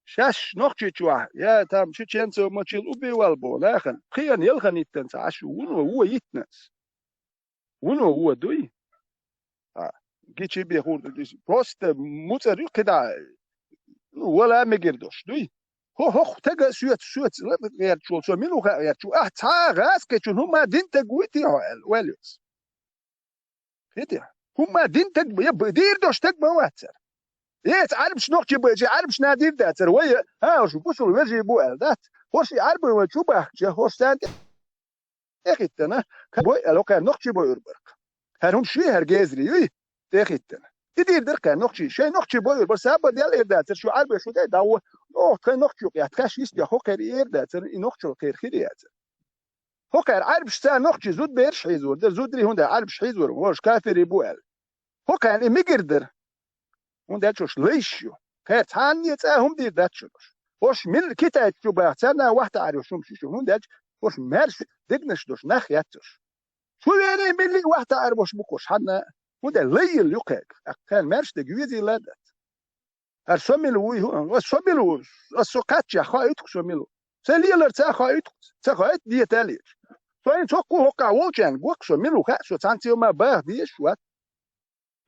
Шаьш Нохчийчохь, я там чеченцев мочил убивал боху нахана, пхиъна-ялханна йиттина ца Ӏаш ву, вуно вон йитина ас. Вуно вон дуй? А, гичи бен хуур ду иза. Просто муцӀар ю кхидӀа, ну, вала мегар долуш дуй? ХӀо, хӀокху тага соьца, соьца ла гӀерташ волу, со мила ву хаьа гӀерташ ву? Ахь цхьа а гӀазкхичун хӀумма дина таг вуй те хьо аьлла, ойла йо ас. ХӀетий? ХӀумма дина таг, я б-, дийр долуш таг ма вацара. Эца Ӏарбаш нохчий байчи, Ӏарбаш надийр дацара. Вай, хьан, уьш бусул вежий бу аьлла дац. ХӀорш и Ӏарбой вай чу бахча, хӀорш царна тӀехӀиттана, ка бой, ало, кхаьр нохчий бой ур барх. ХӀара хӀума ший, хӀара гезри юй, тӀехӀиттана. И дийр дара кхаьр нохчий, шей нохчий бой ур бар, саба дел эр дацар, шу Ӏарбой шу дай, да, во, ох, тхай нохчий юкъ, я, тхаш йистя, хӀо кхаьр эр дацар, и нохчал кхаьр хир яцар. ХӀо кхаьр Ӏарбаш ца нохчий зуд бераш хьийзор дара, зудри хӀунда Ӏарбаш хьийзор, хӀорш кафири бу аьлла. ХӀо кхаьрна и мигар дара. ХӀунда аьлча хӀорш лайш ю. Кхаьр цхьанне цӀа хӀума дийр дац шуна хӀорш. ХӀорш мил Китайца чу баха, царна вахта Ӏар йош хӀума ши шу. ХӀунда аьлча хӀорш маьрша дегнаш дош нах яц хӀорш. Шу вене милли вахта Ӏар бош бу хӀорш хьанна. ХӀунда лайил ю кхаьрга. Кхаьрна маьрша дег везийла дац. ХӀара со мила вуй хӀу, ас со мила ву, ас со кхачча хоуьйтух со мила ву. Са лелар ца хоуьйтух, ца хоуьйту дета леча. Со ин цокку хӀоккхахь волчаьнга гохку со мила ву хаьа, со цхьанца ма баха дезаш вац.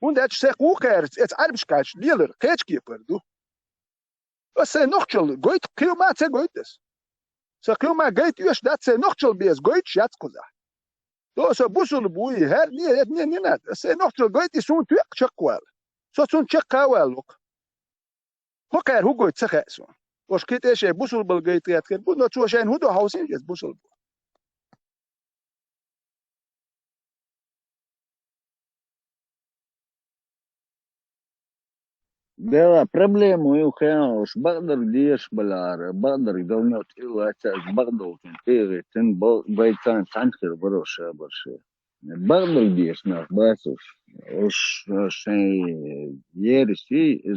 ХӀунда аьлча сайх ву кхаьрца, эца Ӏарбаш кхача лелар кхеча кепара ду. Ас сайн нохчал гойту, кхио ма ца гойту ас. Са кхио ма гайта оьш дац, сайн нохчал беза гойтуш яц кхузахь. То со бусул буй, хӀара не, не, не, не, ас сайн нохчал гойту, и суна тоькъа чакхвала. Со цунна чакхавала вокху. ХӀо кхаьр хӀу гойту ца хаьа суна. Ош кхин тӀе шайн бусул бал гайта гӀертахар бу, но цо шайна хӀун до хьовсийна иза бусул бу. Дела проблема ю хенахь, уьш бакъдарг дезаш балара, бакъдарг давно тӀе лаьцна, бакъдолчун тӀе а гӀиттина, бо-, байцан цхьаьна хир бара уьш, а, бара шен. Бакъдарг дезаш нах бац уьш. Уьш, уьш шайн ерриш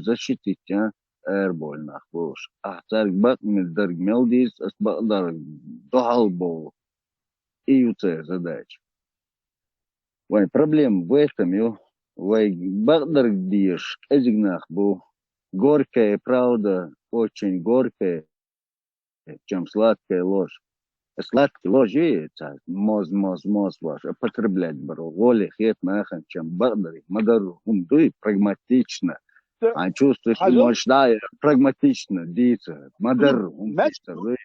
защитить ян арабовлу нах бу уьш. Ахь цаьрга бакъ мел дарг мел дийца, ас бакъдарг дуьхьал бовлу. И ю церан задача. Вайн проблема в этом ю. Вай бакъдарг дезаш кӀезиг нах бу. Горькая правда, очень горькая, чем сладкая ложь. Сладкая ложь и ца моз, моз, моз ваш, употреблять баро. Гъоле хета нахана, чем бакъдарг, ма-дарра хӀума дуй, прагматично. Хьайн чувствуешь, можешь, да, прагматично дийца, ма-дарра хӀума дийца дуй.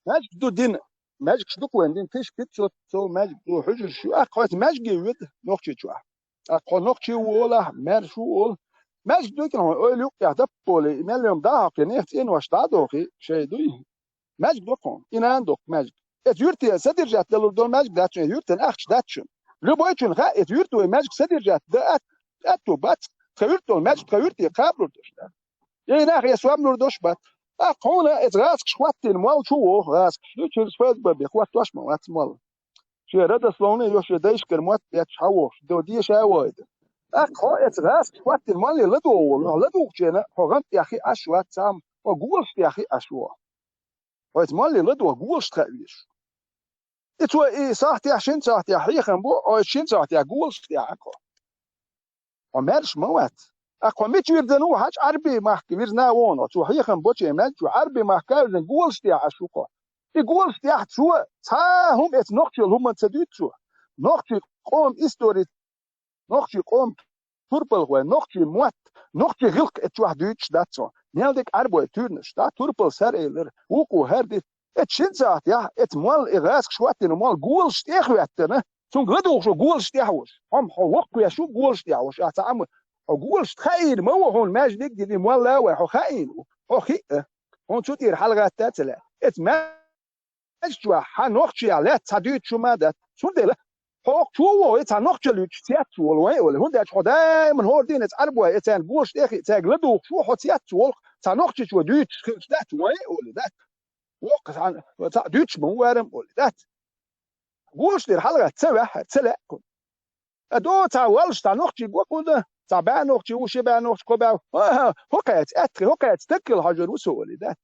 Маьждиг ду дина. Маьждигаш ду-кх вайн дина, тысяча пятьсот цо маьждиг ду, хьуьжарш ю. ТӀаккха хьо маьждиге воьду Нохчийчохь. ТӀаккха хьо нохчи ву олахь, маьрша ву олу. Маьждиг ду-кх хьуна, ойла юккъехь даппа олий, мел йома дӀахьокхий, нехан цӀенош дӀа а дохий, шайн дуй. Маьждиг ду-кх хьуна, и нана ду-кх маьждиг. Эца юьрте содержать далур долу маьждиг дац шуна, юьртан ахча дац шуна. Любой чун хаьа, эца юьрто маьждиг содержать дан атта, атто бац. Тхан юьртан маьждиг тхан юьрте кхабалур долуш дац. Эй, нах, я сомнур долуш бац. ТӀаккха хьуна эца гӀазкхаша хӀоттийна молла чу вогӀу гӀазкхаша. Ю, чуьра фейсбуке хӀоттош ма вац молла. Шен родословный йо, шен дайшкара мотт бетташ хьан вохуш, до деша а вайда. ТӀаккха хьо эца гӀазкхаша хӀоттийна молле ладогӀа волу, хьо ладугӀучу хенахь хьо гӀан тӀехь хи Ӏаш вац цхьамма, хьо голаш тӀехь хи Ӏаш ву. Хьо эца молле ладогӀа голаш тӀехь везаш. И цо и сахьтехь, шина сахьтехь хьехам бу, хьо эца шина сахьтехь голаш тӀехь Ӏа кхо. Хьо маьрша ма вац. ТӀаккха хьо мича вирзина ву хьажа, Ӏарби махка вирзина а вон, цо хьехам боче маьждиг чу Ӏарби махка а вирзина, голаш тӀехь Ӏаш ву кхо. И голаш тӀехь цо цхьа а хӀума эца нохчалла хӀуманца дуьйцу цо. Нохчий къоман истори, нохчий къоман турпалх вай, нохчий мотт, нохчий гӀиллакх эца чохь дуьйцуш дац цо. Мел дерг Ӏарбой туьйранаш, да, турпал сар элира, вукхо хӀара ди. Эца шина сахьтехь, эца молла, и гӀазкхаша хӀоттийна молла голаш тӀехь а хӀоьттина, цунга ладугӀуш ву голаш тӀехь а волуш. Хьо-м хьо воккхавеш ву голаш тӀехь а волуш, ахьа цхьа а ма, хьо голаш тӀехь хаийна ма ву хьуна маьждиг а дина, и молла а вай, хьо хаийна ву, хьо хиъна. Хьуна цу тӀера хьалагӀатта а ца лаьа. Эца маьждиг чохь хьан нохчех лаьцна цхьа дуьйцуш хӀума а дац. Цундела хьо хӀокху чу а вогӀий, цхьа нохчалла юьтуш цец а волу вайн а олий. ХӀунда аьлча хьо даиман хӀора дийнахь Ӏарбой, и царна голаш тӀехь а, цаьрга ладугӀуш ву, хьо цец а волу, цхьа нохчичо дуьйцуш хилча дац вайн а олий, дац. Воккха цхьа, цхьа дуьйцуш ма ву варам а олий, дац. Голаш тӀера хьалагӀатта ца ваьхьара, ца лаьа кхунна. Ткъа до цхьа валлаш цхьа нохчий го кхунна, цхьа бӀе нохчий ву, ши бӀе нохчий, кхо бӀе ву. ХӀокхаьца аьтта хила, хӀокхаьца стаг хила хьожур ву со олий, дац.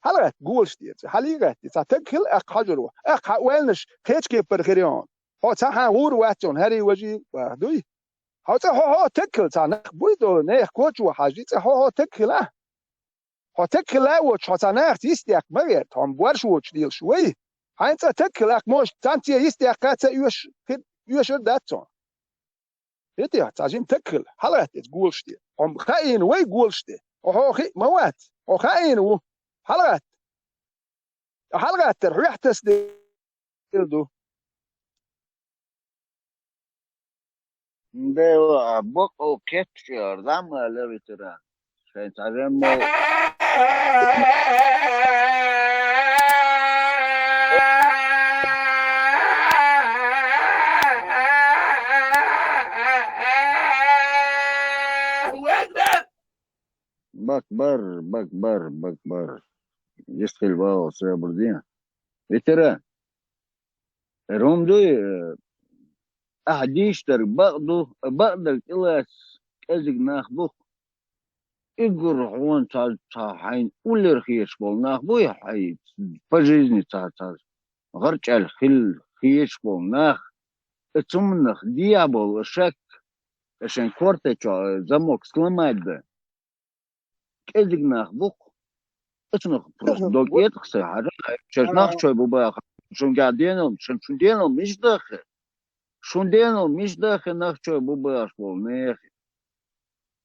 ХьалагӀатта голаш тӀера, хьалагӀатта, цхьа стаг хила, аккха хьожур ву. Аккха хьан ойланаш кхечу кепара хир ю хьуна. Хьо цхьа хьан гӀур вац хьуна, хӀарий важий ваха дуй? Хьо цкъа хьо-хьо стаг хила, цхьа нах буй долу, нехан кочо хьажий, цкъа хьо-хьо стаг хила. Хьо стаг хила а воцуш, хьо цхьа нахаца йистехь ма гӀерта, хьо-м борш воцуш лелаш вай. Хьайн цкъа стаг хила, аккха, может, цхьаьнца йистехь кхаьчча оьш-, хи-, оьшур дац хьуна. ХӀетте, цхьа жима стаг хила, хьалагӀатта эца голаш тӀера. Хьо-м хаийна вай голаш тӀе. Хьо-хьо хиъ ма вац, хьо хаийна ву. ХьалагӀатта. ХьалагӀаттар хьоьхьа тасадийр ду. Дела, бакъо кхетта чӀогӀа, зӀамига левитира. Шайн цхьа жимма Бакбар, бакбар, бакбар. Иштта хила вагӀал собар де. Ветера, ром дуй, э, ахьа дийшдар бакъ ду, бакъдар кӀилац кӀезиг нах бу. Игур хьона ца, ца хьайна уллер хеташ болу нах буй, хьай по жизни ца, ца гӀарчӀаьл хила хеташ болу нах, и цумнах дехьа болу шек, и шайн корта чу замок сломать дан. КӀезиг нах бу-кх. Оцунах просто дог этӀа-кх сан, хьажа, шаьш нах чой бу баха. Шун гӀа денал, шун, шун денал мича даха? Шун денал мича даха нах чой бу бахаш болу нехан?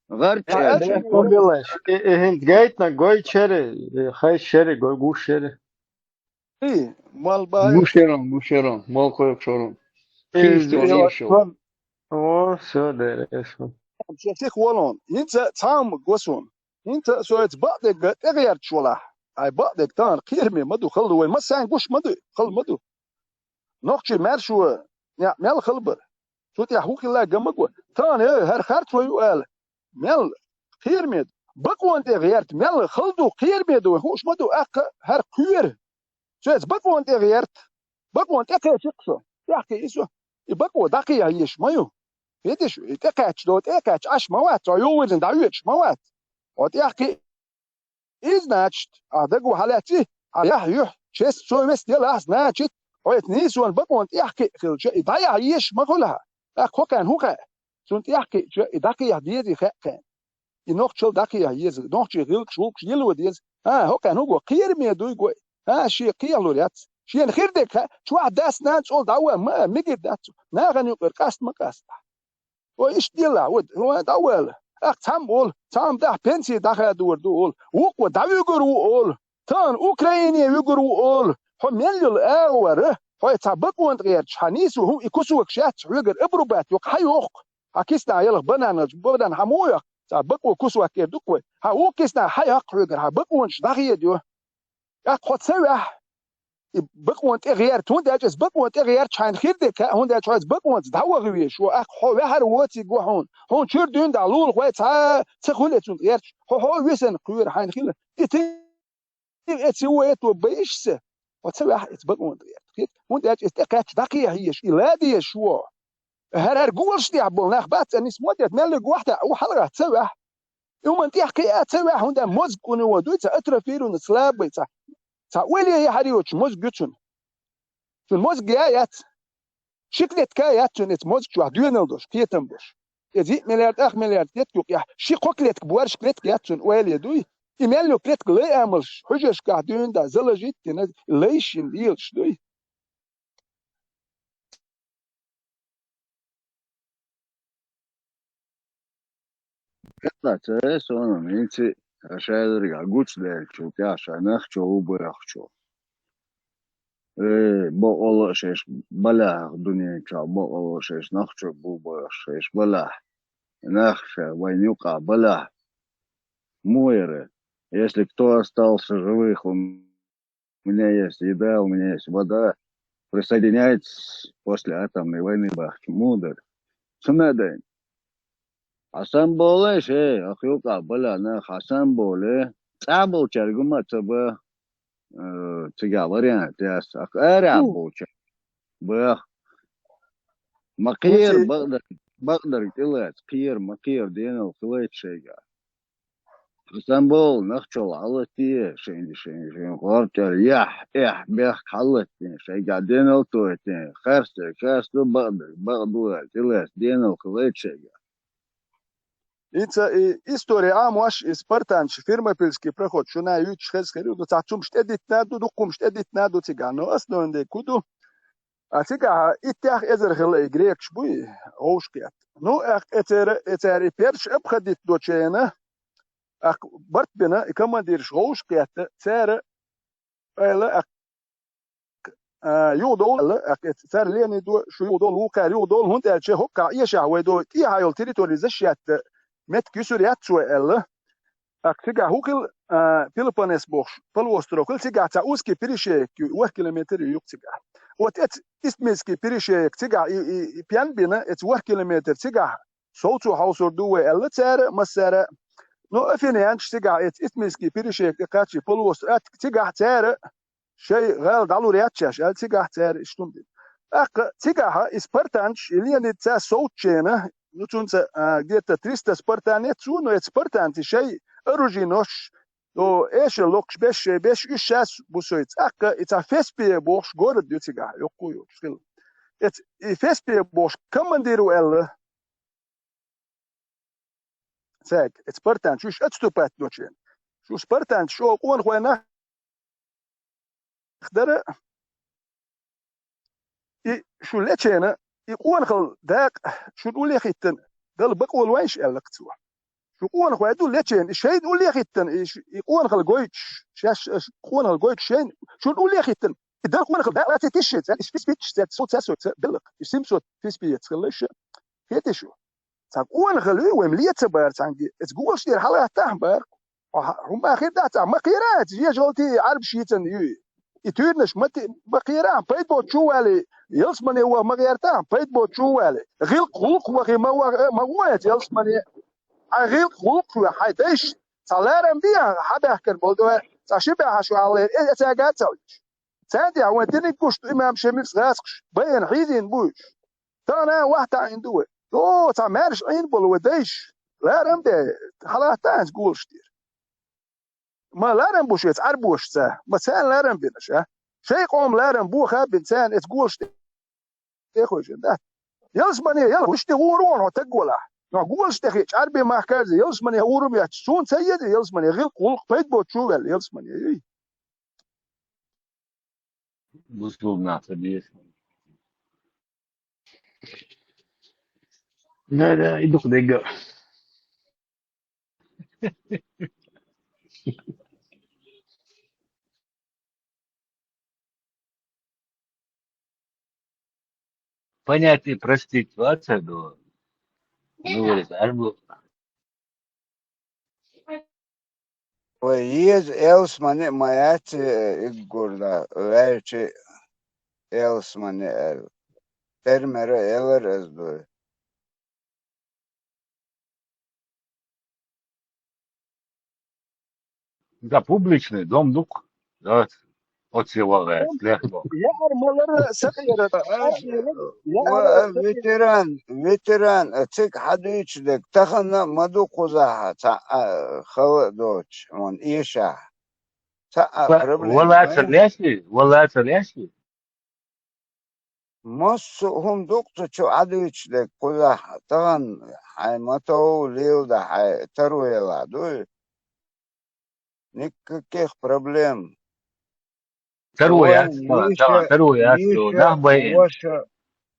ГӀарчӀ Э, аьлча, э, кон беллаш. Э, э, хӀинца гайтна гой чери, э, хай чери, гой гуш чери. И, мал бай. Гушерон, гушерон, мал койк шорон. Э, Чисто э, вешал. О, всё, да, хорошо. Шо сих волон. ХӀинца цхьа а ма го суна. ХӀинца со эца бакъдерг тӀегӀерташ валахь. Ай бакъдерг тахана кхераме ма ду, хала вай. Массарна гуш ма ду, хала ма ду. Нохчий маьршо, нехь мел хала бара. Цу тӀехь хӀун хилла ган ма го. Тахана, э, хӀара харц вай ю ала. Мел кхераме ду. Бакъонан тӀе гӀерта, мел хала ду, кхераме ду, вай хууш ма ду, аккха хӀара кхоьру. Со эца бакъонан тӀе гӀерта. Бакъонан тӀе кхечи-кх со. ТӀехь кхиъ и со. И бакъо дӀакхехьа езаш ма ю. Видиш, и тӀе кхаьчча до, тӀе кхаьчча Ӏаш ма вац, цо йоввазина дӀавоьдуш ма вац. О, тӀехь кхиъ. И, значит, а даго хьалаьци, а яхь юьхь, чест со вес делахь, значит, хьо эца нийсонан бакъонан тӀехь кхиъ хилча, и дӀаяхьа езаш ма хуьлу хьан. ТӀаккха хӀокхарна хӀун хаьа? Цунна тӀехь кхиъча, и дӀакхехьа дезий хаьа кхарна. И нохчалла дӀакхехьа еза, нохчий гӀиллакхаш, гӀуллакхаш йилла деза. А, хӀокхарна хӀун го, кхераме дуй го. А, шен кхехьалур яц. Шена хир дерг хаьа, чохь дас-нана цӀол дӀаван ма а, мегар дац цо. Нахана юкъара къаста ма къаста. Ой, иштта делахь, вот, ой, дӀавала. Ахь цхьамма волу, цхьамма дахь пенсий дӀахадор ду олу. Вукхо дӀавуьгур ву олу. Тахана Украине вуьгур ву олу. Хьо мел йолу агӀора, хьо цхьа бакъонан тӀе гӀерташ, хьан нийсо хӀун и кусокаш яц, хьоьгара обрубать йо-кх, хьан йохку. Хьан киснахь ялх бананаш, банан хьан муха йоккху? Цхьа бакъо кусок эр ду-кх вай. Хьан вукху киснахь хьан йоккху хьоьгара, хьан бакъонаш дӀахедайо. ТӀаккха хьо ца ваьхь, и бакъонан тӀе гӀерта, хӀунда аьлча иза бакъонан тӀе гӀерташ хьайна хир дерг хаьа, хӀунда аьлча хьо иза бакъонца дӀаваха везаш ву, аккха хьо ваьхьар воцийла хьуна, хьуна чуьра дуьйна дӀа лулахой цхьа а ца хуьлу цунна гӀерташ, хьо, хьо а висина кхоьру хьайна хила. И ти-, и эци ву, это байиш ца, хьо ца ваьхь, эца бакъонан тӀе гӀерта. ХӀунда аьлча иза тӀекхаьчча дӀакхехьа езаш, и ладе езаш ву. ХӀара, хӀара гуолаш тӀехь болу нах бац, цӀа нисса мотт эца, мел вуьгу вахьта, ву хьалха ца ваьхь. И хӀуманна тӀехь кхиа а ца ваьхь, хӀунда мозг кхуьнан ву дуй, цхьа атрофированный, слабый, цхьа, цхьа оле яхьар йоцуш мозг ю цуьнан. Цуьнан мозг я яц. Ши клетка яц цуьнан эца мозг чохь доьналла долуш, кхетам болуш. Иза йиъ миллиард, ах миллиард клетка юкъехь, ши-кхо клетка, боьрша клетка яц цуьнан, оле дуй. И мел йолу клетка лай амалш, хьуьжаршкахь дуьйна да, заложить дина, лайш йина лелаш дуй. Кхетта ца сонан, хӀинца шаьргахь гучудаьллачул тӀаьхьа ша нах чо ву бахчо. Э, бакъалла а шаьш балахь, дуьнен чохь бакъалла а шаьш нах чо бу бахаш шаьш балахь. Нах ша вайн юкъахь балахь. Муха яра, если кто остался живых, у меня есть еда, у меня есть вода, присоединяйтесь после атомной войны бахча муха дара. Ца ма дайна. Хьасан болуш, э, ах юкъа балана, Хьасан боле, цӀа болчаьрга ма ца ба, э, цигахь вариант яц, ах арахь болчаьрга. Бах. Ма кхера, бакъдар, бакъдарг тӀелаца, кхера, ма кхера, денал хилайта шайгахь. Стамбул нах чул хьалатте, шайн, шайн, шайн гӀортар яхь, эхь, бехк хьалатте, шайгахь денал тойтте, харцдерг харц ду, бакъдерг бакъ ду аьлла, тӀелаьцна денал хилайта шайгахь. Ица и история Ӏамош, и спартанчи, Фермопильский проход, шуна юьйцуш хеза хир ю, цхьа цумаш тӀедитина ду, дуккхумаш тӀедитина ду цигахь, но основной ку ду. А цигахь иттех эзар хилла и грекаш буй, вовшахкхетта. Ну, аьхка эцера, эцара и перш обходить дочу хенахь, аьхка барт бина, и командираш вовшахкхетта, цара айла, аьхка, а, юхадовла, аьхка, цара лени до, шу юхадовла, вукхара юхадовла, хӀунда аьлча хӀоккхахь эшахь вай до, тӀехьа йолу территори защищать меттиг юьсур яц вай аьлла. ТӀаккха цигахь хӀун хила, а, Пелопоннес бохуш, полуостров хила, цигахь цхьа узкий перешеек ю, ворхӀ километр ю юкъа цигахь. Вот эца Истмийский перешеек цигахь и, и, и пен бина, эца ворхӀ километр цигахь совцо хьовсур ду вай аьлла цара, массара. Ну, афинянаш цигахь эца итминский перешейк тӀе кхаччий полуостров, цигахь цара шай гӀала дӀалур яц шаьш аьлла, цигахь цара иштта хӀума дина. ТӀаккха цигахь и спартанцаш, и Леонид цо совцучу хенахь, ну, цунца, а, где-то триста спартанец ву, но эцу спартанций шай оружинош, то эшар локхуш беш, шай беш, уьш шаьш бу соьца. ТӀаккха и цхьа Феспия бохуш город ю цигахь, йоккхо йоцуш хилла. Эц-, и Феспия бохуш командир ву аьлла. Цаьрга, эц спартанцаш уьш отступать йочу хенахь. Шу спартанцаш оха къонахой нах дара, и шу лечена, и къонахалла дакъа шуна уллехӀиттина дала бакъо лойша аьлла-кх цо. Шу къонахой ду лечена, и шайна уллехӀиттина, и ш-, и къонахалла гойтуш, шаьш, аш къонахалла гойтуш шайна, шуна уллехӀиттина. И дала къонахалла дакъа лаьцна тиша шайца, и спис питчаш цаьрца, со цаьрца, со белла-кх, и семьсот Феспиец хилла шу. Хетий шу? Цхьа къонахалла ю, вай ма леца бара цхьаьнгге. Эца гулаш тӀера хьалахӀоттахьа бара. Хьо хьа-, хӀума хир дац, ахьа ма кхера, эца жежалти Ӏарбаш йийцина ю. И туьйранаш ма ти-, ма кхера, ахьа пайда боцучу вале, ялсамане ваха ма гӀертахьа, пайда боцучу вале. ГӀиллакх-гӀуллакх вахе ма ваха, ма гӀо эца ялсамане. Хьайн гӀиллакх-гӀуллакх ваха, хьайн дайша цхьа ларам бе ахьа, хьан баьхкар болу дой, цхьа ши баьхьаш ваьлла лер, э, эцаьрга а ца хьоьжуш. Цаьрга тӀехь вайн диниг гуш ду имам Шемилс гӀазкхаш, байина хьийзийна бу уьш. Тахана а вахь таӀийна ду вай. Йо, цхьа маьрша Ӏийна болу вай дайша. Ларам бе, хьалатта хӀинца гулаш тӀера. Ма ларам бу шу эца Ӏарбошца, ма царна ларам бина ша. Шайн къоман ларам боха а бина царна эца гулаш тӀе тӀехуьйшина дац. Ялсамане, ял, вуьш тӀе гӀур ву хьо таг валахь. Но гулаш тӀе хиъча Ӏарби махкарзе, ялсамане гӀур ма яц. Суна ца еза ялсамане, гӀиллакх-гӀуллакх пайда боцучу ваьлла ялсамане. Эй. Бусулба нах ца деза. Да, да, и дукха дегга. Понять и простить вац ду. Ну, говорит, арму. Вай еза ялсамане а ма яц, э, иггур да, ваьлча ялсамане аьлла. Термера а элар ас дуй. Да, публичный дом ду-кх. Да, оццу вахара, лехбо. Яар малар сакъера, яар малар сакъера. Ветеран, ветеран, цига хьадуьйцуш дерг, тахана а ма ду кхузахь, цхьа а хала а доцуш, хьуна эшахь. Цхьа а проблема. Вала ца лешли, вала ца лешли. Массо а хӀума ду-кх цу чу Ӏадуьйцуш дерг кхузахь, тахана хьайн ма тов леладахь, хьайн таро елахь дуй. Никаких проблем. Таро яц, ма, таро яц, нах байина. Ваша,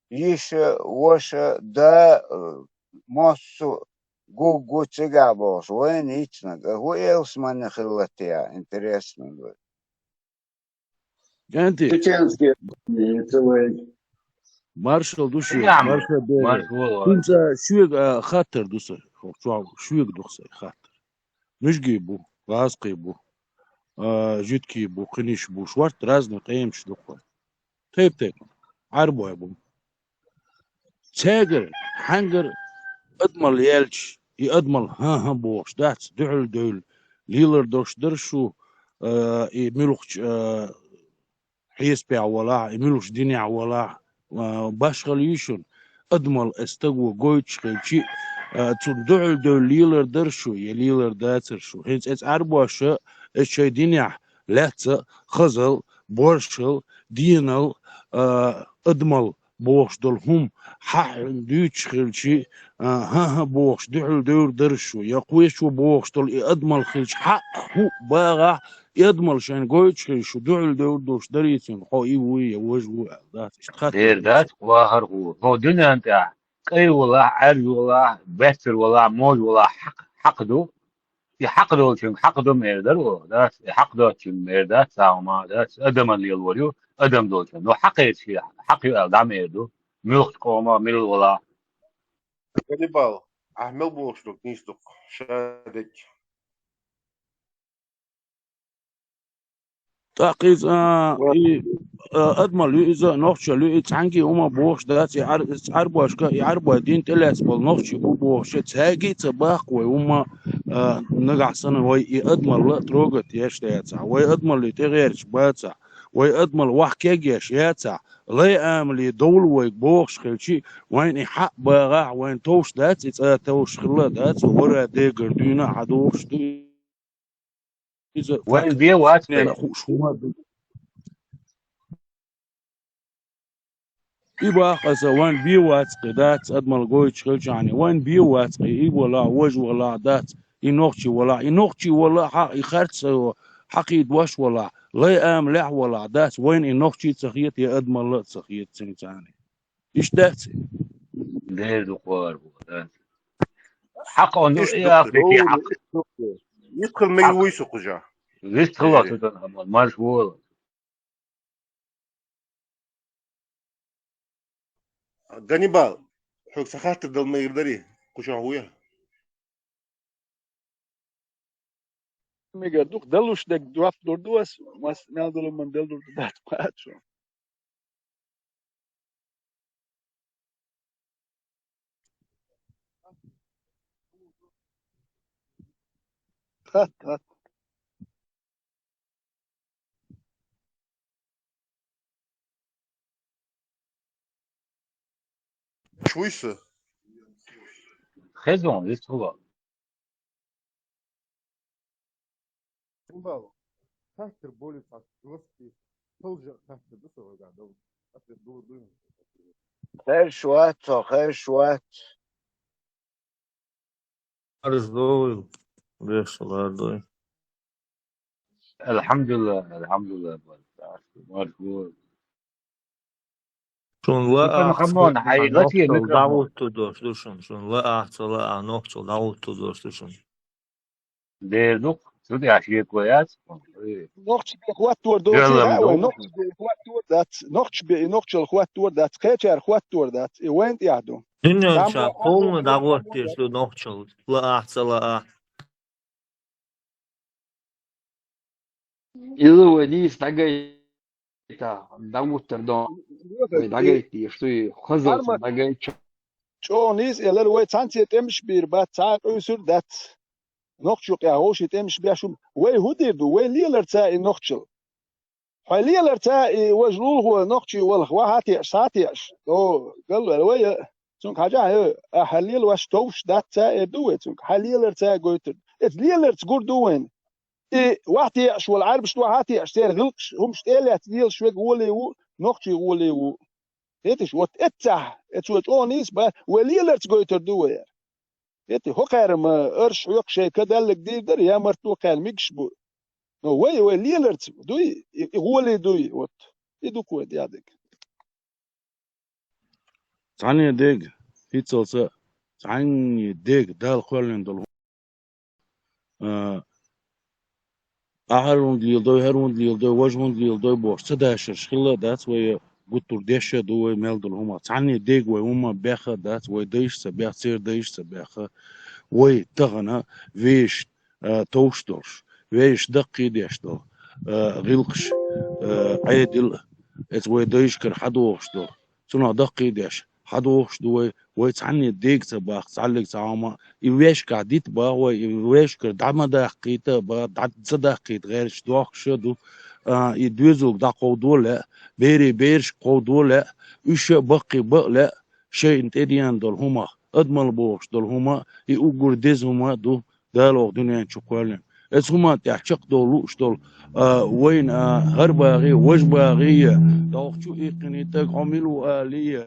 йиша, ваша, да, э, массо а гуггу цигахь бохуш, вайна йицнарг, а хӀун ялсамане хилла те, интересно ду. Чеченский, э, целый. Маршал ду шуьга, маршал бе. ХӀинца шуьга, а, хаттар ду сан, хӀокху чохь шуьга ду сан хаттар. Муьжгий бу, гӀазкхий бу, а, жуьгтий бу, кхиниш бу, шорта разный къемаш ду-кх. Тайп-тайпана, Ӏарбой бу. Цаьргара, хьаьнгара адамалла яьлча, и адамалла хӀан-хӀа бохуш дац, дуьхьал девлла лелар долуш дара шу, а, и муьлххачу, а, хьесапехь валахь, и муьлххачу динехь валахь, а, башхалла юй шуна, адамалла аса стага гойтуш хилча, а, цунна дуьхьал девлла лелар дара шу, я лелар дацара шу. ХӀинца эца Ӏарбоша, эца шайн динехь лаьцна хазал, боршал, денал, а, адамалла бохуш долу хӀума хьан дуьйцуш хилча, а, хӀан-хӀа бохуш дуьхьал девр дара шу, я кхечо бохуш долу и адамалла хилча, хьан хӀу багӀахь, и адамалла шайна гойтуш хилча, шу дуьхьал девр долуш дарий цуьнга, хьо и вуй, я важа ву аьлла дац. Иштта хаттар ду. Дера дац, вахар хӀу. ХӀо дуьнен тӀехь кӀай валахь, Ӏаьржа валахь, баьццара валахь, можа валахь, хьакъ, хьакъ ду. И хьакъ долчуьнга хьакъ ду ма эр дара оха, дац? И хьакъ доцучуьнга ма эр дац, цхьа хӀума дац, адаман лелор ю, адам долчуьнга. Но хьакъ эций, хьакъ ю аьлла дӀа ма эр ду. Муьлххачу къомах мила валахь. Ганнибал, ахь мел бохуш ду, нийса ду-кх, ша дерг. ТӀаккха иза, а, и, а, адамал ю иза, нохчал ю иза, цхьанкхи хӀума бохуш дац, и Ӏар-, Ӏарбошка, и Ӏарбой дин тӀелаьцна болу нохчий бу бохуш, цаьрга а ца баккха вай хӀума, а, нагахь санна вай и адамалла трогать еш дацахь, вай адамалле тӀегӀерташ бацахь, вай адамалла вахь кегъеш яцахь, лай амале довла вайга бохуш хилчи, вайна и хьаъ багӀахь, вайна товш дац, и цӀа товш хилла дац, вара дегара дуьйна а хьадохуш ду. Иза вайн факт. Бен вац нена хууш хӀума ду. И бах аса, вайн бен вац кхи дац, адамал гойтуш хилчахьана, вайн бен вац кхи, и валахь, важа валахь дац, и нохчи валахь, и нохчи валахь, хьа-, и харц, э, хьакхийдош валахь, лай амалехь валахь дац, вайн и нохчи ца хета, я адамалла а ца хета цуьнан царна. Иштта дац? Дера ду кхоар бу, да. Хьакъ он ду, Иштта и ду, ахъ бу, и хьакъ. Иштта ду. Иштта хила мегар вуй со кхузахь. Вист хила Дера. Цу тӀан хӀаман, марш вуо. Ганнибал, хьоьга цхьа хаттар дала мегар дарий? Кхузахь вуй? Мегар ду-кх, далуш дерг жоп лур ду ас, мас-, мел долу ман дел лур ду дац, паччахь. Хат, хат. Чуйса? Хезон, здесь хула. Бал. Хаттар болит, жёсткий. Тоже хаттар да, сорок, да. Ответ был, был. Хеш вац, хеш вац. Арз ду, беш лар ду. Алхьамдулиллах, алхьамдулиллах, баркалла. Марш вуо. Шун ла Итан ахь хамон, хьайгӀат е нохчал микрофон. ДӀагӀутту дош ду шун. Шун ла ахь, ца ла ахь, нохчал дӀагӀутту дош ду шун. Дер ду-кх, цу тӀехь шеко яц. Нохча бен хӀоттор доций, Жолам а, вай, ду. Нохча бен хӀоттор дац, нохча бен, нохчал хӀоттор дац, кхечара хӀоттор дац, и вайн тӀехь ду. Дуьнен чохь полный дӀагӀоттуш ду нохчал, ла ахь, ца ла ахь. Иза вай нийса дӀагайта, дӀагуттар ду. Вай дӀагайта, что и хазалца дӀагайта. ЧӀогӀа нийса элира, вай цхьаьнца тӀемаш бийр бац, цхьа а къуьйсур дац. Нохча юкъехь вовшийн тӀемаш беш хӀума. Вай хӀун дийр ду? Вай лелар ца и нохчал. Хьо лелар ца и важа лулахо нохчий валах, ва хьан теаш, схьа а теаш. О, галваьлла вай, цунга хьажахь, э, ахьа лелош товш дац ца эр ду вай цунга. Хьан лелар ца гойтур. Эца леларца гур ду вайна. И вахь теаш волу Ӏарбаш ду хьан теаш, церан гӀиллакхаш, хӀумаш тӀе а лаьцна лелаш верг гӀоле ву, нохчий гӀоле ву. Хеташ, вот эццахь, эцо чӀогӀа нийса бан, вай леларца гойтур ду вай. Хети, хӀокхара ма арш хьоькху шайн кадаллиг дийр дара, я марто кхаьрна мигаш бу. Но вай, вай леларца дуй, и, и гӀоле дуй, вот. И ду-кх вай дехьа дерг. Цхьанне дега, хӀинццалца, цхьанне дега Дала кхоьллина долу. А, ахьа хӀара хӀунда леладой, хӀара хӀунда леладой, важа хӀунда леладой бохуш, ца дашарш хилла а дац вай, гуттар деш а ду вай мел долу хӀума. Цхьанне дега вай хӀума беха а дац, вай дайша ца беха, церан дайша ца беха. Вай тахана вешан, а, товш долуш, вешан даккхий деш долу, а, гӀиллакхаш, а, Ӏедал, эца вай дайшкара хьадохуш долу. Цунах даккхий деш, хьадохуш ду вай, вай цхьанне дега ца баккха, цхьаллиг цхьа хӀума, и вешкахь дита баха вай, и вешкара дӀа ма даккхийта а баха, дӀа ца даккхийта гӀерташ дохкуш а ду, а, и доьзалга дӀакховдо лаьа, берийн берашка кховдо лаьа, уьш а баккхий бакъ лаьа, шайна тӀедеана долу хӀумах, адамал бохуш долу хӀума, и уггар деза хӀума а ду, Дала оха дуьнен чу кхоьллина. Эцу хӀуманна тӀехь чекхдовла лууш долу, а, вайна, а, хӀара багӀий, важа багӀий, дӀахчу иккхиний таг, хьо мила ву алий,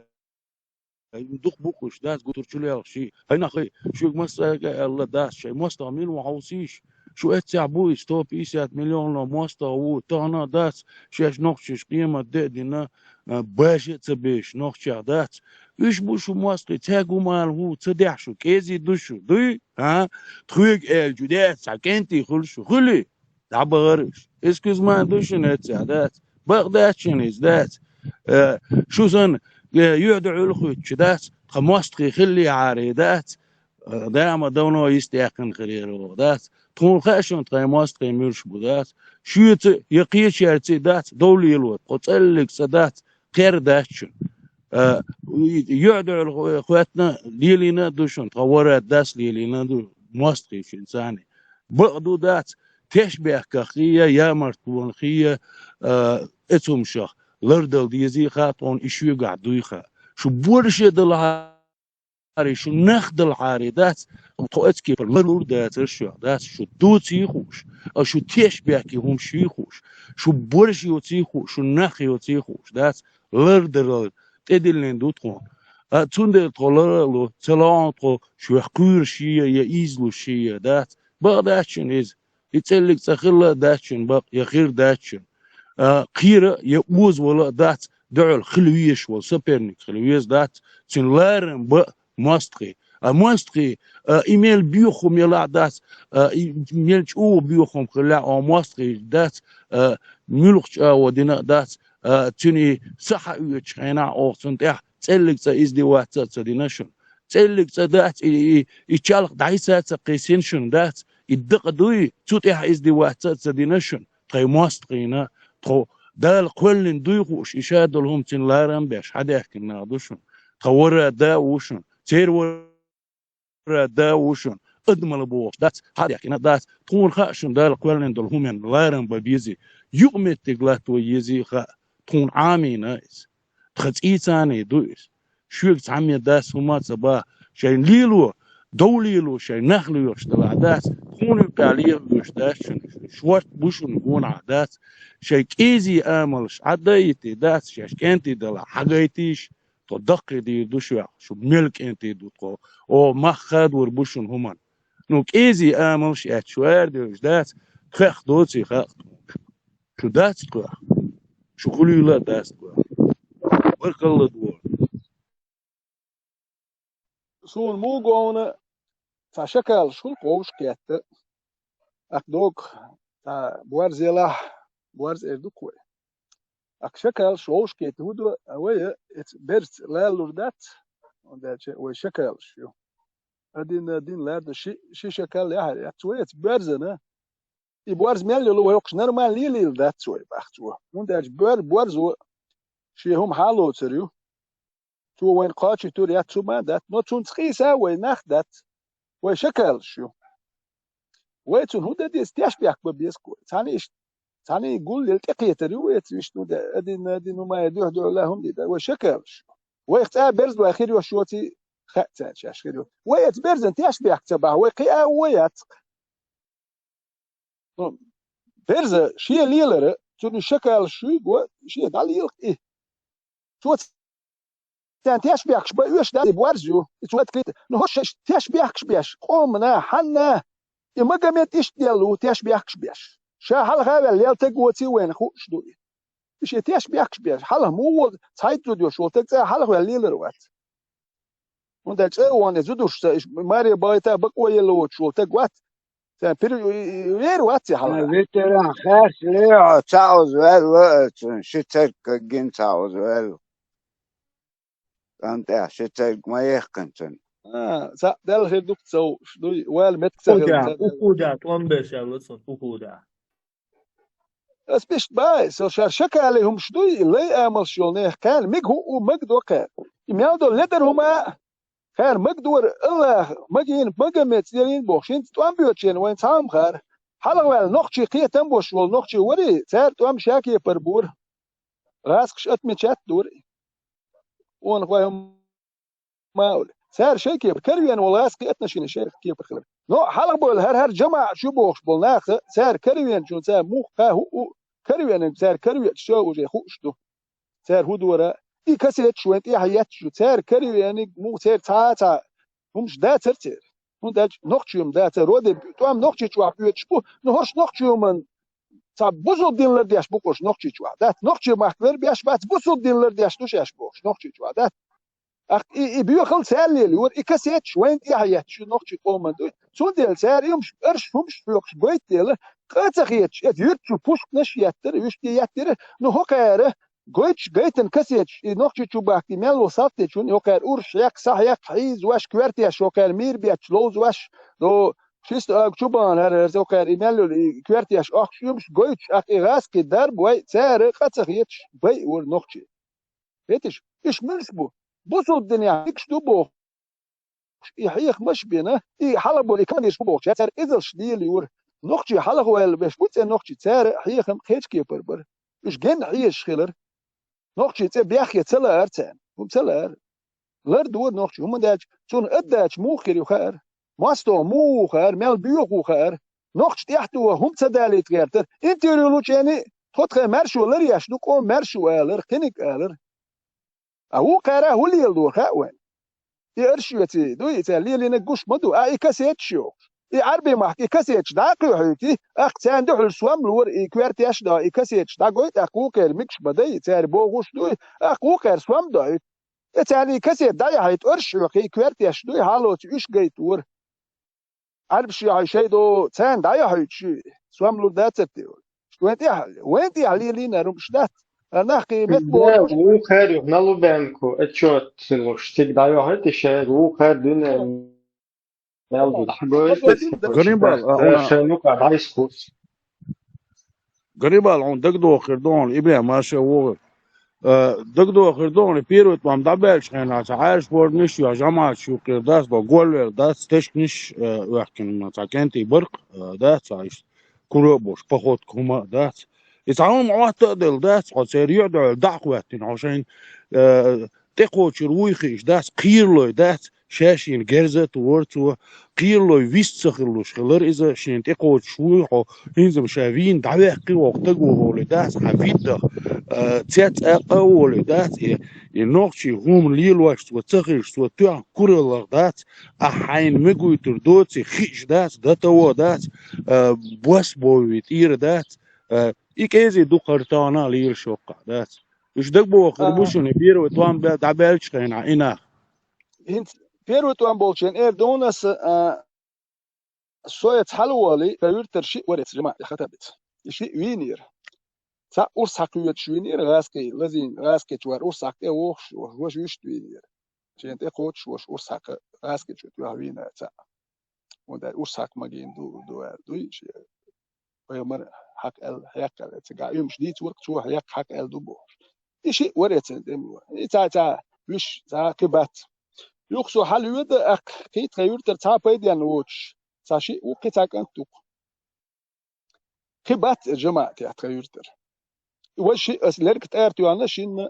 дукха бу-кх уьш, дац гуттар чулелхаш. Хьайнах хай, шуьга массаьрга а аьлла дац, шайн мостагӀа мила ву хьовсийша. Шу эццехь бу и сто пятьдесят миллионов мостагӀа ву, тахана а дац, шаьш нохчаш къемат де а дина, а, баша а ца беш, нохчех дац. Уьш бу шу мостагӀий, цаьрга хӀума ала хӀу, ца дехьа шу, кӀезий ду шу, дуй? А? Тхоьга аьлча, дац, цхьа кӀентий хуьлу шу, хуьлий? ДӀабахара уьш. Эскуьз ма ду шуна эццехь, дац. Бакъ дац шуна иза, дац. Э, шу санна, э, юьхь ду Ӏуьллу хуьттуш, дац. Тхан мостагӀий хиллехьара, дац. Э, дама давно йистехкан хилера, дац. Тхуна хаьа шуна тхайн мостагӀий муьлш бу, дац. Шуьца я кхечаьрца дац, дов лело, тхо цӀеллиг цӀа дац, кхер дац шуна. Э, юьхьдуьхьал хоьттина лелийна а ду шуна, тхо вара дас лелийна а ду, мостагӀий шуна царна. Бакъ ду, дац, тешбехках хия, ямартлонах хия, э, эцумшах лардала дезий хаьа тхуна, и шуьгахь дуй хаьа. Шу борше далахьара, шу нах далахьара, дац, тхо эцкепар ларлур дацар шух, дац, шу дуций хууш, а шу тешбехке хӀума ший хууш, шу борш йоций хууш, шу нах йоций хууш, дац, лардарал тӀедиллина ду тхуна. А цундела тхо лара а лу, ца лоӀун тхо шух кхуьйраш ший я, я ийзалуш ший я, дац, бакъ дац шуна иза. И цӀеллиг цӀа хилла а дац шуна бакъ, я хир дац шуна. А, кхера а, я озавала а дац, дуьхьал хила везаш волу соперник хила веза дац, цуьнан ларам бан мостагӀий. А мостагӀий, а, и мел боьха хӀума елахь а дац, а, и мел чӀогӀа боьха хӀума хилахь а, мостагӀий дац, а, муьлхха чӀагӀо дина а дац, а, цуьнан са хьаоьцучу хенахь оха цунна тӀехь цӀеллиг цӀа издеваться а ца дина шуна. ЦӀеллиг цӀа дац, и, и, и чалх дӀайса а ца кхиссина шуна, дац, и дакъа дуй, цу тӀехь издеваться а ца дина шуна, тхайн мостагӀийна, тхо Дала кхоьллина дуй хууш, и ша долу хӀума цуьнан ларам беш, хьадаьхкина нах ду шуна. Тхан вара а да а ву шуна, церан вара а да а ву шуна, адамалла бохуш дац, хьадаьхкина а дац, тхуна хаьа шуна Дала кхоьллина долу хӀуманна ларам бан безий, юкъаметтиг латто езий хаьа, тхуна Ӏамийна иза. Тхан цӀийцаний ду иза. Шуьга цхьамме дас хӀума а ца бан, шайн лело, дов лело, шайн нах лоьхуш далахь дац, тхуна юкъахь лелош дац шуна, шорта бу шуна гонахь дац, шайн кӀезий амалш Ӏадда а йитий дац, шаьш кӀентий далахь хьагайтийша, тхо даккхий дийр ду шуьх, шу мел кӀентий ду тхо, оха мах хадор бу шуна хӀуманна. Ну, кӀезий амалш эцча шу арадевлаш дац, тхех доций хаьа тхуна. Шу дац тхоьх. Шу хуьлийла а дац тхоьх. Баркалла ду. Суна муха гуш ву, цхьа шакалш хуьлу кховш кхетта. Акха догу, цхьа борз елахь, борз эр ду-кх вай. Акха шакалш вовш кхетта хӀун до, а вай эца берзца лаллур дац, хӀунда аьлча вай шакалш ю. Один, один лаьрда ши, ши шакал яхьар яц вай эца берзана. И борз мел йолу вай хӀокхуш нормально лелийла дац вай, бах цо. ХӀунда аьлча бер-, борзо шен хӀума хьалоцур ю. Цо вайна кхачийтур яц хӀума а дац, но цунца къийса вай нах дац. Вай шакалш ю. Вай цунна хӀун дан деза, тешбехк бан беза-кх вай. Цхьаьна иштта, цхьаьна гуллел тӀекхетар ю вай эца, иштта хӀун дан, один, один хӀума а дуьхь-дуьхьал хӀума дийр дац. Вай шакалш ю. Вайх цкъа а берза вай хир йолуш йоций, хаьа царна шаьш хир йолуш. Вай эца берзана тешбехк ца бахь, вай кхин а вай яц-кх. Ну, берза шен лелара, цунна шакалш ю го, шен дӀалелахь и. Цо царна тешбехкаш бан оьшуш дац, и борз ю, и цо открыто. Ну, хӀорш шаьш тешбехкаш беш, къомана, хьанна, и Магомед иштта делла ву тешбехкаш беш. Ша хьалха а ваьлла, лелла таг воций вайна хууш ду и. И шен тешбехкаш беш, хьалха муха волу, цхьайтта зуда йолуш волу таг цкъа хьалха ваьлла лелар вац. ХӀунда аьлча цӀа а вон и зудуш ца, иш маре бахийта бакъо елла воцуш волу таг вац. Сан пир-, и, и, вер вац и хьалха. Ветеран хаш лео, цхьа уза ваьлла, цун ши церг каггин цхьа уза ваьлла. КӀантӀехь ши церг ма яьккхина цунна. А, цхьаъ даьлла хир ду-кх цо, дуй, вала меттиг ца хилла. Ухуда, ца ухуда, тӀом беш аьлла цунна, ухуда. Ас бист бай, со шар шакале хӀумаш дуй, лай амалш йолу нех кхаьна мега хӀуъу, мега до кхаьна. И мел долу ледар хӀума а, кхаьна мега дора Аллаха, магийна, Магомед цӀерийн боху, шинца тӀом боьдучу вайн цхьа хӀума хара. Хьалха ваьлла нохчий кхетам бош волу нохчий варий, цара тӀом шакепар бора. ГӀазкхаш отмечать дора. Онах вай хӀума ма уьллу. Цара шайн кепара каравена волу гӀазкхий отношение шайх кепара хилар. Но хьалха бевлла хӀара-хӀара жамаӀат шу бохуш болу наха, цара каравеначунна цара муха кхаьа хӀуъу, каравениг цара каравеча ша уже хууш ду. Цара хӀун дора, и кассеташ вайн тӀехьа етташ ю. Цара каравениг муха церан цхьа а цхьа хӀумаш дацара церан. ХӀунда аьлча нохчий хӀума дацара, роде тӀом нохчий чохь боьдуш бу, но хӀорш нохчий хӀуманна цхьа бусулба дин лардеш бу-кх уьш нохчий чохь. Дац, нохчий махка вер беш бац, бусулба дин лардеш ду шаьш бохуш нохчий чохь. Дац. Ахь и, и боьхал цаьрла лелайора, и кассеташ вайн тӀехьа етташ ю нохчий къоман дуй. Цундела цара и хӀумаш, арш хӀумаш хьоькхуш гойту дела, къа ца хеташ, эца юьртачу пушканаш а еттара, вуьшта а еттара, ну хӀокхара, Гойтуш, гайтина кассеташ, и нохчий чу бахка, и мел ву салтечун, йокхар урш хьекха, са хьекха, хьийза ваш, коьртеш, йокхар мийр беташ, ловза ваш, до шиста ага чу бахана, хӀара, хӀара, йокхар, и мел ву, и коьртеш, охкуш, уьмаш, гойтуш, ах, и гӀаски дарба, вай, цара, къа ца хеташ, бай, вур нохчий. Хетиш? Иш муьлш бу? Бусулба динехь, икш ду боху. И хьехамаш бина, и хьалха болу и командирш бу бохуча, цара изалш лелайора. Нохчий хьалха ваьлла беш бу цӀе нохчий, цара хьехам кхечу кепара бара. Уьш генна хьежаш хилар. Нохчий цӀе бехке ца лаара царна. ХӀума ца лаара. Лар дора нохчий, хӀума даьлча, цунна аддача муха хир ю хаара. МостагӀа муха ву хаара, мел боьха ву хаара. Нохча тӀехь тухуш хӀума ца далийта гӀертара. Интервью лучу яьнна, тхо тхайн маьршо лар еш ду, къоман маьршо алара, кхиниг алара. А вукхара хӀун леладора хаьа вайн? И арш йоьций ду, и цара лелийнарг гуш ма ду, а и кассеташ йохуш. И Ӏарби махка и кассеташ дӀа а кхоьхьуьйтий, ахка царна дуьхьал сом лора, и коьртеш а до, и кассеташ дӀагойта, ахка вукхара микаш ма дай, цара бохуш дуй, ахка вукхара сом дохьуьйту. И царна и кассет дӀаяхьийта, арш хьоькхий, и коьртеш дуй, хьалоцу уьш гайтора. Ӏарбаш яхьуй шайн до, царна дӀайохьуьйтуш ю, сом лур дацара те вай. Вайн тӀехь, вайн тӀехь лелийнарг хӀумаш дац. А нах кхин мет бохуш. Вукхар ю, Налубенко, отчет луш, цига дӀайохьуьйту шайга, вукхар дуьне мел ду дӀагойта. Ганнибал, а, э, хьуна шайн юкъа дӀайсхуц. Ганнибал, хьуна дагадохур ду хьуна, Ибрахим, ма ша вогӀур. Э, дагадохур ду хьуна, первый тӀом дӀабаьллачу хенахь, цхьа Ӏаьржа форманаш а йохьуш, жамаӀаташ юккъера дац, бо голвер дац, тешканаш, э, ваьккхина, цхьа кӀентий баркъ, э, дац, цхьа иштта кура а болуш, походка хӀума а дац. И цхьа хӀума Ӏотта а делла дац, хьо церан юьхь-дуьхьал дӀа а хӀоьттина, хьо шайна, э, тӀекхочур вуй хиъаш дац, кхералой дац, ша шена герз а тухура цо, кхералой вист ца хилалуш хилар иза, шена тӀекхочуш вуй хьо, хӀинца-м ша вийна дӀаваьккхи вокху таго олий дац, хьан вид даха, а, цец а къа а олий дац, и, и нохчий хӀума лелош цо ца хилча, цо тоьхна кураллах дац, а хьайна мегуьйтур доций хиъаш дац, дан таво дац, а, бос боввий тӀера дац, а, и кӀезий дукхара тахана а лелаш йоккхахь дац. Уьш дагабохур бу шуна, первый тӀом бе-, дӀабаьллачу хенахь и нах. ХӀинца первый тӀом болчийн эр ду хьуна аса, а, со эца хьалаволий, сан юьртара шиъ вара эца жамаӀат, я хатабица. И шиъ вийнера. Цхьаъ урс хьакхоьдуш вийнера, гӀазкхий, лазийна, гӀазкхичу вара урс хьакха тӀе вохуш, ваша вуьшта вийнера. Шена тӀе кхочуш, ваша урс хьакха гӀазкхичу тоьхна вийнера цхьаъ. ХӀунда аьлча урс хьакха магийна ду, ду аьлла дуй шен. Пайхамар хьакха аьлла, хьекха аьлла, цигахь уьмаш дийцарх цо хьекха хьакха аьлла ду бохуш. И шиъ вара эцна тӀемало. И цхьа, цхьа виш, цхьа кхин бац. Юха со хьалавоьду, ахь кхин тхан юьртара цхьа пайденна воцуш, цхьа шиъ ву, кхин цхьа кӀант ву-кх. Кхин бац эцна жамаӀатехь тхан юьртара. Вай шиъ аса лерг тӀара тоьхна шинна,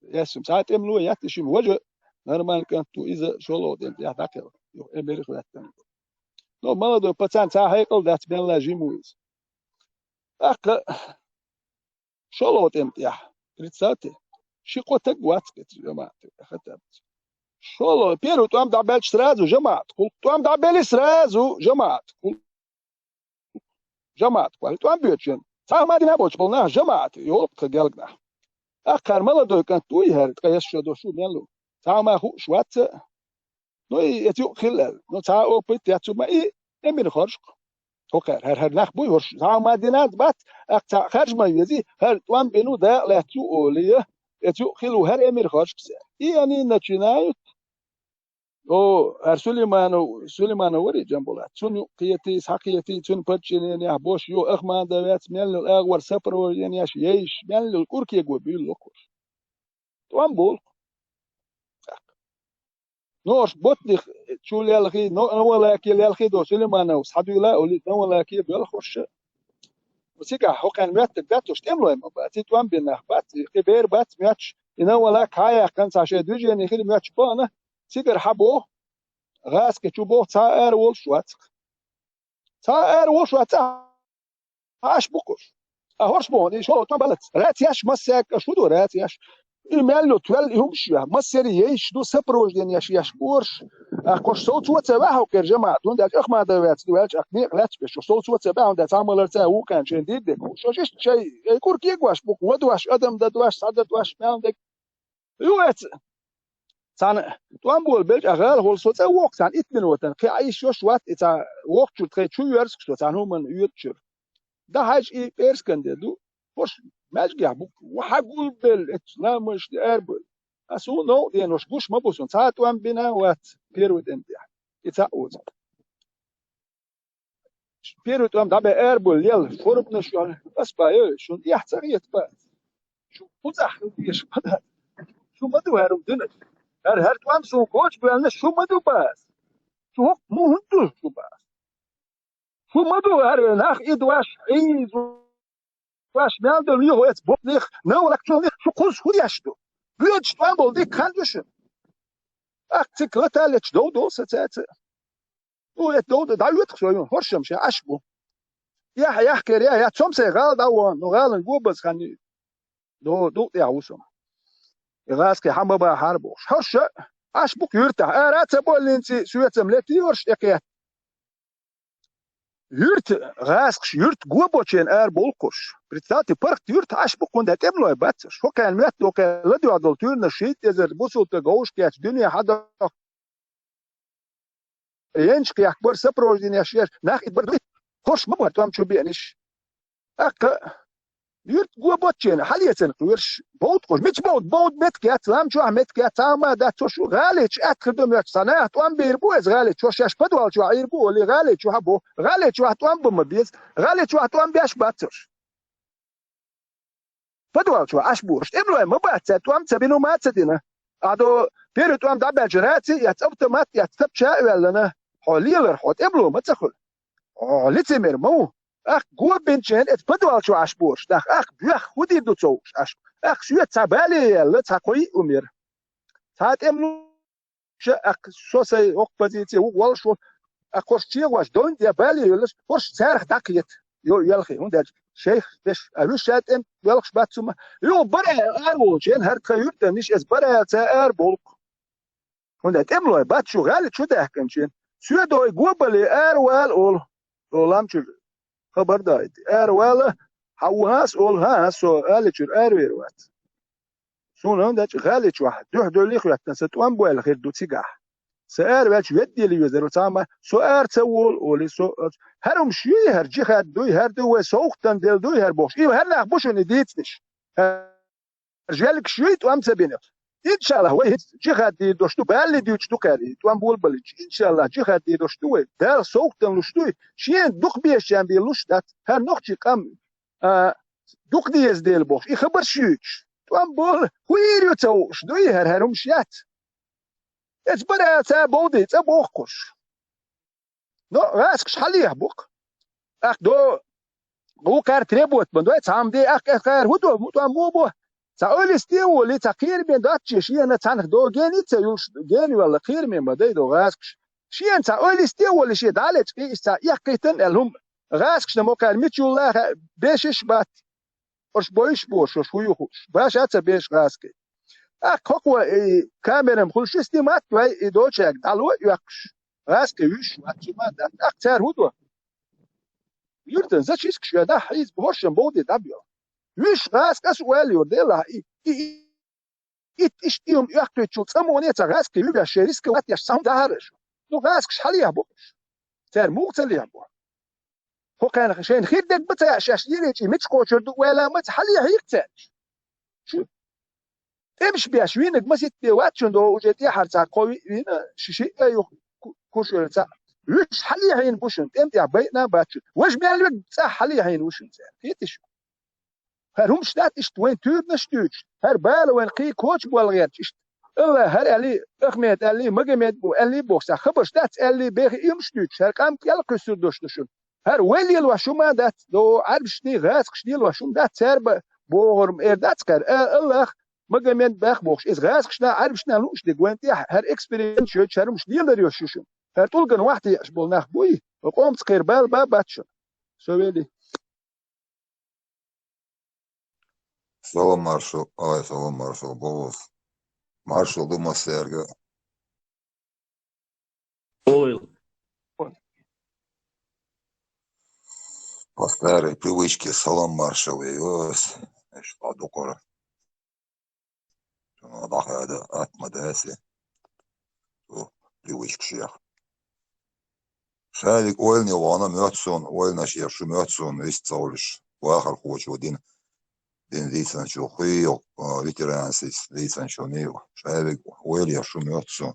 яьссина цхьа тӀемало яц и шимма, важа нормальный кӀант ву, иза шолгӀа тӀеман тӀехь дӀакхелхина, юха эмирах а хӀоьттина. Но молодой пацан, цхьа хьекъал дац, мелла жима ву иза. ТӀаккха шолгӀа тӀеман тӀехь, представьте, ши-кхо таг вац кхеташ жамаӀатехь, хатабца. ШолгӀа, первый тӀом дӀабаьлча сразу жамаӀат кхуллу, тӀом дӀабелли сразу жамаӀат кхуллу. ЖамаӀат кхуллу. ТӀом боьдуш йина. Цхьа хӀума дина боцуш болу нах жамаӀат йолу тхан гелгнахь. Ахкхар молодой кӀант вуй хӀара, ткъа эс шо долуш ву мел ву. Цхьа хӀума хууш вац а. Ну, и эца юкъа хилла аьлла. Ну, цхьа опыт яц ума и, эмир хоржух. ХӀокхара, хӀара, хӀара нах буй хӀорш. Цхьа хӀума динарца бац, ахь цхьа харж ма вези, хӀара тӀом бина ву, дакъа лаьцна ву олий, эца юкъа хилла ву хӀара эмир хоржух. И они начинают. О, ар Сулейманов, Сулейманов вари Джамбулат. Цунна юкъ кхетий, схьакхетий, цунна подчинениях бош ю, Ахмадовец, мел йолу агӀор сопровождениеш ейш, мел йолу кӀур кего буьйлу локхуш. ТӀом болу. Так. Ну, орш ботних чу лелхий, но-, Новолаке лелхий до Сулейманов, схьадуьйла а ули, Новолаке боьлхуш. Цигахь хӀокхуьнан моьттург дац, уьш тӀемалой ма бац, и тӀом бина нах бац, и кхин бер бац моьттуш, и Новолак хьа а яьккхина, цхьа шайн движение хир моьттуш бахана, цигара хьан боху, гӀазкхи чу боху, цхьа а ара волуш вацахь. Цхьа а ара волуш вацахь, хьаш бу кхуш. А хӀорш боху, и шолгӀа тӀом балац. Рацияш массаьрга аша хӀун ду рацияш? И мел ю, тоьлла и хӀумаш ю, массерий ейш ду, сопровождениеш еш борш. Ахь кхуш совцо ца ваьхьа кхера жамаӀат, хӀунда аьлча Ахмадовец ду ваьлча, ахь некъ лаьцна беш, совцо ца баьхьа, хӀунда цхьа малар ца вукхаьнча шайн дийр дерг хууш. Шо иштта шай, ай кур кегош бу, вадош, адам дадош, схьададош, мел дерг. Ю эца. Цхьана тӀом бола белча, а гӀала хӀолла со цӀа воккху цхьана итт минотана, кхин Ӏийш йош вац и цхьа воккхучуьра тхайн чу йоьрзуш со цхьана хӀуманна оьцучуьра. Дан хьаьжа и пӀераскан де ду, хӀорш Маьжгехь бу, ва хьагулбелла, эцу ламазаш де арабевлла. Ас ву новкъа денош гуш ма бу суна, цхьа а тӀом бина а вац первый тӀем тӀехь. И цхьаъ ву цхьа. Первый тӀом дӀабаь арабевлла лелла, форманаш йолу, ас бан, ой, шуна эхь ца хета бац. Шу кхузахь хила дезаш ма дац. Шу ма ду хӀара хӀума дуьнен. ХӀара, хӀара тӀом суна коча боьллина, шу ма ду бац. Шу хӀокху муха хӀунда ду шу бац? Шу ма ду хӀара, нах и дош, и дош мел долу юха эца бохлих, новлакчунних шу кхуза хӀун деш ду? Боьдуш тӀом болу дика хан ду шуна. Ахь цигахь латаллечу дов долу сан цаьрца. Ну, эта дов ду, дӀайоьтах со юн, хӀоршам шен Ӏаш бу. Яхь, яхь кер, яхь, яхь, цомсай гӀала дӀавахана, ну, гӀалан го база хан ю. До, дукъ тӀехь ву со. И гӀазкхи хьан ма бахьара бохуш. ХӀорш Ӏаш бу-кх юьртахь. Ара а ца боллинций, соьцам летий хӀорш тӀекхетта. Юьрта гӀазкхаш, юьрта го боцченна ара болу-кх хӀорш. Представьте, паргӀат юьрта Ӏаш бу-кх, хӀунда тӀемалой бац хӀорш. ХӀокхарна моьтту, хӀокхарна ладоьгӀна долу туьйранаш шийтта эзар бусулба стаг вовшахкхетча дуьне хьан доккху. Енчу кхехкабар, сопровожденеш еш, нах итт бар дуй. ХӀорш ма бара тӀом чу беанаш. ТӀаккха юьрта го боцченна, хьалецарна кхоьруш, бовда хӀорш. Мича бовда? Бовда меттиг яц, лам чохь меттиг яц, цхьа а ма дац хӀорш. ГӀали чу аьтта хир ду моьтту, цхьа наха тӀом бийр бу иза гӀали чу, хӀорш шаьш подвал чохь Ӏийр бу олий, гӀали чохь а бу. ГӀали чохь тӀом бан ма беза, гӀали чохь тӀом беш бац хӀорш. Подвал чохь Ӏаш бу хӀорш. ТӀемалой ма бац, цара тӀом ца бина, ма ца дина. Ахь до первый тӀом дӀабаьлча раций а эцна, автомат а эцна, тапча а ваьллина, хьо лелара хьо тӀемало ма ца хуьлу. Хьо лицемер ма ву. Ахь го бинченна эцу подвал чохь Ӏаш бу хӀорш. Нах, ахь боьхна хӀун дийр ду ца хууш Ӏаш. Ахь соьца цхьа бале яьлла, цхьа кхо-йиъ хӀума яра. Цхьа тӀемало ша, ахь со сайн хӀокху позици ву волуш ву, ахь хӀорш чегӀош дойн я бале йолуш, хӀорш царах дӀакхета, йо, йоьлхий, хӀунда аьлча шайх деш, а вуьш ша тӀем йоьлхуш бац хӀума. Юха бара аьлла ара волчу, хӀара тхан юьртаниш эца бара аьлла ца ара болу-кх. ХӀунда тӀемалой бац шу гӀали чу даьхкинчу. Соьдой го бале ара вала олу, олу лам чуьра. Хабар даийти. Ара вала, хьан ву хӀинца олу, хӀан, со гӀали чуьра аравер вац. Суна хӀунда аьлча гӀали чохь дуьхьа дуьллий хӀоьттина, сан тӀом бойла хир ду цигахь. Сан ара ваьлча веддийла везар ву цхьамма, со ара ца волу олий, со, хӀара хӀумаш юй, хӀара джихад дуй, хӀара ду вай совгӀатана делла дуй хӀара бохуш. И хӀара нах бу шуна и дийцинарш. Желгаш юй тӀом ца бина. Иншаллах, вай хӀинца джихад дийр долуш ду, балли дуьйцуш ду кхаьрий, тӀом болабаллича. Иншаллах, джихад дийр долуш ду вай. Дала совгӀатана луш дуй, шена дукха безачарна бен луш дац. ХӀара нохчий къам, а, дукха деза дела бохуш, и хабарш юьйцуш. ТӀом бола, хӀун йийр ю ца хууш дуй хӀара, хӀара хӀумаш яц. Эца бара аьлла ца бовдий, цӀа боху хӀорш. Но гӀазкхаш хьалехьа бу-кх. ТӀаккха до, вукхара требовать бан дой, цхьамма де, ахкъа кхара хӀун до, тӀом бу бо. Цхьа ойлисте а волий, цхьа кхераме доцче шена цхьанах до гени ца юлуш, гена йолла кхераме ма дай до гӀазкхаш. Шена цхьа ойлисте а волий, шен дӀа а лечкъий, иштта цхьа эккхийтина аьлла хӀума. ГӀазкхашна мокхара мича юлла а хаьа, бешаш а бац. Ош бойуш бохуш, ош хӀун ю хууш. Баша а ца беш гӀазкхий. ТӀаккха хӀокхо и камерам хуьлуш, и снимать вай, и долчаьрга дӀало а оьккхуш. ГӀазкхий вуьш вац, чу ма дац. ТӀаккха цара хӀун до? Юьртан зачисткаш веана, хьийза бохуршан бовде дӀабоьлху. Вуьш гӀазкхи ас а ойла йора, делахь, и, и, и, ит иштта и хӀума оьккхуьйтучул цӀа муха а ца гӀазкхий вуьгаш шайн рисковать еш цхьа хӀума дахьара аша. Ну, гӀазкхаш хьалехьа бу уьш. Цара муха ца лехьа бу? ХӀокхарна шайна хир дерг ма ца яа, шаьш лелийча, мича кхочур ду ойла ма ца хьалехьийра цаьрга. Шу тӀемаш беш вийнарг масийтта бен вац шуна догӀу, уже тӀаьхьара цхьа кхо-виъ вийна, ши-шиъ а ю ку-, кушвелла цхьаъ. Вуьш хьалехьийна бу шуна, тӀем тӀехь байъина а бац шуна. Важа мел верг цӀахь хьалехьийна ву шуна цаьрга. Кхетий шу? ХӀара хӀумаш дац иштта вайн туьйранаш а дуьйцуш, хӀара бала вайн кхин коча болла гӀерташ иштта. Алла хӀара аьллий, Ахмед аьллий, Магомед бу аьллий боху, цхьа хабарш дац аьллий, бехи и хӀумаш дуьйцуш, хӀара къам кӀел кхуьссур долуш ду шуна. ХӀара вай лелош хӀума а дац, до Ӏарбашний, гӀазкхашний лелош хӀума дац, цара ба-, бохург эр дац кхара, а, Аллах, Магомед баьхна бохуш, иза гӀазкхашна, Ӏарбашна лууш дерг вайн тӀехь, хӀара эксперимент йойтуш, хӀара хӀумаш лелар йолуш ю шуна. ХӀара тӀулган вахь тӀеэш болу нах буй, ва къомаца кхера бала ба бац шуна. Со велий. Салам маршал, ой, салам маршал, бовус. Маршал ду массаьрга. Ой. По старой привычке салам маршал йоьс. Эш дукхара. Шуна дӀахаьда, атма даьси. Цу привычка шех. Шарик ойлане вахана моьтту суна, ойланаш еш шу моьтту суна, вист ца хуьлуш, вахархочо дина. дина дийцинчо хуьйху, а, ветеранас дийцинчо мийху, шайвиг ойла еш хӀума йоццу.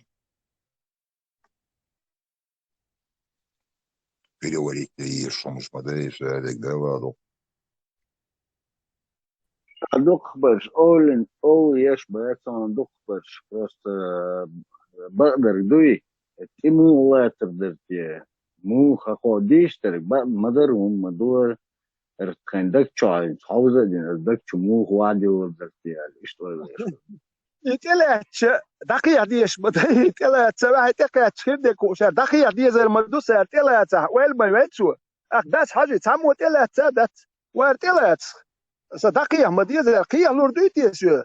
Переварить де еш хӀумаш ма дайша, дерг дала ду. Ша дукхахбараш, олин, олу еш бацан дукхахбараш, просто бакъдар дуй, тӀе муха лацар дара те, муха хьо дийшдарг, бакъ ма дара, хӀума ма ду, эр тхайн даг чу хьайна, хьовза а дина, ас даг чу муха ваха дилла дара те, аьлла, иштта ойла еш. И тӀелаьцча, дӀакхехьа дезаш ма дай, и тӀелаьцча, ваьхьа тӀекхаьчча хир дерг хууш, дӀакхехьа дезар ма ду, сара тӀелацахь, ойла ма вай цо. Ах, дац хьажи, цхьаммо тӀелаьцца дац, вара тӀелацах. Сан дӀакхехьа ма дезар, кхехьалур дуй те соь?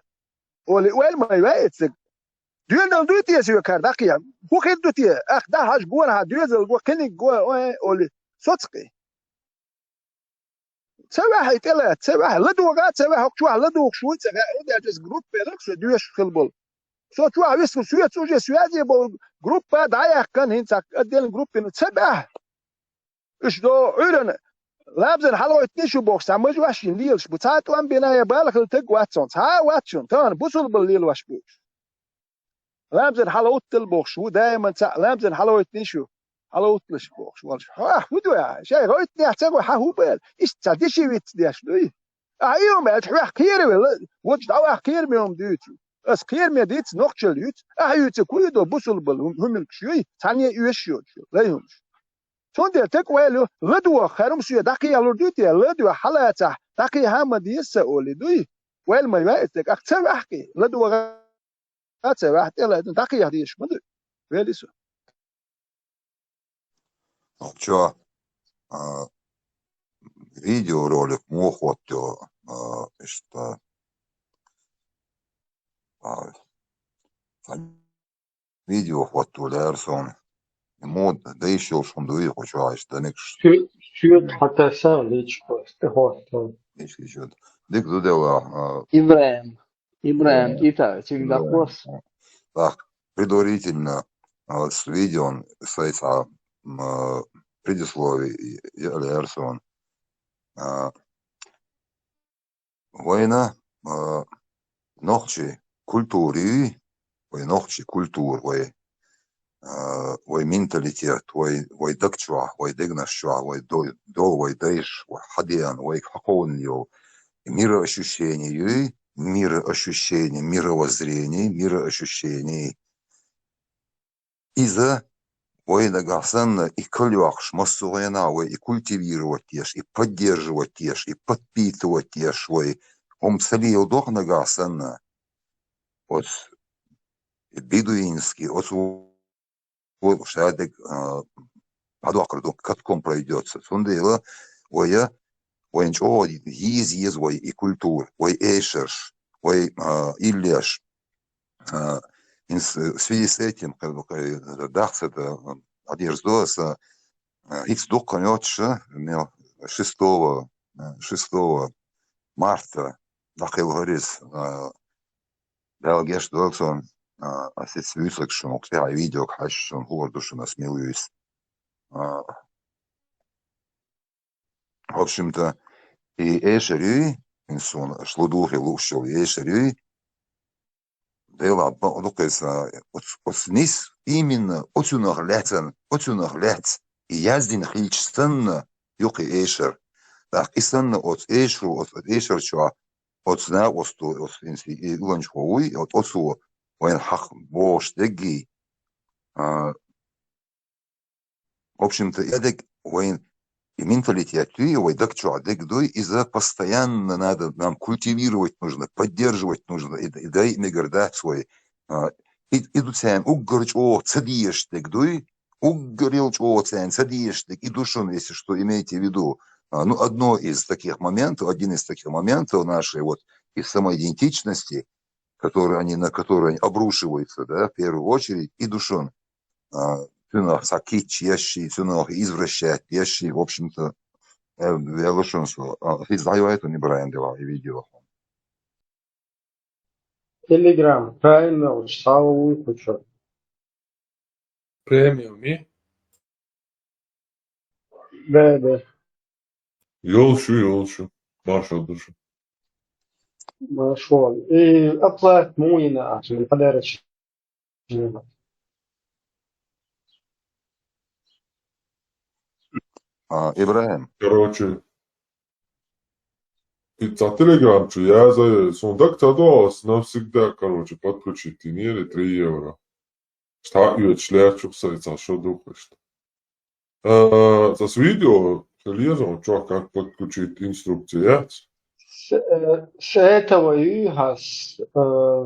Оли, ойла ма вай эциг. Доьнал дуй те соь кара дӀакхехьа? ХӀун хир ду те? Ах, дӀахьажа гонахьа, доьзал го, кхиниг го, ой, оли, соцкъи. Ца ваьхьа и тӀелаьцча, ца ваьхьа, ладогӀа, ца ваьхьа, хӀокху чохь ладугӀуш вуй, ца ваьхьа, хӀунда аьлча иза группе дара, шо доьшуш хилла болу. Со чохь висхур, соьца уже связе болу группа дӀаяьккхина хӀинца, отдельно группе, ца баьхьа. Уьш до Ӏуьйранна, ламазан хьалагӀойтний шу бохуш, цхьа мажа ваьш йина лелаш бу. Цхьа а тӀом бина я бала хила таг вац цунна, цхьа а вац шуна, тахана бусулба лелош бу уьш. Ламазан хьалагӀуттал бохуш ву, даиман цхьаъ ламазан хьалагӀойтний шу, хьалагӀутталаш бохуш волуш. Хьо ахь хӀун ду ахь? Шайга гӀойтнехь ца го, хьан хӀун бала? Иштта цхьа деши виц деш дуй? Ахь и хӀума аьлча, хьоьх кхеравелла, вочу дӀа ахь кхераме хӀума дуьйцу. Ас кхераме диц, нохчалла юьйцу. Ахь юьйцу куй ду, бусулба бала хӀум-, хӀумилгаш юй, цхьанне а оьшуш йоцуш, лай хӀумаш. Цундела тек вайл ю, ладогӀа, хӀара хӀума соьга дӀакхехьалур дуй те, ладогӀа, хьалацахь, дӀакхехьа а ма деза сан олий дуй? Вайл ма ваьа, тек ахь ца ваьхкий, ладогӀа. Ца ваьхьа тӀелаьцна, дӀакхехьа дезаш ма ду. Вели со. Чо, а, видеоролик муха хӀоттайо, а, иштта, а, видео хӀотто лаьара суна. Муха дайш йолуш хӀума дуй кху чохь иштта динарш? Соьца хьан тасса лечкъо, тӀехӀотто. Иштта, иштта. Дика ду делла, а, ИбрахӀим. ИбрахӀим, э, ИтаӀа, цига даккхос. Так, предварительно, а, с видеон сайца, м, а, предисловие я лерсон. А, вайна, а, нохчи культури, вай нохчи культур, вай а, вай менталитет, вай, вай даг чохь, вай дегнаш чохь, вай до-, дол, вай дайш, вай хьадеана, вайга хьакховна йолу мироощущение юй, мироощущение, мировоззрение, мироощущение. Иза вай нагахь санна и калйоккхуш массо а гӀенахь вай и культивировать еш, и поддерживать еш, и подпитывать еш вай. ХӀума ца леладо нагахь санна, оцу бедуинский, оцу вай шадерг, а, дӀадоккхур ду, катком пройдётся. Цундела вай, вайна чӀогӀа еза, еза вай и культура, вай эшарш, вай, а, иллеш. А, ин с-, в связи с этим, как бы, э, дахца это, а, дӀадерзадо аса, а, хӀинца дуккха йоцуша, мел шестого, а, шестого марта дӀакхелхира иза, а, Дала гечдойла цунна, а, ас иза вуьйцург шуна, тӀехь видеога хьаьжча шуна хуур ду шуна ас мила вуьйцу. А, в общем-то, и эшар юй, ин суна, аш лу духе лууш йолу эшар юй, Дела бакъ ду кхайса, оц-, оцу нис, именно оцунах лаьцна, оцунах лаьцна, и яздина хилча санна, юккъе эшар. ТӀаккха и санна оцу эшаро, оцу эшар чохь, оцу накъосто, оцу инси-, и уланчахо вуй, оцу оцо вайна хьакха бохуш деггий, а, в общем-то, и дерг вайн, и менталитет дуй, вай даг чохь дерг дуй, иза постоянно надо, нам культивировать нужно, поддерживать нужно, и, и дай мегар дац вай. А, и, и ду царна уггар чӀогӀа ца дезаш дерг дуй, уггар йолу чӀогӀа царна ца дезаш дерг, и ду шуна, если что, имейте в виду. А, ну, одно из таких моментов, один из таких моментов нашей вот и самоидентичности, которые они, на которые они обрушиваются, да, в первую очередь, и ду шуна. А, цуьнах цхьа кийча еш, цуьнах извращать еш, в общем-то, э, велла шуна со. А, хӀинца дӀайойту Ибрахим дела и видео. Telegram, Prime йолчу схьа а вуй кху чу. Премиум и? Да, да. Йолчу, йолчу. Маршал ду шу. Машалла. И оплата муина ахча, подарочный. А, Ибрагим. Короче, и цхьа Telegram чу яза, сон даг ца доалас, навсегда, короче, подключить йинера три евро. Цхьа оьцуш лаьрчух сай цхьа шо духашта. А, цас видео хила еза хьона чохь, как подключить, инструкция яц? С, э, с этого ю хьан, с, э,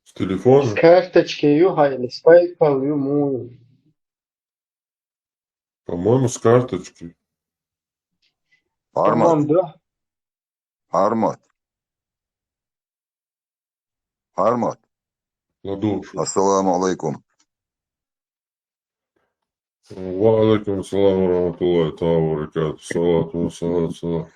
С телефона? С карточки ю хьан или с PayPal ю муй? По-моему, с карточки. Армат. По-моему, да. Армат. Армат. Ладуш. Ассаламу алейкум. Ва алейкум ассалам ва рахматуллахи тааля ва баракатух. Салату ва салам, салам.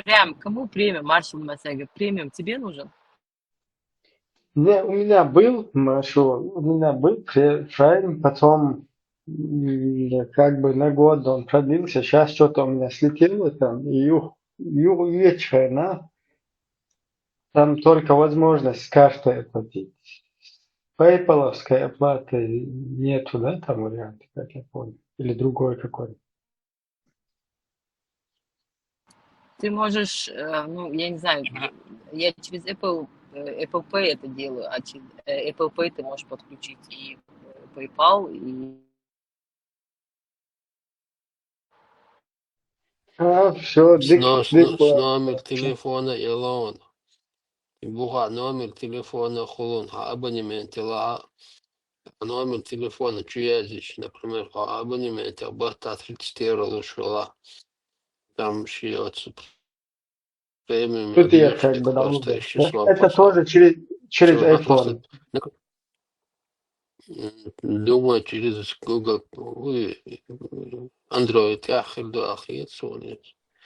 Прям кому премиум? Маршал Масага, премиум тебе нужен? Не, у меня был, Маршал, у меня был пре-, Prime, потом, м, как бы на год он продлился, сейчас что-то у меня слетело там, и ю, ю, ю, там только возможность с карты оплатить. С PayPal-овской оплаты нету, да, там варианта, как я понял? Или другой какой-то? Ты можешь, э, ну, я не знаю, я через Apple, э, Apple Pay это делаю, а через, э, Apple Pay ты можешь подключить и, э, PayPal, и А, всё, дик, с но-, с дик, но-, с номер телефона ялон. И буха номер телефона хулун, хьан абонемент ла, номер телефона чу язйича, например, хьо абонемент а батта тридцать евро луш вала. Там ши оцу премиум. Тут я как бы, да, просто ещё. Это тоже через, через iPhone. Думаю, через Google, ой, Android тӀехь хир ду ахир цунах.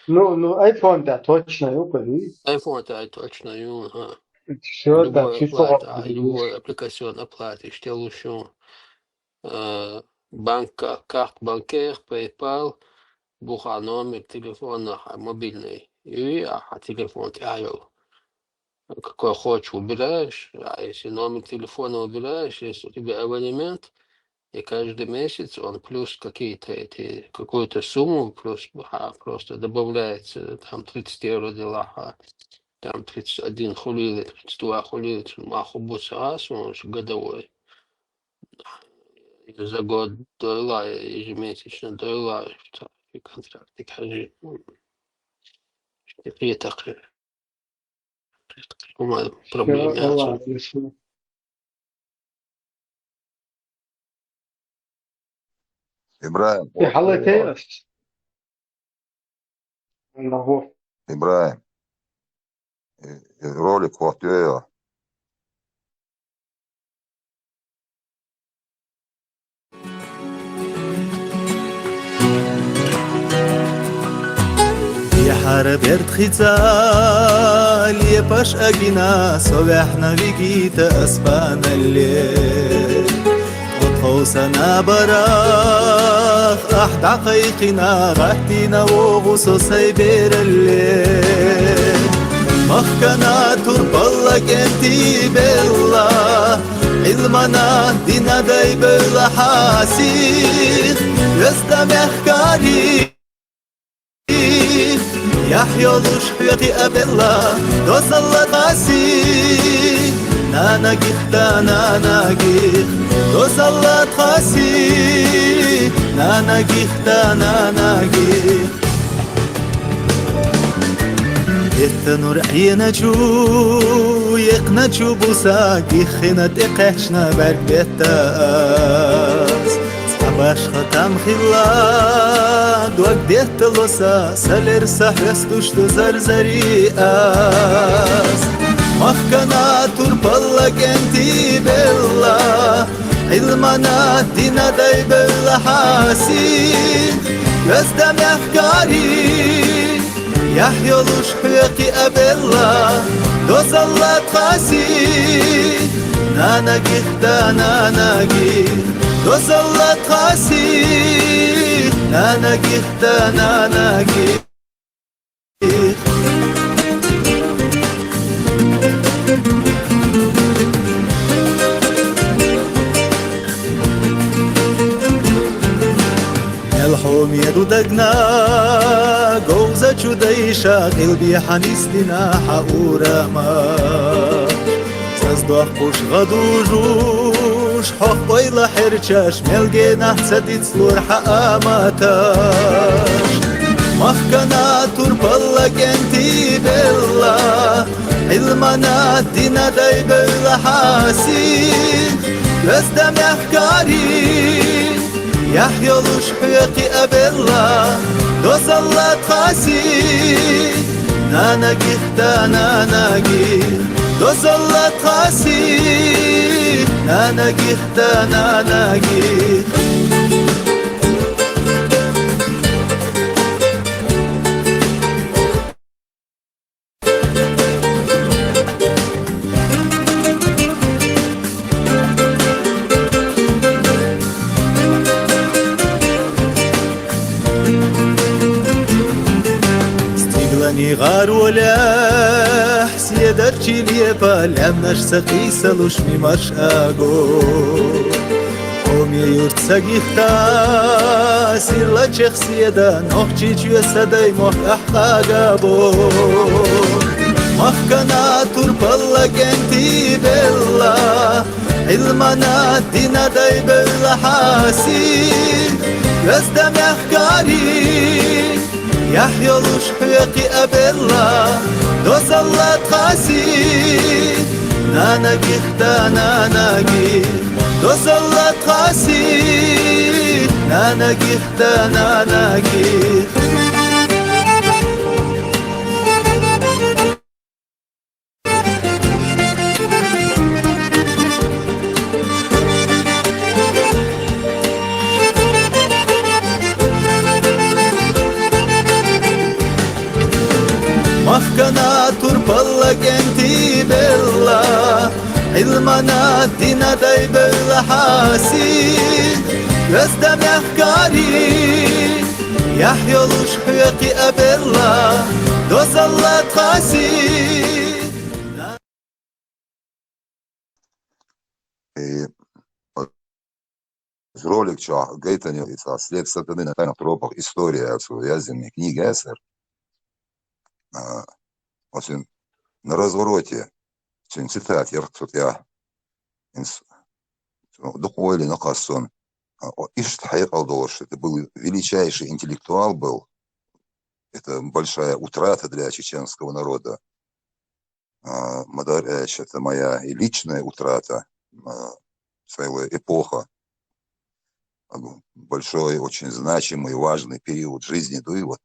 Ну, ну, iPhone, да, точно, ю, кури. iPhone, да, точно, ю, ха. Всё, да, любой чисто оплата, любой аппликацион оплаты, иштта луш ю. Э, банка, карт банкер, PayPal, буха номер телефона, ха, мобильный. И, а, ха, телефон тӀехь йолу. Какой хочешь выбираешь, а если номер телефона выбираешь, если у тебя абонемент, и каждый месяц он плюс какие-то эти, какую-то сумму плюс, а, просто добавляется, там тридцать евро дела, а, там тридцать один хулили, тридцать два хулили, маху буца, а, сумма годовой. За год дойла, ежемесячно дойла, и контракт, и хьажи. Какие-то Хьума проблема яц. Всё, Аллах, если. Ибрагим, и хьалакай ас. Аллаху. Ибрагим. Э, э, ролик хӀоттайо. Яхьар берд хица лепаш а гина, со ваьхьна вигийта ас баналле. Тхо тховсана барах ахь дӀакхайкхина, гӀаттийна вогӀу со сайн бералле. Махкана турпалла кӀентий белла, Ӏилмана дина дай бевлла хьаси, везда мехкари. Яхь йолуш хьоькхиа белла, дозалла тхаси. Нанагих да, нанагих, дозалла тхаси. Нанагих да, нанагих. Бетта нур Ӏеначу, екхначу буса гиххина тӀекхаьчна бӀаьрг бетта ас. Цкъа башха там хилла, дог беттало са, са лер са хьоьстуш ду зарзари ас. Махкана турпалла кӀентий белла, Ӏилмана дина дай бевлла хьаси, везда мехкари. Яхь йолуш хьоькхиа белла, дозалла тхаси. Нанагих да, нанагих, Дозалла тхасий, нанагихта нанагих. Мел хьоме дудагна, говза чу дайша, къилби хьанистина хьа урама. Саздохкуш гӀадужуш, хьох ойла хӀерчаш, мелгенахь ца дицлур хьа аматаш. Махкана турпалла кӀентий белла, Ӏилмана дина дай бевла хьаси, везда мягькари, яхь йолуш хьоькхи абелла, дозалла тхаси, нанагихта нанагих, дозалла тхаси, нанагихта нанагих. Стиглани гӀаролехь, седарчи лепа, лямнаш ца къийсалуш мимарш аго. Хьоме юрт ца гихта, сирла чехседа, нохчичуя садай мохь ахкъагабо. Махкана турпалла кӀентий белла, Ӏилмана дина дай бевла хьаси, везда мягькари, яхь йолуш хьоькхи абелла, дозалла тхаси, нанагихта нанагих, дозалла тхаси, нанагихта нанагих. Махкана турпалла кӀентий белла, Ӏилмана дина дай бевла хьаси, везда мягькари, яхь йолуш хьоькхи абелла, дозалла тхаси. И вот ролик, чё, гайтани, и ца, «След сатаны на тайных тропах. История», цу яздаьнни книга яцар. А, вот цун на развороте, цун цитат ярх цу тӀа. Инс-, ну, дукха ойла накъассун. А, о, иштта хьекъал долуш, это был величайший интеллектуал был. Это большая утрата для чеченского народа. А, ма дарра аьлча, это моя и личная утрата, а, целая эпоха. А, большой, очень значимый, важный период жизни, да и вот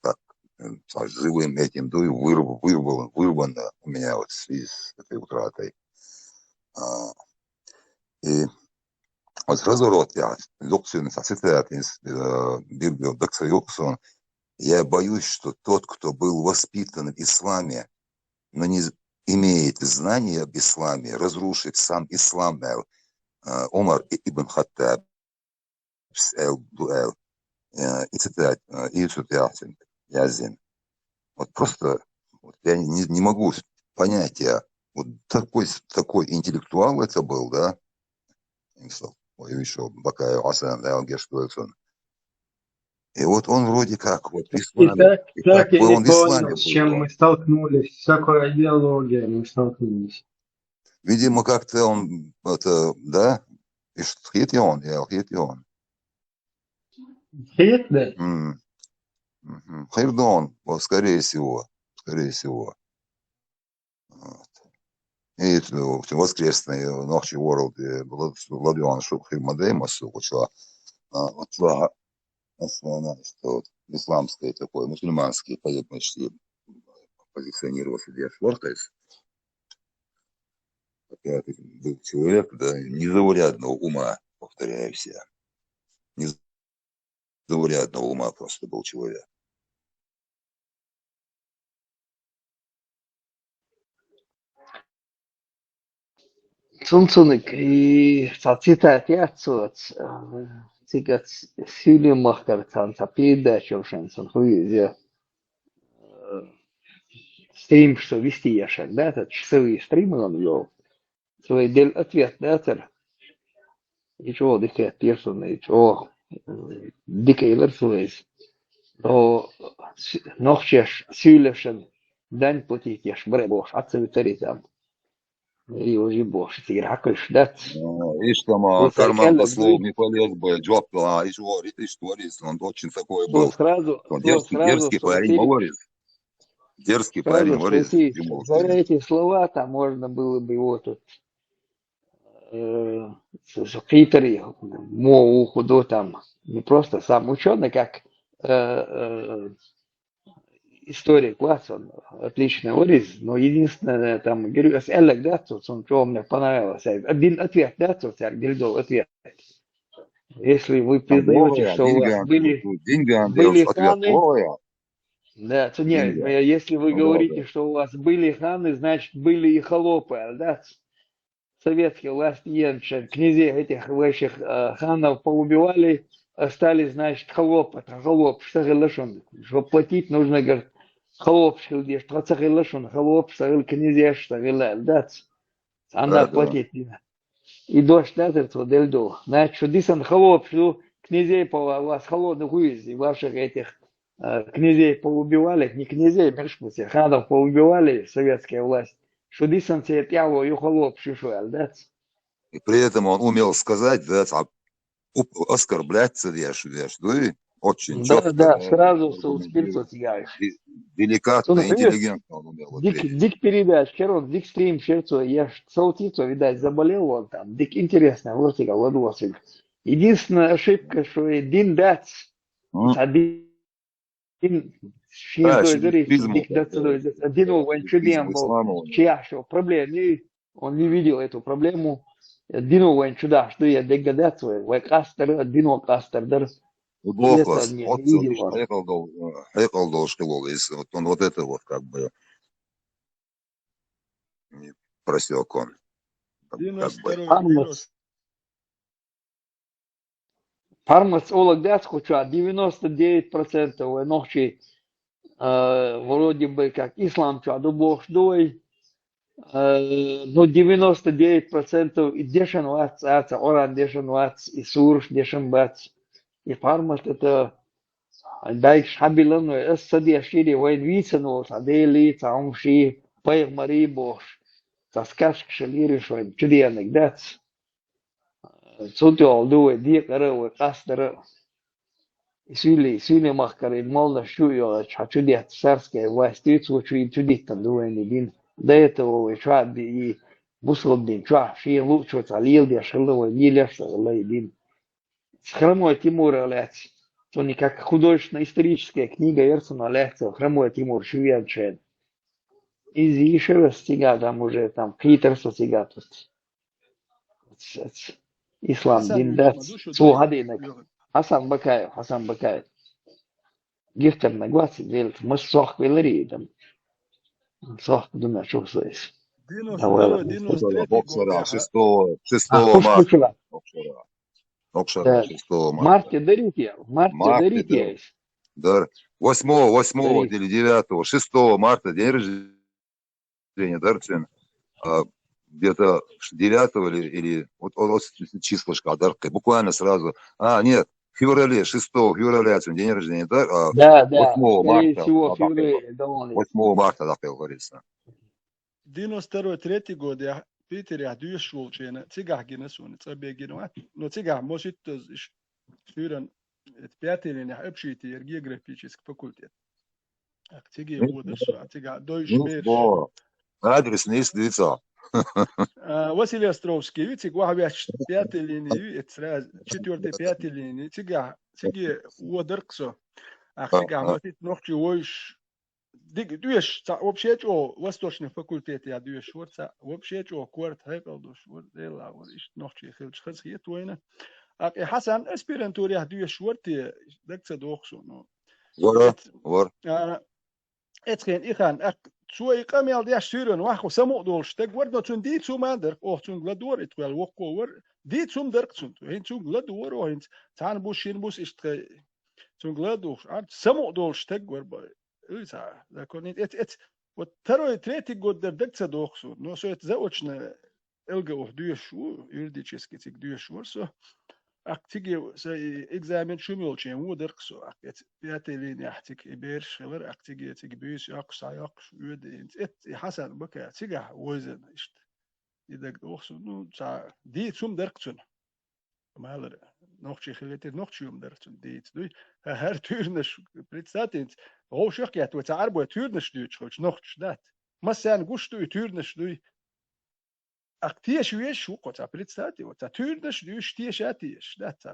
так, э, живым этим, да и вырв-, вырвал-, вырвано у меня вот в связи с этой утратой. А, и вот разворот я, луксин, сосицетатин, э, бирбил, дакса юксун. Я боюсь, что тот, кто был воспитан в исламе, но не з-, имеет знания об исламе, разрушит сам ислам, э, Умар и-, ибн Хаттаб, э, дуэл, э, и цитат, э, и цитат, язин. Вот просто вот я не, не могу понять, я вот такой, с-, такой интеллектуал это был, да? Ой, ещё Бакаев Асан, да, Гершпельсон. И вот он вроде как, вот в И исламе, так, и так как бы и не он в понял, исламе с чем был. Мы столкнулись, с какой идеологией мы столкнулись. Видимо, как-то он, это, да? И ш-, хит и он, я хит и он. Хит, да? М. Мгм. Хирдон, вот, скорее всего, скорее всего. Вот. И, э, воскресный, э, Нохчи Ворлд, э, Влад-, Владимир Шухрим Мадеймасу, вот что, а, вот что, а, основное, что вот исламское такое, мусульманский, поет почти позиционировал себя Швархес. Опять-таки, был человек, да, незаурядного ума, повторяю все. Незаурядного ума просто был человек. Цунцуниг и цхьа цитат яц цо, ц-, цига ц-, Сийлен махкара цхьан цхьа передача йолчу шен цунна хуьйза. Э, стримаш со вести яшар, да, цхьа часовые стримы он вел. Цо и делла ответ дацара. И чӀогӀа дика хеттера суна, и чӀогӀа, м, дика элира цо иза. Но с-, нохчеш сийлашан дань платить еш бара бохуш, Ӏа ца витарий там. И уже бохуш, цигара хьакхуьйсуш дац. А, иштта ма, вот карман по слову не полез бы, жоп, а, и чего, и, и что, и он очень такой был. Сразу, он дерзкий, сразу дерзкий парень, молодец. Дерзкий парень, молодец. За эти слова там можно было бы его тут, э, с-, с-, хитарий, мо уху до там. Не просто сам учёный, как, э, э, историк вац он, отличный вариз, но единственное, там, говорю, ас аьлларг дац, вот он, что мне понравилось. Один ответ дац, вот, цаьрга дилдо ответ. Если вы признаете, что у вас были, были ханы, да, цу-, не, если вы говорите, что у вас были ханы, значит, были и холопы, да? Советская власть, ен шайн князей этих ваших, э, ханов поубивали, остались, значит, холопы, холопы, что хилла шун. Чтоб платить нужно, говорит, холопы хилла, что ца хилла шун, холопы, что хилла, князей, что хилла, да? Она платить не надо. И дождь назад вот дельду. Значит, что дисан холопы, что князей по ва-, вас холодно хуизи, ваших этих, э, князей поубивали, не князей, мешмусе, ханов поубивали, советская власть. Что дисан цвет яло, ю холопы, что, да? И при этом он умел сказать, да, ца-, уп-, оскорблять ца деш, деш, да, и очень чётко, да, да, сразу, э, со успел аргументировать. Со тигаешь. Де-, деликатно, интеллигентно он умел ответить. Дик, дик передача, херон, дик стрим, шерцо, я ж, со птицо, видать, заболел он там. Дик интересно, вот тига, вот вот. Единственная ошибка, что и дин дац. М? Один, шин, да, дойзер, шин дик дац, дойзер. Один вайн чуден был. Чья что, проблем не, он не видел эту проблему. Дино вайн чудаш, что я дегадец, вай, вай кастер, дино кастер дар. Удобно. Вот не видел он. Хьекъал дол-, хьекъал долуш хилол, если вот он вот это вот как бы не просёк он. Как бы. Пармац олаг дац кху чохь, девяносто девять процентов вай нохчий, э, вроде бы как ислам чохь ду бохуш ду вай. Э, ну, девяносто девять процентов и дешан вац, цаца Къуръан дешан вац, и сураш дешан бац, и пармат это дайгаш хьабилан вай, ас ца дешире, вайн вийцан волу цхьа Дели, цхьа Умши, пайхамари бохуш, цхьа скачка шалируш вайн чуденаг дац. Цунтоьхьа ду вай декъара а, вай къастара а. И суьйли, суьйли махкара и молнаш чу а йогӀуьйтуш, хьан чу детта царская власть дуьйцу, вай чу и чу диттан ду вайна и дин. До этого вай чохь а и бусалба дин чохь, шен луъучо цхьа леладеш хилла, вай лелеш а хилла и дин. Хромой Тимура лаьцна, цунна как художественно-историческая книга яра цунах лаьцна, Хромой Тимур чу веанчу хенахь. Иза йиша вес цига там уже, там, кхетар со цига тут. Ислам дин дац. Цо хьадийнарг. Хьасан Бакаев, Хьасан Бакаев. Гихтарнаг вац, дел, мас сохка велари там. Сохка дуна чухсайс. Давай. Шестого, шестого марта. Шестого марта. Марте дарите, марте дарите. Да. Восьмого, восьмого или девятого, шестого марта день рождения, да, Арсен? А, где-то девятого или, или вот, вот, вот числышко, да, буквально сразу. А, нет, в феврале, шестого февраля, день рождения, да? А, да, да, восьмого марта, скорее всего, в феврале, да, восьмого марта, да, говорится. Девяносто второй, третий год я Питерехь доьшуш волчу хенахь, цигахь гина суна, цӀа бен гина вац. Но цигахь маситтаза иш суьйран, это пятый линехь общежитие яра, географический факультет. Ах, циге водаш, а цигахь дойш берш. Адрес нийса дийца. А, Василий Островский ю, цига ваха ваьчча пятый линия ю, это сразу четвёртый, пятый линия. Цигахь, циге водарх со. Ах, цигахь маситта нохчий войш. Дика, доьшуш, цхьа вообще чӀогӀа восточный факультетехь доьшуш вара, цхьа вообще чӀогӀа корта хьекъал долуш вара, Дела вара, иштта нохчий хилча хазахета вайна. Аккъе Хьасан аспирантурехь доьшуш вара те, дага ца доху суна. Вара, вара. А, эцхен и хан, аккха Цо и къамел деш суьйрана вахху самукъа долуш стаг вара, но цунна дийца хӀума ма дара, оха цуьнга ладора, и тхоьл воккхо вара, дийца хӀума дара цунна. ХӀинца цуьнга ладора, хӀинца цхьана бус, шина бус иштта цуьнга ладугӀуш, а самукъа долуш стаг вара бай. Ил цхьа, закон, эц, эц, вот второй, третий год дара, дага ца доху суна, но со это заочно ЛГУ-хь доьшуш ву, юридически цига доьшуш вара со. ТӀаккха цига сан и экзамен шуьма йолчу вон дара-кх со. ТӀаккха эц пятой линехь цига и бераш хилар, тӀаккха цига, цига буьйса йоккхуш, схьа йоккхуш, воьду хӀинца. Эц и Хьасан Бака цигахь вевзина иштта. И дага доху суна, ну, цхьа дийца хӀума дара-кх цунна. Малар, нохчий хилийтира, нохчий хӀума дара цунна дийца, дуй. ХӀа, хӀара туьйранаш, представьте, хӀинца вовшах а кхетта, вай цхьа Ӏарбой туьйранаш дуьйцуш хилча, нохчаша дац. Массарна гуш дуй, туьйранаш дуй. ТӀаккха теша везаш ву-кх цхьа, представьте, вот цхьа туьйранаш дуьйцуш, теша а тешаш дац цхьа,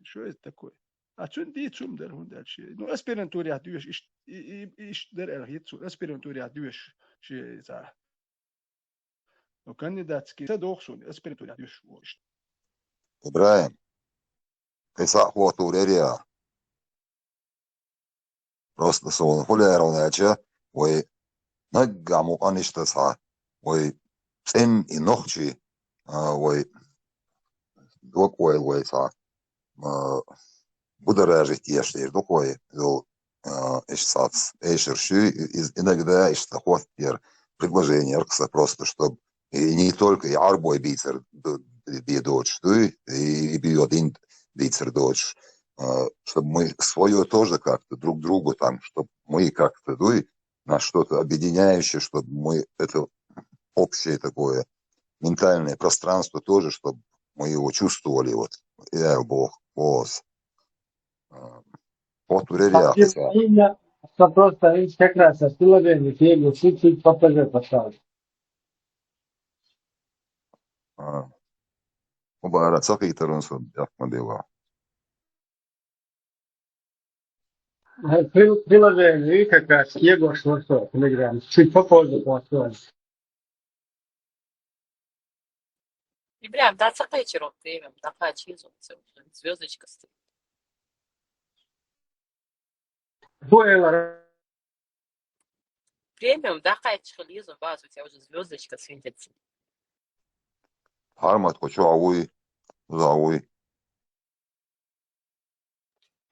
что это такое? А цунна дийца хӀума дара, хӀунда аьлча, ну, аспирантурехь доьшуш, иш-, и, и, и иштта дара аьлла хета суна, аспирантурехь доьшуш, ши цхьа. Ну, кандидатский ца доху суна, аспирантурехь доьшуш ву иштта. ИбрахӀим, кхин схьа а хӀоттур яра я? Просто суна хӀун лерина аьлча, вай наггахь мукъана иштта цхьа, вай цӀена и нохчий, а, вай докъойла вай цхьа, а, будоражить еш дер ду-кх вай, йол, а, иштта цхьацца эшар шуьй, из иногда иштта хӀоттера предложение аркса просто, чтоб и не только и Ӏарбой бийцар д-, бе доцуш дуй, и, и био дин бийцар доцуш, а, чтобы мы свое тоже как-то друг другу там, чтобы мы как-то, дуй, нас что-то объединяющее, чтобы мы это общее такое ментальное пространство тоже, чтобы мы его чувствовали, вот, я Бог, голос. А, вот, вряд ли я Спасибо, Инна. Что просто, видишь, как раз о силовении, чуть-чуть попозже поставлю. А, хӀун бара ца хийтаран сан, яккха ма дела. Э, при-, приложение, видишь, как раз Егор Шварцов, Telegram. Чуть попозже поставлю. И прям, да, ца кхечи роб премиум, да, кхачи из, звездочка стоит. Дуэлар. Премиум, да, кхачи хилизу, база, у тебя уже звездочка светится. Хьармат кху чохь вуй, за вуй.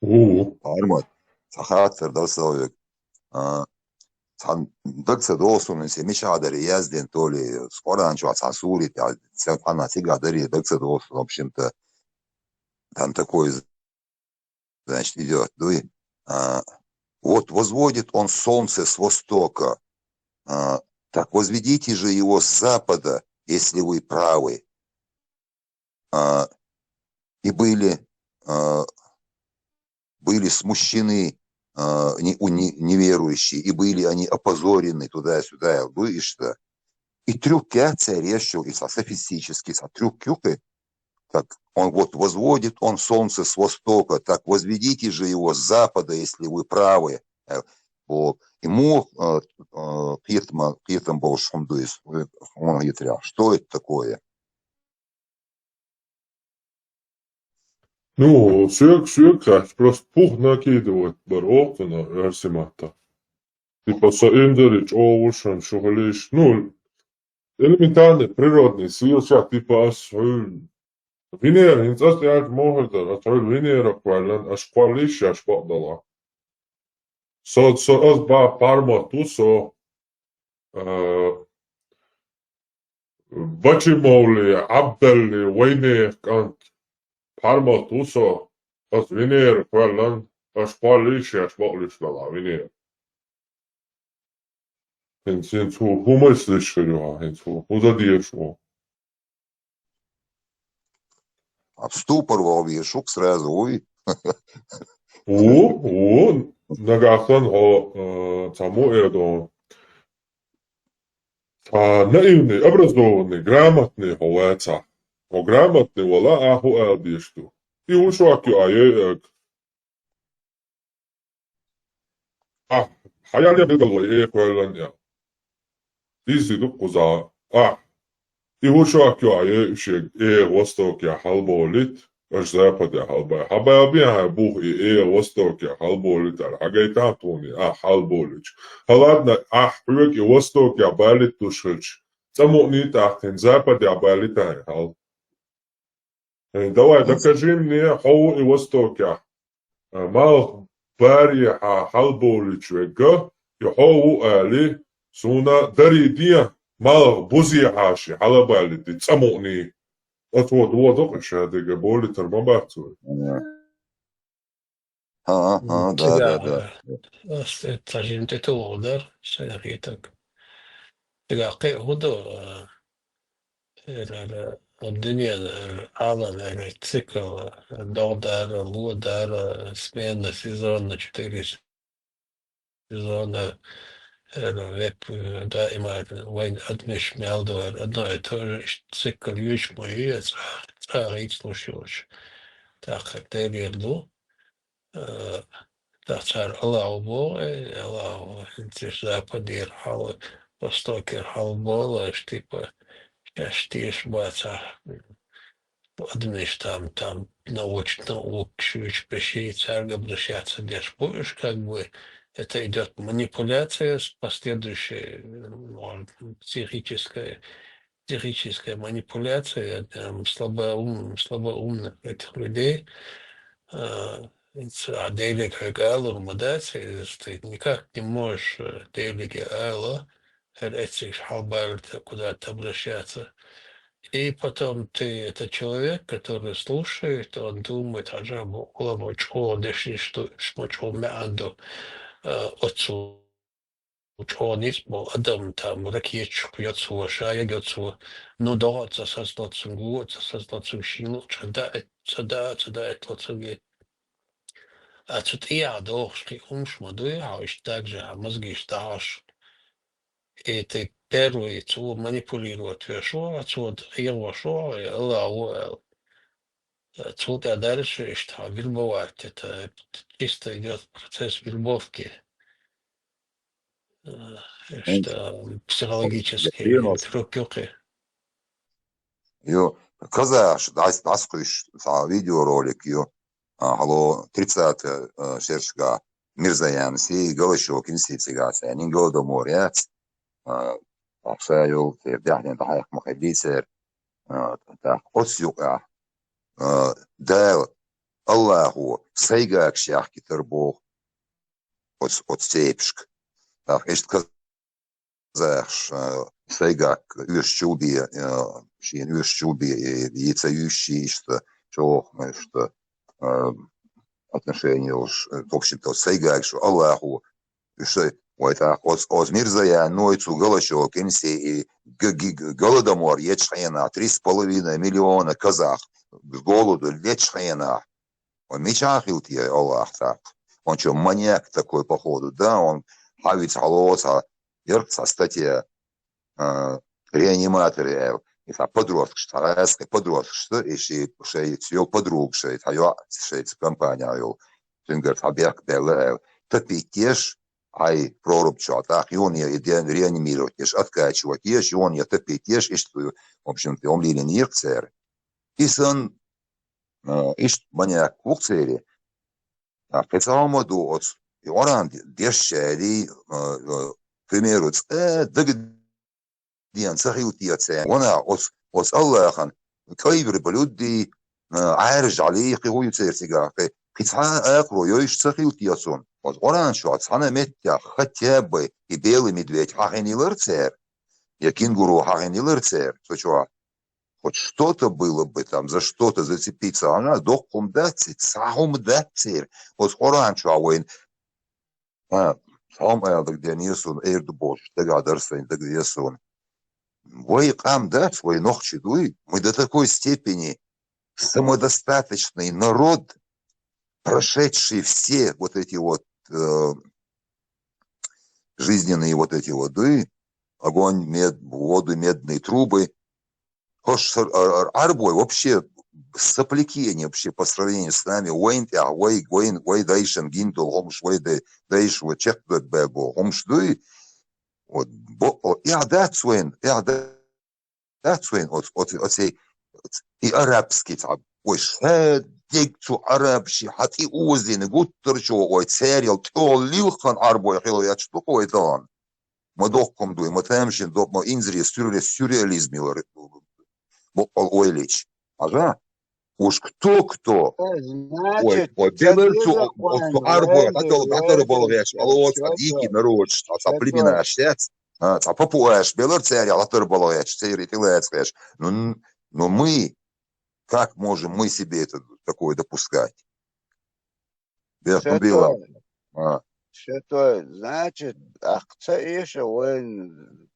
Ву, ву. Хьармат, цхьа хаттар дара сан вега. А, цхьана дага ца догӀу суна, се мичахь дара яздина, то ли Къуръан чохь цхьана сурат, я цхьана цхьанна цигахь дара, дага ца догӀу суна, в общем-то, там такой, значит, идёт, дуй. А, вот возводит он солнце с востока. А, так возведите же его с запада, если вы правы. А, и были, а, были смущены, а, не-, у не-, неверующие, и были они опозорены туда-сюда, дуй, и что? И трюк я царь решил, и со-, софистический, со трюк юкы, так, он вот возводит он солнце с востока, так возведите же его с запада, если вы правы. Э, вот. Ему, э, э, кхетам, кхетам болуш хӀума ду иза, э, хӀума хетарехь. Что это такое? Ну, соьга, соьга хаьттича, просто пух накидывать бара оцунах оьрсийн маттахь. Типа, со инзаре чӀогӀа ву шуна, шу хилийша. Ну, элементарный, природный сила ша, типа, ас хьуьлла Венера, хӀинца ас аьлча ма хир дара, ас хьуьлла Венера кхоьллина, аш кхоллийша шаьш бакъдала. Со, со, ас баха пармат ву со, а, Бачимовли, Ӏабдалли, вайнех кӀант, пармат ву со, ас Венера кхоьллина, аш кхоллийша шаьш бакълуьйш дала, Венера. ХӀинца, хӀинца хӀу, хӀу масалаш хир ю хьан, хӀинца хӀу, хӀу дан дезаш ву? А в ступор вогӀу везаш ву-кх сразу, вуй? Ву, ву, нагахь санна хьо, э, цхьа мо эр ду. Цхьа наивный, образованный, грамотный хьо вацахь. Хьо грамотный вала, ахьа хӀу ала дезаш ду? И хӀу шок ю, а ей аг. Ахь, хьан ял я билггал вай э кхоьллан я? Изза ду кхузахь. Ахь, и хӀу шок ю, а ей шега э востокехь хьалаболийта, Аша Западе хьалбай. Хьабаьлбе хьай бух и, э, Востоке хьалболитар. Хьагайтам тхуни, а, хьалболич. Хьаладна, ахь хьоьга и Востоке балиттуш хилча, цӀа мукъни тӀаккха тхин Западе балита хьай хьал. Э, давай, докажи мне, хьо ву и Востоке. Э, малх бари хьа хьалболич вегга, и хьо ву али, суна дари де, малх бузи хьаши, хьалабалити, цӀа мукъни. Оцо додо къиша дега болитар ма бац вай. Ага, ага, да, да, да. Ас это жинте то удар, шайхи так. Тега кхе худо, э, э, э, э, дунен, э, алан, э, цикл, э, догдар, лодар, э, смена, сезонна, четыре сезона, э, веб, э, даима, э, вайн адмиш мялдо, э, одно и то же, ш-, цикл юч мой, э, цра-, цра гиц лушилуч. Так, как дерьер ду. Э, тахчар Аллаху бо, э, Аллаху, интиш западир хьал, востокир хьал бола, ш-, типа, щас тиш баца, адмиш там, там, научно, ук, шуч, пеши, царга обращаться деш будешь, как бы это идет манипуляция с последующей, э, психической, психическая манипуляция, там, слабоум-, слабоумных этих людей, э, а Дейли как Аллах ма дац, э, ты никак не можешь, э, Дейли Аллах, э, эцигш хьалбарта куда-то обращаться. И потом ты, это человек, который слушает, он думает, а жабу улама чо деши, что шмачо мянду, э, отцу чо ниц бо адам там ракетчик йоцу, шая йоцу. Ну, да, ца сас лоцун гу, ца сас лоцун шину, ца да, ца да, ца да, это лоцун ге. А цу тӀе а дохуш кхи хӀумаш ма дуй, хьо иштта так же, хьа мозгиш дахьаш. И ты первый цо манипулировать веш ву, цо хьехош ву, и Аллах ву аьлла. Цул тӀаьхьа дальше иштта хьо вербовать, это чисто идёт процесс вербовки. Э, иштта психологический трюк юкъе. Йо, казахаш дӀас-, дӀасакхуьйсуш цхьа видеоролик ю. А, хьало тридцатый, а, шершка Мирзаянси, Голощёкинси цигаса, нин Голодомор яц. А, ахша йол, цер дяхьнен дӀахьаькх ма хилли цер. А, так, оцу юкъа, а, Дала, Аллахо, сайгакаш яхкитар боху. Оц-, оц цепашка. Так, иштта казахаш, а, сайгак оьшучул бе, а, шена оьшучул бе, э, и ца юьйш ши иштта, чӀогӀа иштта, а, отношение уж, э, в общем-то, сайгакаш Аллахо, уьш, вай тӀаккха оц-, оц Мирзаян, ну, и цу Голощёкинси, и г-, г-, г-, Голодомор ечу хьенахь, три с половиной миллиона казах с голоду лечу хьенахь. Вай мичахь хила те Аллах тӀаккха? Он чё, маньяк такой, походу, да? Он хьавица хьало цхьа, ярх цхьа статья, а, реаниматоре аьлла. И цхьа подросткаш, цхьа гӀаьскхи подросткаш ду, и ши, шайца йолу подруга шайца, хьа йоӀ шайца компания йолу. Цуьнгара цхьа бехк даьлла аьлла. Тапийтеш, хьай проруб чохь, тӀаккха юна я и де-, реанимировать еш, откачивать еш, юна я тапийтеш, иштта, в общем-то, омлилина йирх церан. И сан, а, иштта маньяк ву-кх церан. А, кхин цхьа хӀума ду оцу, и Къуръан де-, дешчаьрий, а, а, примеру, цкъа дага ден ца хила те церан. Вана оцу, оцу Аллахьан кӀай верблюдий, а, Ӏаьржалий, кхин хӀун ю церан цигахь, кхин, кхин цхьа а акхаро йойуш ца хила те цунна. Оцу Къуръан чохь цхьана меттехь хотя бы и белый медведь хьахийнийла церан, я кенгуру хьахийнийла церан, цу чохь. Хоть что-то было бы там, за что-то зацепиться. Ана доккха хӀума дац, цхьа хӀума дац церан. Оцу Къуръан чохь вайн. А, цхьа хӀума ала дагадеана суна, эр ду бохуш, дагахь дара сайн, дагадеана суна. Вай къам дац, вай нохчий дуй, мы до такой степени самодостаточный народ, прошедший все вот эти вот, э, жизненные вот эти вот, дуй, огонь, мед-, воду, медные трубы, хӀорш сар-, ар-, ар-, Ӏарбой вообще сопляки они вообще по сравнению с нами. Вайн тӀехь, вай, вайн, вай дайшан гиндол хӀумаш, вай дай-, дайш вай чекхдойбаьбо хӀумаш дуй. Вот, бо-, о, эхь дац вайн, эхь да-, дац вайн, оц-, оц-, оцей, и арабский цхьа Вай ша дег цу Ӏарбаши хьатӀаозийна гуттар а чӀоагӀа вай царел тӀехьа лилххана Ӏарбой хила везаш ду-кх вай тахана. Ма дохкам дуй, ма тамашийна до, ма инзаре сюрре-, сюрреализм йилар боккъал ойла йича. Хьажа? Уж кто-кто? Э, ой, значит, ой, ца белар цу, деза ой, цу къоан, Ӏарбой, валли, хьатал, хьатар валли, балагӀеш, ало, ца чё-то, дикий народ, ца, ца чё-то. Племенаш, ца, а, ца папуаш, белар царел хьатар балагӀеш, цари тӀелаьцкъеш. Ну, н-, ну мы как можем мы себе это такое допускать? Бех, ну, Святой. Била. А. Святой, значит, ахца иша вайн,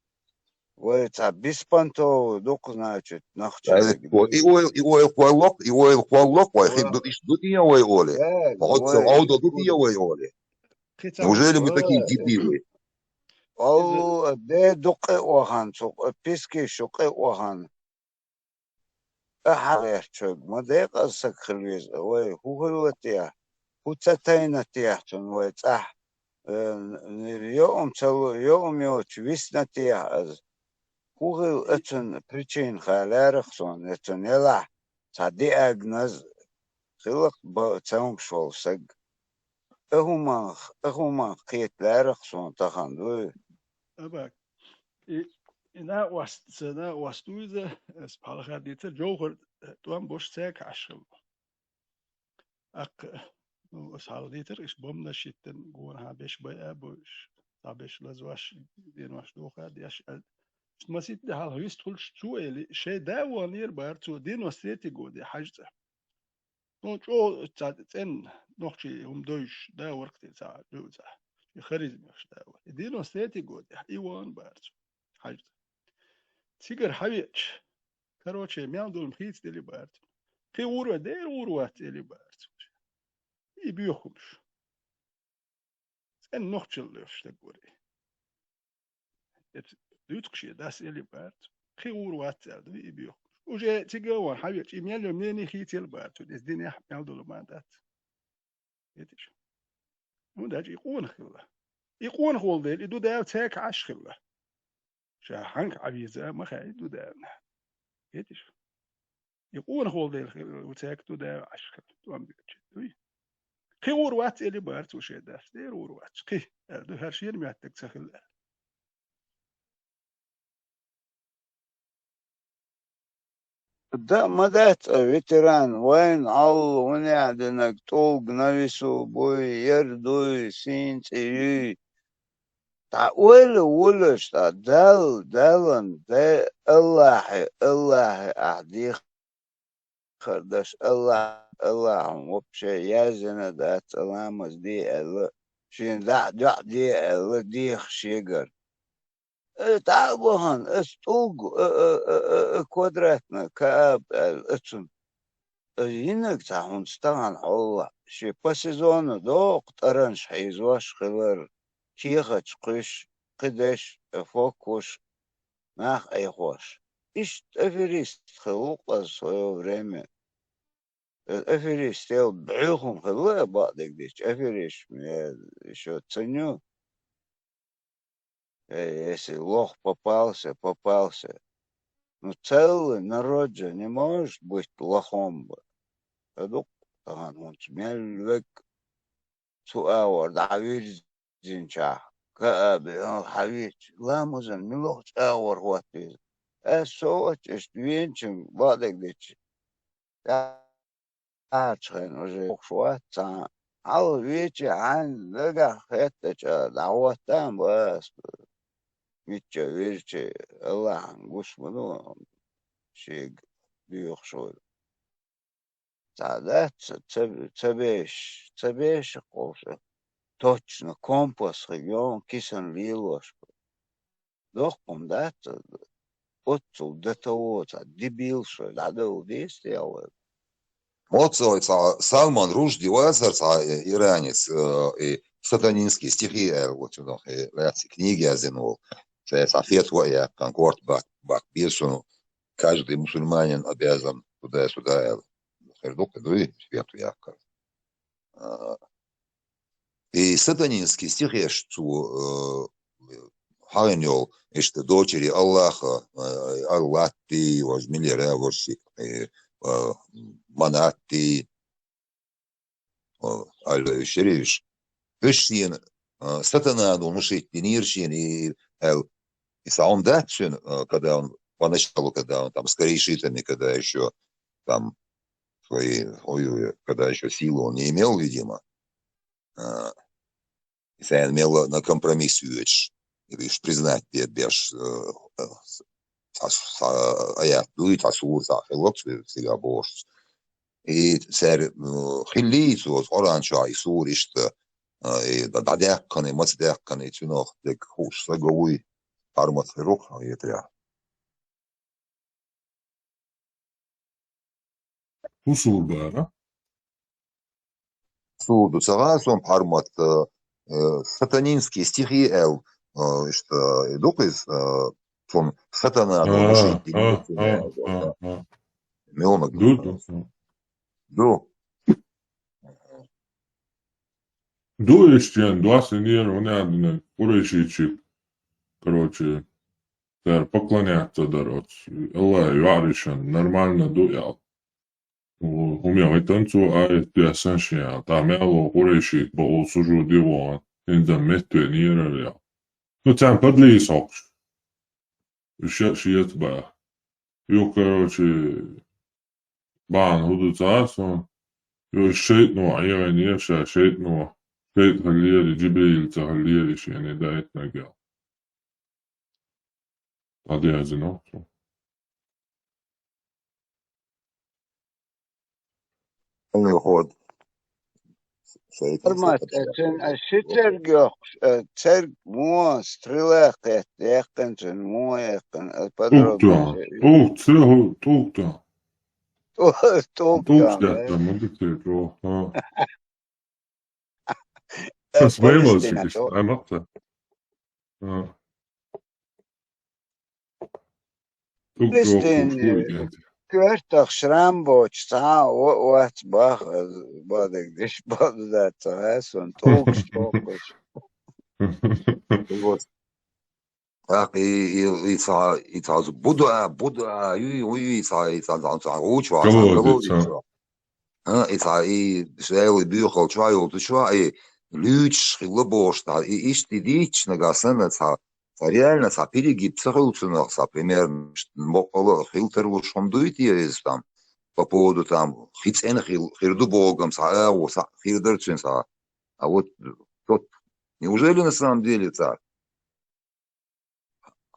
вай ца беспонтовый дук, значит, нахча. Э, и ойл, и ойл кваллок, и ойл кваллок, вай хид ду иш ду тия вай оле. Э, вай ца вай аудо ду тия вай оле. Неужели мы такие дебилы? Алла, де дукъе охан, цу писки шукъе охан. Ахьарерчойг ма декъаза саг хила веза, вай хӀу хилла техьа, хӀу ца тайна техьа цунна вай цӀахь, э, н-, н-, йоам ца лу-, йоам йоцу висна техьа аз. ХӀу хилла оцун причина ха лаьрах суна, я цунна елахь цхьа диагноз хилла-кх ба-, цамгаш волу саг. Ахуманх, ахуманх кхета лаьрах суна тахана дуй. Абак. И, и накъост, ца накъост вуйза, ас пхьалха дийцар, Джовхар тӀом бош цаьрга Ӏаш хилла. Аккха, ну, ас хьалха дийцар, иш бомнаш йиттан гонахьа беш байа бу иш, цхьа беш лазваш, денош доха деш, а, иш маситта хьалха вистхуьлуш цу эли, шай да вон ер бар цо, девяносто третий годе хьажцӀа. Ну, чӀо ца цӀен нохчий хӀума дойш, да, варх те ца, жо ца. И харизмеш да. И девяносто третий год, и вон бар цо. ХьажцӀа. Цигара хьавеача. Короче, мел долу хийца дели бар цо. Кхин ур вай, дера ур вац эли бар цо. И боьхуш. ЦӀен нохчалла лоьхуш стаг вара и. Эцу дуьйцуш шен дас эли бар цо. Кхин ур вац аьлла ду и боьхуш. Уже цига а ван хьавеча, и мел йо мнение хийцаелла бар цо. Эс динехь мел долу ма дац. Хетиш? Ну, даьча и къонах хилла. И къонах волу дела, и ду дала цаьрга Ӏаш хилла. Ша хьанга Ӏавийза а ма хаьа, и ду дала. Хетиш? И къонах волу дела хилла, цаьрга ду дала Ӏаш хилла. ТӀом беча. Дуй? Кхин ур вац эли бар цо шен дас. Дера ур вац. Кхин, аьлла ду, хӀара шена меттиг ца хилла аьлла. Да, ма дац а ветеран вайн, Алла, ванехь динарг тӀулг на весу буй, яр дуй, сийна цӀе юй. ДӀа ойла волуш, дӀа Далла, Далан, да, Аллахье, Аллахье ахь дийх хардаш, Аллахь, Аллахьан вообще яздина дац, ламаз де аьлла, шен дӀа а доӀа де аьлла, деха шегара. Э, дӀа а бахана, ас тӀулг, э, э, э, э, э, квадратна Кааб аьлла, ацун. Э, йинаг цхьа хӀунца тахана хьолахь, шен по сезону доккху тӀаранаш хьийзош хилар, кехаташ кхуьш, кхидеш, э, фоккхуш, нах айхош. Иштта аферист хилла ву-кх аса в своё время. Э, аферистел бӀуьйхун хилла а бакъдерг дича, аферист, э, ещё цаню. Э, если лох попался, попался. Ну, целый народ же не может быть лохом бы. Э, дукха тахана хӀунца мел вег цу агӀор дӀавирзинчохь, Кааби, а, хьавеча, ламазан муьлхачу агӀор хӀоттийла. Ас со вачча иштта веначун бакъдерг дича, тӀаьхьарчу хенахь уже бохуш вац цхьа. Хьалха веча хьайн дагахь хеттача дӀахӀоттам бац. Мичча вирча Аллахьан гуш ма ду шега доьхуш волу. Цхьа дац, ца, ца беш, ца беш кхуша. Точно, компас хи йон кисан лелош. Доккхум дац, оццул до того цхьа дебил шо дӀадала деза те вай. Моццой цхьа Салман Ружди вацара цхьа, э, иранец, э, и сатанинские стихи аьлла, вот, ну, э, лаьцна книги яздина волу. Цхьа, цхьа фетва а яьккхина, корта бак, бак бирсуну. Каждый мусульманин обязан туда-сюда, э, хир ду-кх, дуй, свету яккхар. А, и сатанинский стихеш цо, э, хьагӀина йолу, иштта дочери Аллаха, э, Аллатти, вож милера, вож ши, э, э, Манатти, а, Алла Шеревич. Уж шена, а, сатана ду мушит динир шена, и, эл, и саун датсюн, а, когда он, поначалу, когда он там с корешитами, когда еще там свои, ой, ой, когда еще силу он не имел, видимо. А, и саун мел на компромисс юэч, или уж признать бе-, беш, э, э, с-, с-, а, аят дуй, та сур, та хилок, с-, сига бош. И сэр, э, хилли, су, оран чуа, и сур ишта, э, и да, да дякканы, мац дякканы, цунох, дек хуш, саговуй, армат рух, и тря. Хусур бара. Суду цагъа сом пхьармат, э, э, сатанинские стихи эл, э, что, э, дукъ из, э, сом сатана, ну, а, мушит, а, а, а, а. Мелмаг. Ду, ду, ду. Ду. Ду, ишчен, дуас нир, он ядна, курайшичик. Короче, тар поклоняться дарот. Аллах, юаришан, нормально ду, ял. У, у меня это танцу, а это я саншия. Там я ло курайшик, бо у сужу диво, инда метте нир, ял. Ну, там подлисок. Уж шиет ба. Ю, короче, бан худу царсон. Ю, шейтну, айвен еша, шейтну. Шейт халлиери, Джибрил ца халлиери, шене дайтнагел. Адиазино. Аны ход. Шейтну. Формат, шейтну. Эцен, э, ши церг йохуш, э, церг мо стрела кхет, яхкан цун, мо яхкан, э, подробно. Тукта. Тукта, тукта. Ту-, тукта, тукта, да? Там, вот это, о, а. Э, Сейчас моего Палестина, сидишь, то- а, ну-то. А. Туг Палестин, жокуш, э, куйгенти. Коьртах шрам боч, цхьа а о-, оц бах, э, бадыг диш бадудац, цхьа а сон, тӀулгаш, тӀулгаш. Вот. Так, и, и, и цхьа, и цхьа зу-, буда, буда, юй, юй, и цхьа, и цхьа, цхьа, цхьа, гучва, цхьа, колодец, колодец, а. А, и цхьа, и шаьлы буьйхал чуьйолчу чуьра, и луьйчуш хилла бохуш цхьа, и иштта и дийцча нагахь санна цхьа, цхьа реально цхьа перегиб ца хуьлу цунах, цхьа примерно, боккъала а хила тарлуш хӀума дуй те иза там, по поводу там, хи цӀена хил-, хир ду боху-м цхьа агӀо, цхьа хир дара цуьнан цхьа. А вот тот, неужели на самом деле цхьа?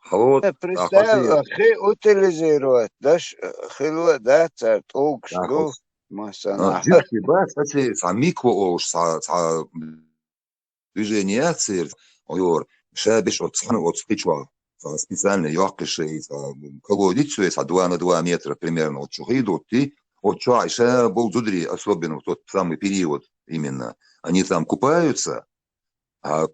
Хьо, э, представь, а, хи утилизировать даш, э, хилла а дац цара, тӀулгаш ду, масала. А, жуьгти бац, аци цхьа микро олуш, цхьа, цхьа движение яц церан, ойор, ша беш оцу цхьана оцу кхичохь, цхьа специально йоккхуш шайн, цхьа колодец, цхьа два на два метра примерно, оцу чу хи дутти, оцу чохь ша болу зударий, особенно в тот самый период именно, они там купаются, а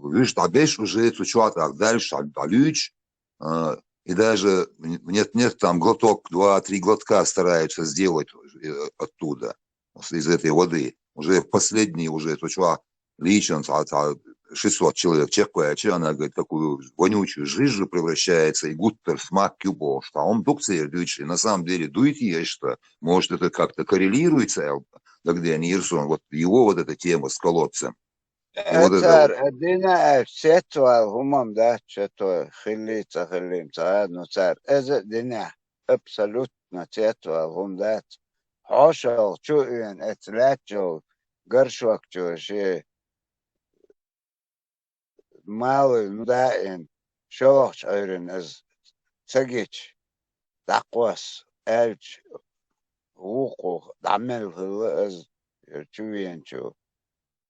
уьш дӀабеш уже цу чохь тӀаккха дальше дӀа-, дӀалуьйчу, а, и даже нет-нет, там глоток, два-три глотка стараются сделать, э, оттуда, с-, из этой воды. Уже в последний, уже цу чохь лийчина цхьа, цхьа шестьсот человек чекхваьлча, она, говорит, такую вонючую жижу превращается, и гуттар смак ю бохуш. Там дукха церан дуьйцуш, и на самом деле дуй те, что, может, это как-то коррелируется, эл дагадеана йира суна, вот его вот эта тема с колодцем. И вот это цара вот. Э, дина, э, цецвала хӀума-м дац, что хилли, ца хилли-м ца, ну, цара эза а дина, абсолютно цецвала хӀума дац. ХьошалгӀа чу а вена, эца лаьттачу горшок чу шен малуй, ну, даим, шолгӀачу Ӏуьйранна иза ца гича, дӀакхосса аьлча, вукхо дӀамелла хилла иза, яра чу веначо.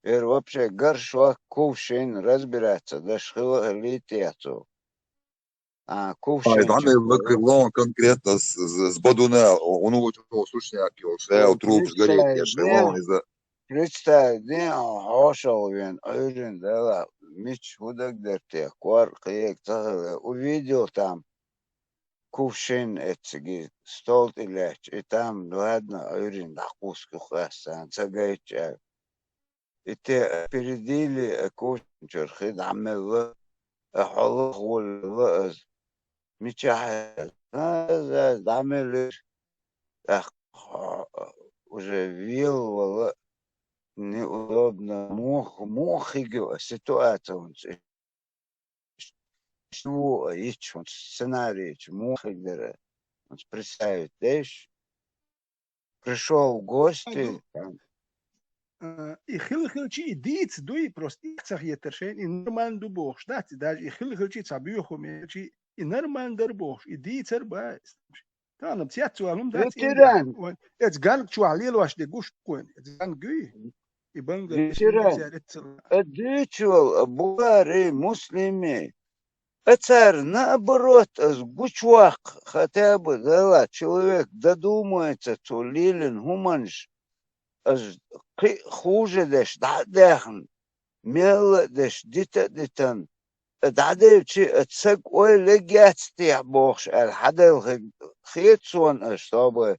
Яра вообще горшок, кувшин разбираться даш хилла а хилли те цо. А, кувшин. Ай, дӀамелла хилла конкретно с, с, с бодуна, у, у него сушняк, его шел, трубы сгорели, я шел, он из-за. Представь, дин, хьошалгӀа вена, Ӏуьйранна дала, мича хӀун дагадара те, кор кхега ца хилла. Увидел там кувшин эцциге, стол тӀе лаьтташ, и там, ладно, Ӏуьйранна дӀакхуссу юххехь царна, ца гайта аьлла. И те опередили, э, кувшин чуьра хи дӀамелла, э, хьо лаха воллуьйла иза. Мичахь, а, иза дӀамелира. ТӀаккха хьо-, уже велавала, неудобно, мух-, муха хигу а ситуацияунца. Иш-, иш ву а йича хӀунца сценарийча, муха хигдара хӀунца представить деш. Пришёл в гости, ну, там. А, и хила-хилча, и дийца дуй, просто и ца хетар шайна, и нормально ду бохуш дац, и даже и хила-хилча, ца боьху мелча, и нормально дар бохуш, и дийцар ба. Тахана цец валум дац. Ветеран. Вай, эца ганг чохь лелош де гуш кхойна, эца ганг гуй. И Бангладеш, ветеран. Эца дуьйцу вала, а, Бухари, Муслими. А цара, наоборот, ас гучуваккха, хотя бы, дала, человек додумается цо лелийна хӀуманаш, ас кхин а хуже деш дӀа а даьхна, мелла а деш, дита а дитина, а дӀаделчи, а саг ойла ергьяц техьа бохуш аьлла, хьаделла хи-, хета суна ас, собар.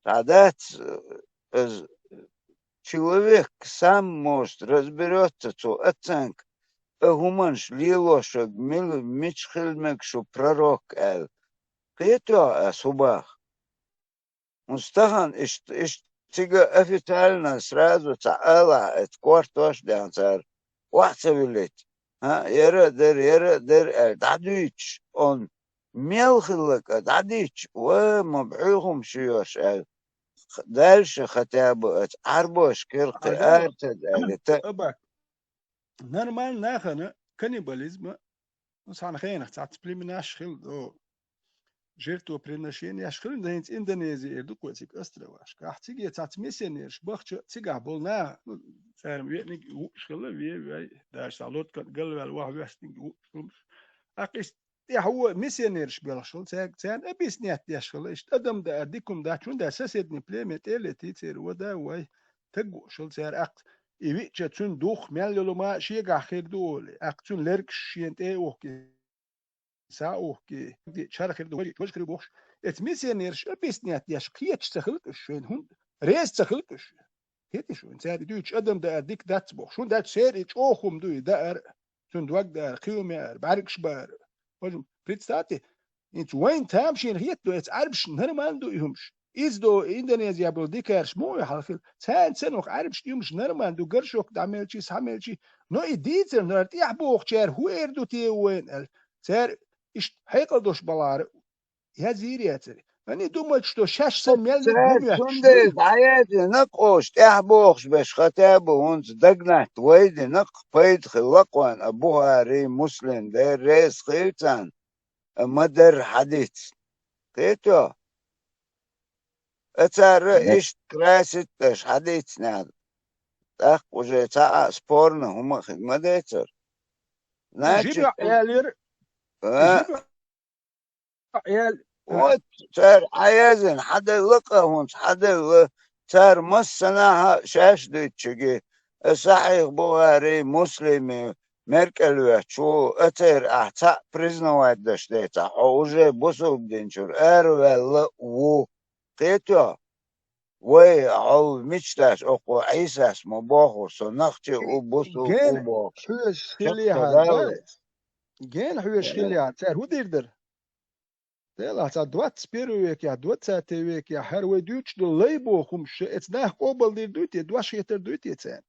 ДӀадац, э, из человек сам, может, разберётся, цо оценка, э, хӀуманаш лелош верг мила, мича хила мега шу пророк аьлла. Кхетий ас хӀун боху? ХӀунда стахан иштта, иштта цига официально сразу ца алахь, эца кортош а даьхна цара, охьа ца вилийта. А, яра а дара, яра а дара аьлла, дӀадуьйцуш, он мел хилларг а дӀадуьйцуш, ва, ма бӀуьйху-м шу йош аьлла. Дальше хотя бы оцу Ӏарбош кхин а ара ца даьлла. Нормально нахана каннибализм, ну, цхьана хенахь цхьацца племенаш хилла, о, жертвоприношенияш хилла, да хӀинца Индонезия эр ду кхо цига островашка. Ахь циге цхьацца миссионераш бахча, цигахь болу наха, ну, цара веаниг вууш хилла, ве, вай, даже цхьа лодка галваьлла ваха ваьстинг вууш хилла. Ахь иштта тӀаьхьо миссионераш белхаш хилла, цаьрга, царна объяснять деш хилла, иштта адам даар дика хӀума дац, хӀунда аьлча соседний племя тӀе а летий, церан вада вай, таг вууш хилла цара, аккха и виъча цуьнан дух мел йолу ма шегахь хир ду олий, аккха цуьнан лергаш шена тӀе а ухкий, са а ухкий, шара хир ду, важа хир ду бохуш. Эца миссионераш объяснять деш кхеташ ца хилла уьш шайна, хӀунда реза ца хилла уьш. Кхетий шу, цара и дуьйцуш адам даар дика дац бохуш, хӀунда аьлча церан и чӀогӀа хӀума ду и даар, цуьнан дог даар, кхин хӀума яар, бӀаьргаш баар. Хьожа, представьте, хӀинца вайна тамашийна хетадо, эца Ӏаьрбашна нормально ду и хӀумаш. Иза до Индонезия болу дикараш муха хьалхила? Царна ца нох Ӏаьрбашна и хӀумаш нормально ду, горшок дӀамелчий, схьамелчий. Но и дийцар, нара тӀаьхьа бохучара хӀун эр ду те вайна аьлла. Цара иштта хьекъал долуш балахьара, язйийр яцара. Они думают, что шаьш санна мел мега хӀума моьттуш ду. Цундела дӀаяздина кхуза тӀаьхьа бохуш берш хотя бы хӀунца дагнатта вай дина, пайда хилла кхойна, а Бухари, Муслим, Дела реза хила царна, а ма-дарра хьадиц. Кхетий? А цара иштта красить деш хьадийцинехь, тӀаккха уже цхьа а спорно хӀума а хир ма дацара. Значит, жима аьллера, а, жима аьлла. Вот, цара хьаяздина, хьаделла кхуза хӀунца, хьаделла, цара массанхьа шаьш дуьйцучуьнга, Сахьихь Бухари, Муслими меркӀал ветташ ву, а церан ахь цхьаъ признавать деш дацахь, хьо уже бусулба дин чуьра араваьлла ву. Кхетий? Вай хьол мича дац, окхо Ӏийсас ма боху, со нохчи ву, бусулба ву бохуш. Гена хьоьжуш хиллехьара, гена хьоьжуш хиллехьара, цара хӀун дийр дара? Делахь цхьа двадцать первый векехь, двадцатый векехь хӀара вай дуьйцуш долу лай боху хӀумаш, эца нах къобалдийр дуй те, дош хетар дуй те царна?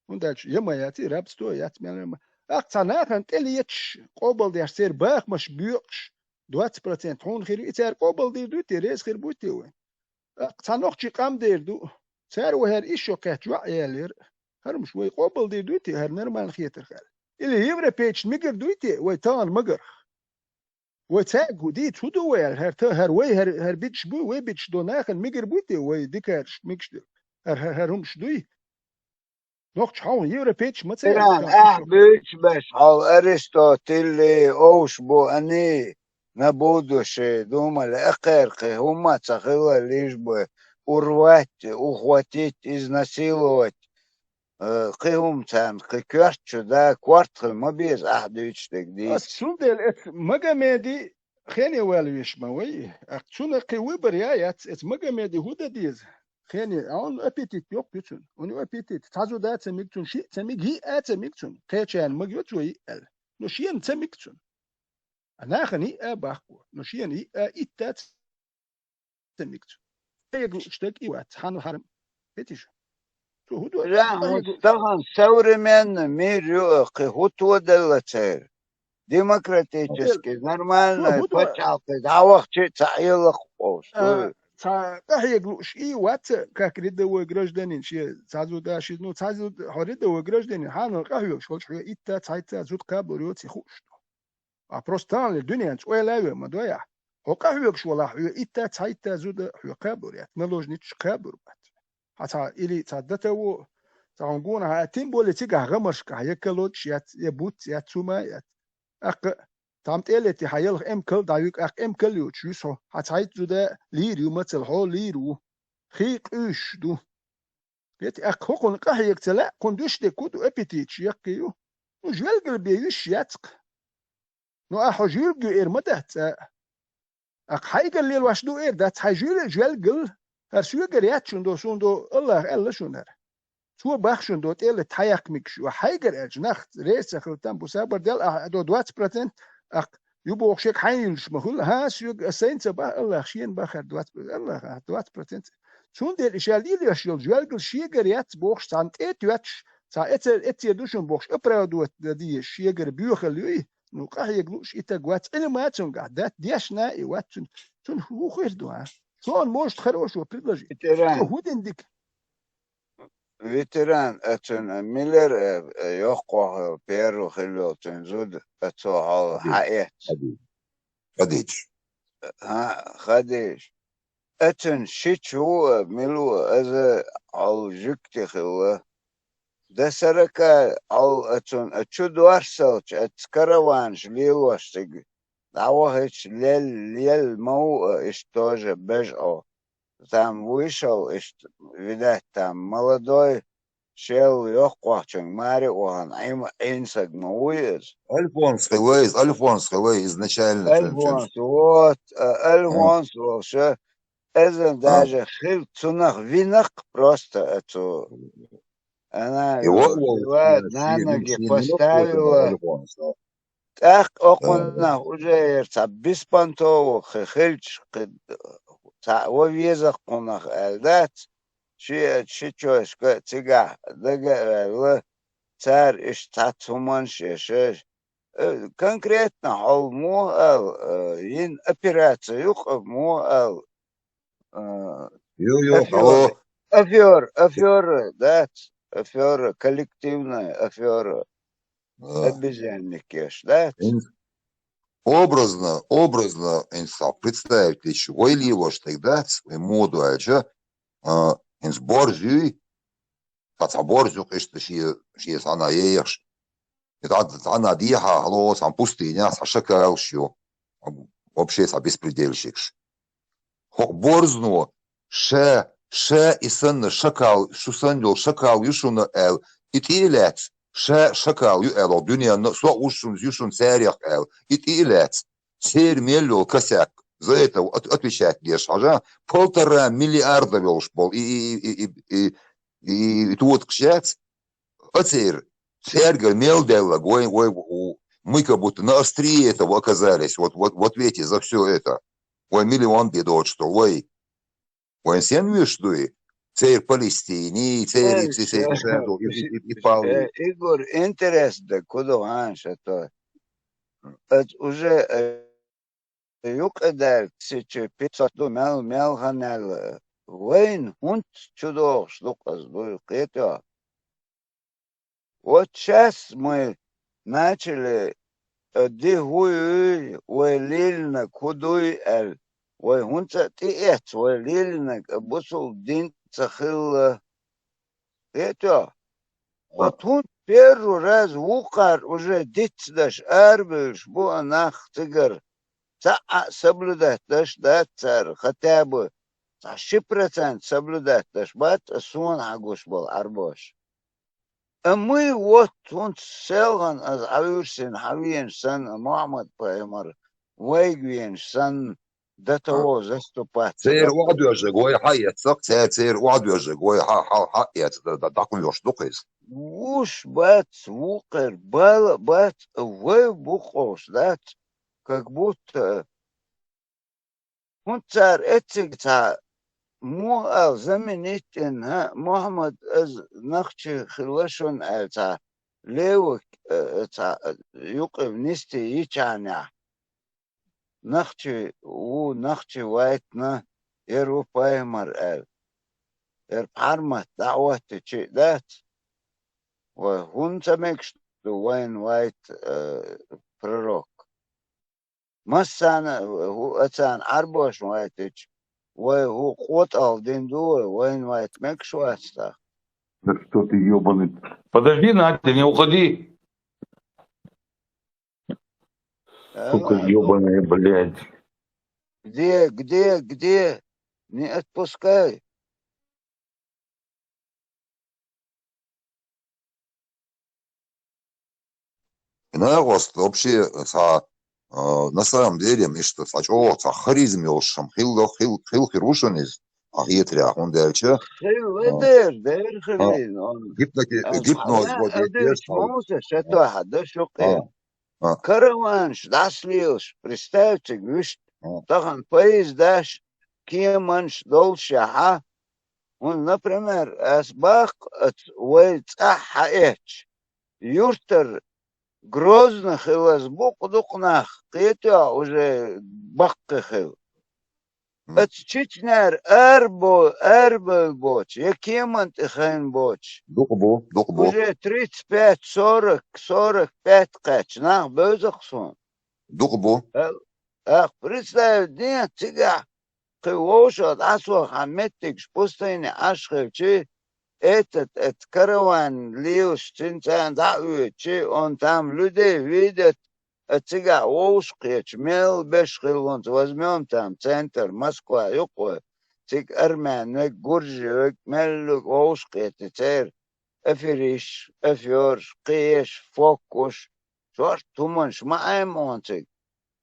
ХӀунда аьлча я ма яций, рабство а яц мел ма. Аккха цхьа нахана тӀе леташ, къобалдеш, церан бахамаш боькъуш, двадцать процент хьуна хир ю, и цара къобалдийр дуй те, реза хир буй те вай? Аккха цхьа нохчий къам дер ду. Цара вай хӀара иш йо кхетча йоӀ ялера. ХӀара муш вай къобалдийр дуй те, хӀара нормально хетарх аьлла? Или европейчун мегар дуй те, вай тахана магарх? Вай цаьрга хӀу дийца хӀу ду вай аьлла, хӀара та-, хӀара вай, хӀара, хӀара биташ буй, вай биташ до нахана мегар буй те, вай дикараш мегаш ду? ХӀара, хӀара, хӀара хӀумаш дуй? Нохча хьалха европейча ма ца яьлла, Иран, ахь буьйцу беш хьал Аристотелли овш бу ани, на будущее думали, а кхеркхи хӀумма ца хила лиш бу урвать, ухватить, изнасиловать. Э, кхин хӀума царна кхин коьртачу да, корта хила ма беза ахь дуьйцуш дерг дийца. Ас цундела эцу Магомеди хене ваьлла веш ма вай. Ах, цунах кхин выбор я яц, эцу Магомеди хӀу дан деза? Хене, а он аппетит йоккху цунна. Он ю аппетит. Цхьа зуда ца миг цунна, шиъ ца миг, йиъ а ца миг цунна. Кхечарна маг йоцу йиъ аьлла. Но шена ца миг цунна. А нахана йиъ а баккхо. Но шена йиъ а итт а ца миг цунна. Кхега луучу стаг и вац, хьан хьарам. Хетиш? Цо хӀу до? Жан, хӀу стахан современный мир ю, кхы хӀу тоделла церан? Демократический, нормальный, хӀу до? Паччахьалкхе дӀавахча а ца Ӏелакх ош. А, цхьа къахьега лууш и вац, как рядовой гражданин, ше цхьа зуда ши, ну, цхьа зуда, хьо рядовой гражданин, хьанал къахьоьгуш волча хьоьга итта цхьайтта зуда кхабар йоций хууш ду. А просто танле дуьненца ойла а ве ма дой ахь. Хьо къахьоьгуш волахь хьоьга итта цхьайтта зуда хьоьга кхабар яц, наложницаш кхабар бац. Хьан цхьа или цхьа дата во, цхьа хьуна гонахьа, тем более цигахь гӀамашкахь я колодаш яц, я буц яц, цу ма яц. Аккха, цхьамма тӀелетти хьан ялх эмкал дӀаюг, аккха эмкал йоцуш юс хьо. Хьан цхьайтта зуда лийр ю, мацал хьо лийр ву. Хий къуьйсуш ду. Кхетий, аккха хӀокхунна къахьега ца лаьа, кхунна дуьш дерг хӀу ду, аппетиташ яккхий ю. Ну, жоьлгал бе йиш яц-кх. Ну, ахьа хьо жоьлга ю эр ма дац цкъа. Аккха хьайгара лелош ду эр дац, хьайн жоьл-, жоьлгал, хӀара соьгара яц шун до, суна до, Аллаха аьлла шун хӀара. Цо бах шун до, тӀелетта хьаяккха мегаш ю. Хьайгара аьлча, нах реза ца хила там, бу сабар дел, ахьа до двадцать процент, аккха ю бохуш ерг хьайна юьллуш ма хуьлу. ХӀан, соьга, ас сайна ца бах, Аллаха шена бах хӀара двадцать процент. Аллаха, двадцать процент. Цундела и ша лелош йолу жоьлгал шегара яц бохуш, цхьамма тӀе а тоьттуш, цхьа эцер, эцер ду шуна бохуш, оправдывать дан дезаш, шегара боьхалла юй, ну, къахьега лууш и таг вац, Ӏилма а цуьнгахь дац, дешна а и вац цуьнан. Цунна хӀун хир ду, а? Шуна, может, хорошо предложить. Ветеран. Шо хӀун дина дика? Ветеран, а цуьнан Миллер, э, э, йоккхох, первый хилла йолу цуьнан зуда, а цо хьал хьаэц. Хадич. ХӀан, Хадиш. Эцун шича ву а, мила ву а, аза хьал жуьгти хилла. Дасарака хьал эцун а чу дорсалча, эц караванаш лелош цига дӀавахича лел, лел ма ву а, иштта тоже бежа Ӏо. Там вуйшал иштта, видать, там молодой, шел йоккхохчунга маре а вахана, Ӏим-, Ӏийна саг ма вуй иза. Альфонс хилла иза, Альфонс хилла иза изначально. Альфонс, вот, а, Альфонс волуша, иза даже хил цунах винакх просто оцу. Она его, его на ноги поставила. ТӀаккха окхунах уже яра цхьа беспонтово хи-, хилча, кхин цхьа ван веза кхунах аьлла дац. Ши, ши чойшка цигахь дага а ваьлла, цара иштта цхьацца хӀуманаш еш, э, конкретно хьол муха аьлла, э, йина операция юкъа муха аьлла, э, Йо, йо, афера, афера, афера, дац, афера, коллективная афера. Обезьянникеш, да? Образно, образно, инса представить лечу. Вай лилош таг дац, вай моду аьлча, а, инса борз юй, цхьа борз ю, къишта ши, ши цхьана ехаш. И цхьа, цхьана дехьа, хьало, цхьана пустыня, цхьа шакалш ю. Вообще цхьа беспредельщикш. ХӀокху борзано, ша, ша и санна шакал, шу санна йолу шакал ю шуна аьлла, и тӀе а лаьцна, ша шакал ю аьлла, дуьненна со а вуш шуна, ю шуна царех аьлла, и тӀе а лаьцна, церан мел йолу косяк, за это от-, отвечать деш хьажа, полтора миллиарда йолуш болу, и, и, и, и, и, и, и тотакаш яц, а церан, цаьргара мел деллаг, вай, вай, у, мы как будто на острие этого оказались, вот, вот, вот в ответе за всё это. Вай миллион бе доцуш долу, вай. Вайн сен вуьш дуй? Церан Палестини, церан ицци, церан шадо, и, и, и, и палли. Э, Игорь, интерес да, куда ханш это? Это уже, э, юкъадаьлла тысяча пятьсот ду мел, мел ханал, вайн хӀунц чудохуш ду-кх ас дуй, кхетахь? Вот щас мы начали, э, ди хӀу юй, вай леллинарг хӀу дуй аьлла, вай хӀунца а тӀеэцна, вай леллинарг а бусул дин ца хилла. Кхетахь? Вот хӀунца первый раз вукхар уже дицдеш арабевллаш бу а нах цигара, цхьа а соблюдать деш дац цара, хотя бы цхьа ши процент соблюдать деш бац, ас суна хьагуш болу Ӏарбош. Амма вот хӀунца селхана аса Ӏавуьйрсина хьан веанаш санна, Мухьаммад-пайхамар вайга веанаш санна, до того заступаться. Церан охьадоьжнаг вай хьаэцна, церан охьадоьжнаг вай хьа-, хьа-, хьаэцна, д-, д-, дӀакхуьйсуш ду-кх иза. Вуш бац, вукхар, бала бац, вай бу къовса дац, как будто хӀунда цара эцциг цхьа Мо аьлла, заменить дина, хӀа, Мухьаммад, аз нохчи хилла шуна аьлла, цхьа левый, э, цхьа, э, юкъе внести йичахьанехь. Нохчи ву, нохчи вайтина, ер ву пайхамар аьлла. Ер пхьармат дӀахӀоттича дац. Вай хӀунда ца мегаш ду вайна вайта, э, пророк? Массарна, хӀу, ацарна Ӏарбошна вайтича, вай хӀу къотӀалла дина ду вай, вайна вайта мегаш вац тӀаккха? Да что ты ёбаный. Подожди, Надя, не уходи. Сука, ёбаная, блядь. Где, где, где? Не отпускай. Нагост вообще, цхьа, э, на самом деле, иштта цхьа чӀогӀа цхьа харизма йолуш хилла, хил-, хилла хир ву шуна иза, хьан хетарехь, хӀунда аьлча, хилла, а, дер, дер а, хилла, гипноти-, а, гипноз а, вадийта а, деш, а, Муса, ша а, тоьхна, да, шу а, кхин. А. Караванаш дӀасалелаш, представь цига, вуьшта, а, тахана поездаш, кеманаш доллушехь, хӀунда, например, ас баккха, аца вай цӀахь хьаэцча, юьртара Грозный хилаза букъ дукха нах, кхетий, уже баккхий хилла. Мгм. Аца Чечняра арабо-, арабевлла боцуш, я кеман тӀе хайна боцуш. Дукха бу, дукха бу. Уже тридцать пять, сорок, сорок пять кхаьчна нах бевза-кх суна. Дукха бу. Ах, представь, ден цигахь кхин вовшах дӀасохьа меттигаш пустыне Ӏаш хилчи, этот, этот караван лелаш цуьнан царна дӀа а воьдучи, он там людей видят, а цигахь вовшахкхеташ, мел беш хилла хӀунца, возьмём там центр, Москва ю-кх вай, цига армян верг, гуржи верг, мел вовшахкхетий церан аферисташ, афераш, кхеш, фоккуш, шорта хӀуманаш ма Ӏема хьуна цига,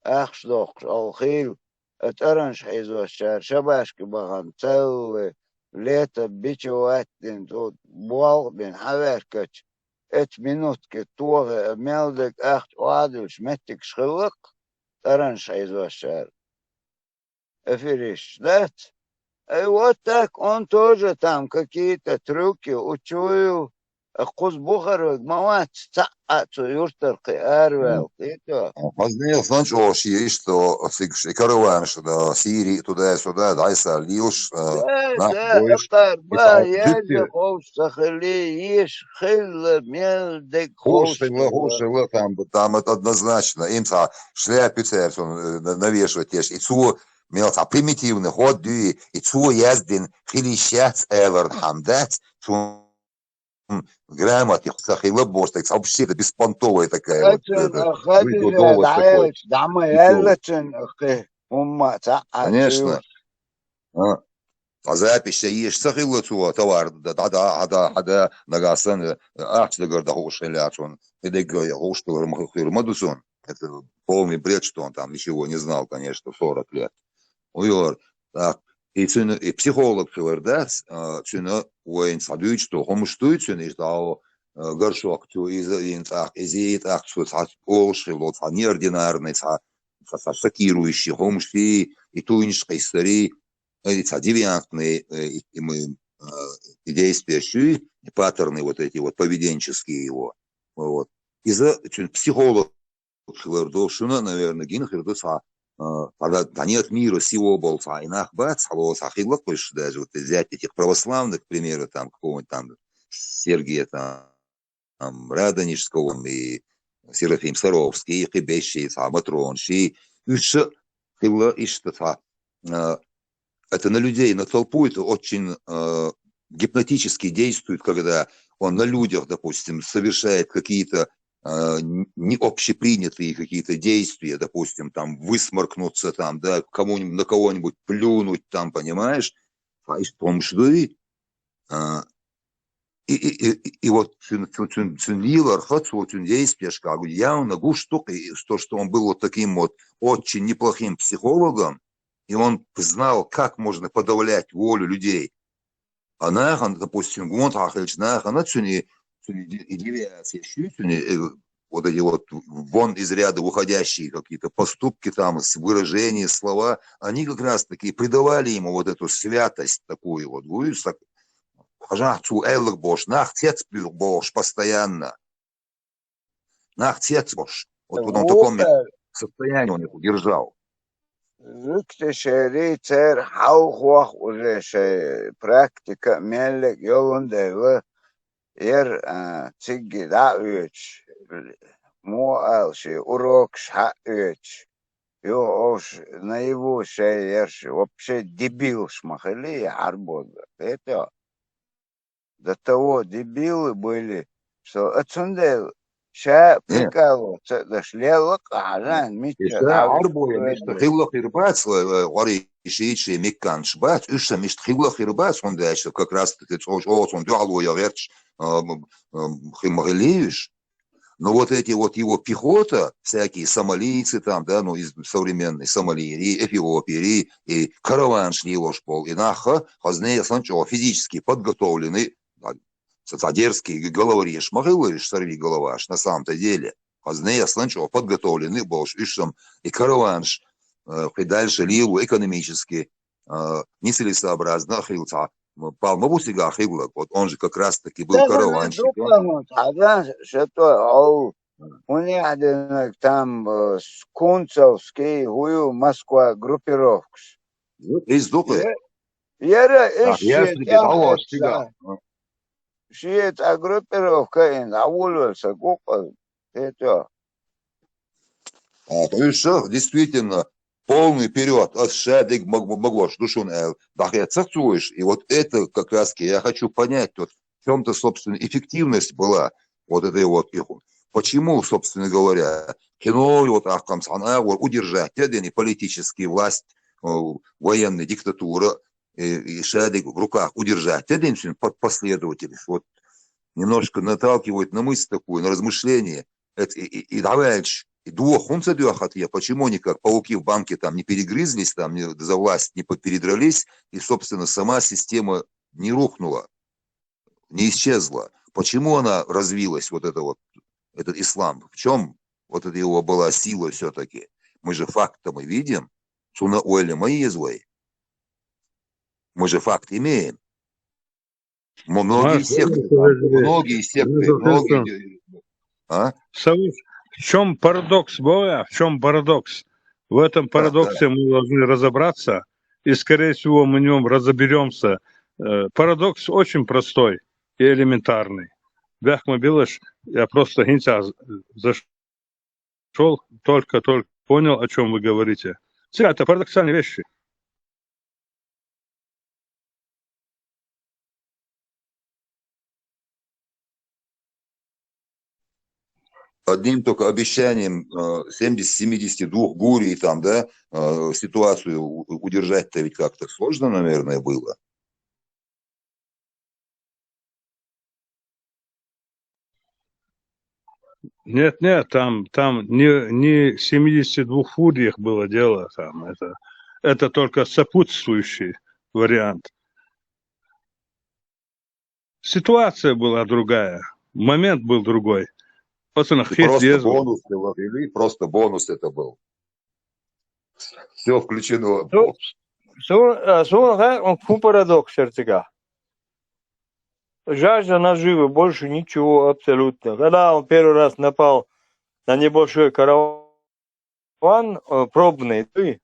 ахча доккхуш, олхийла, а, цӀеранаш хьийзочара шабашки бахана, целый лето бичевать дина, цу болх бина хьаверкача, эцу минутке тохе, а, мел дерг ахча охьадуьллуш меттигаш хилла-кх цӀеранаш хьийзочара. Аферисташ, дац? Ай, вот так, он тоже там какие-то трюки учуял. А кхуза бухарвиг ма вац, цхьаъ а цу юьртара кхин араваьлла, кхетий? Хаза нехан санна чӀогӀа шен иштта, цига и караванаш, да, Сири туда-сюда, дӀасалелаш, а, да, нах да, бойуш, тӀаккха и цхьа язде ховш ца хилли, еш хилла, мел дерг ховш хилла, ховш хилла, там, там это однозначно. Им цхьа шляпа цаьрца, э, на-, навешивать еш. И цо мел цхьа примитивный ход дуй, и цо яздина хила йиш яц аларна хӀама дац, цунна грамота ца хилла бохуш, так, вообще это беспонтовая такая вот, это, выдумывать такой. ДӀа ма аьлла цунна, кхин хӀумма цхьаъ а. Конечно. А. Цхьа запись ца еш ца хилла цо, товар да, да, да, да, да, нагахь санна, ахча дагара дан хууш хилла цунна. И дагара хууш хир ма ду цунна. Это полный бред, что он там ничего не знал, конечно, в сорок лет. Уйор, так. И цуьнан, и психолог хилар дац, а, цуьнан вайна цхьа дуьйцуш долу хӀумаш дуй цуьнан, иштта, а, горшок цо иза а йина тӀаккха, иза а йина тӀаккха, цо цхьа олуш хилла, цхьа неординарный, цхьа, цхьа, цхьа шокирующий хӀумаш, и туйнаш къийсар, и цхьа девиантные, э, и, и мы, э, и действия, и паттерны вот эти вот поведенческие его. Вот. Иза цуьнан психолог хилар ду, шуна, наверное, гина хир ду цхьа, э, цхьа да-, да нет мира сего болу цхьа и нах бац, цхьа ло цхьа хилла кхуьш, даже вот взять этих православных, к примеру, там, какого-нибудь там Сергия, там, там, Радонежского, и Серафим Саровский, и кхин бешший, цхьа Матронаш, и уьш а хилла иштта цхьа, а, это на людей, на толпу это очень, а, гипнотически действует, когда он на людях, допустим, совершает какие-то, а, н-, не общепринятые какие-то действия, допустим, там, высморкнуться, там, да, кому-нибудь, на кого-нибудь плюнуть, там, понимаешь? А из том, что и, а, и, и, и, и вот цуьнан, цуьнан, цуьнан, цуьнан леларх, цуьнан действиешкахь явно гуш ду-кх и то, что он был вот таким вот очень неплохим психологом, и он знал, как можно подавлять волю людей. А нахана, допустим, гонахь хилча нахана цуьнан, цуьнан и де-, и девиация, цуьнан, э, вот эти вот вон из ряда выходящие какие-то поступки, там, с- выражения, слова, они как раз-таки придавали ему вот эту святость такую вот. Говорю, так, хажах цу эллах бош, нах цец бош постоянно. Нах цец бош. Вот, вот он в таком состоянии он их удержал. Зуьгташери цер хьалхох уже шай практика меллиг йолун дела, ер, а, цигги дӀа а оьцуш, мо аьлла ши урокаш хьа а оьцуш, юха овш наяву шай ерш вообще дебилш ма хили, хьарбоза. Это до того дебилы были, что а цундела ша прикалываться даш лелла а хьажан, мичча ша хьарбоя, мишта хилла хир бац, э, э, гӀори шийтши микканш бац, уьш ша мишта хилла хир бац, хӀунда аьлча как раз таки цӀо-, чӀогӀа цун дуьхьало я гӀерташ, а, м, м, хи-, ма хилийвиш. Но вот эти вот его пехота, всякие сомалийцы там, да, ну, из современной Сомалии, Эфиопии, и караванш лелош бол, и наха, хазне санчо физически подготовлены, а, са-, са дерзкий г-, головареш ма хилла уьш, сорви головаш, на самом-то деле. Хазне санчо подготовлены болш, уьш сам, и караванш, э, хи дальше лелу экономически, а, нецелесообразно хилла цхьа, м, палма бусига хилла. Вот он же как раз-таки был караванщиком. Хьажан, шето, хьул, хӀунехдинаг там, э, с-, кунцевский, хӀую Москва группировкаш. Ну, из дукъе. Е-, яра иш Ах, ястрики, шийтӀа тӀавош тига. ШийтӀа группировка ин, а вулвел са гукъал. Это. А, то есть, э, действительно, полный вперёд, а ша дег мог-, могош душун эл, дахе цахцуешь. И вот это как раз-таки я хочу понять, вот в чём-то, собственно, эффективность была вот этой вот их. Почему, собственно говоря, кино вот ахкам сан агур удержать, это не политический власть, э, военная диктатура, и, и ша дег в руках удержать, это по-, последовательность. Вот немножко наталкивает на мысль такую, на размышление. Это и, и, и давай, и дух, он задёхат я, почему они как пауки в банке там не перегрызлись, там не, за власть не по-, передрались, и, собственно, сама система не рухнула, не исчезла. Почему она развилась, вот это вот, этот ислам? В чём вот это его была сила всё-таки? Мы же факт-то мы видим. Цуна ойла ма еза вай. Мы же факт имеем. М-, многие Маш, секты, это же многие секты, Иисус многие Христос. де-, а? Савуш, в чём парадокс, Бога? В чём парадокс? В этом Да, да. парадоксе мы должны разобраться, и, скорее всего, мы в нём разоберемся. Э, парадокс очень простой и элементарный. Бяхма Билаш, я просто хинца зашёл, только-только понял, о чём вы говорите. Всё это парадоксальные вещи. Одним только обещанием, э, семидесяти, семидесяти двух гурий там, да, э, ситуацию у-, удержать-то ведь как-то сложно, наверное, было. Нет, нет, там, там не, не семидесяти двух фурьях было дело, там это, это только сопутствующий вариант. Ситуация была другая, момент был другой. Пацаны, И хет просто езу. бонус ты ловили, просто бонус это был. Всё включено. Всё, Су-, а, суна хай, он фу парадокс сердцега. Жажда наживы, больше ничего абсолютно. Когда он первый раз напал на небольшой караван, э, пробный, ты,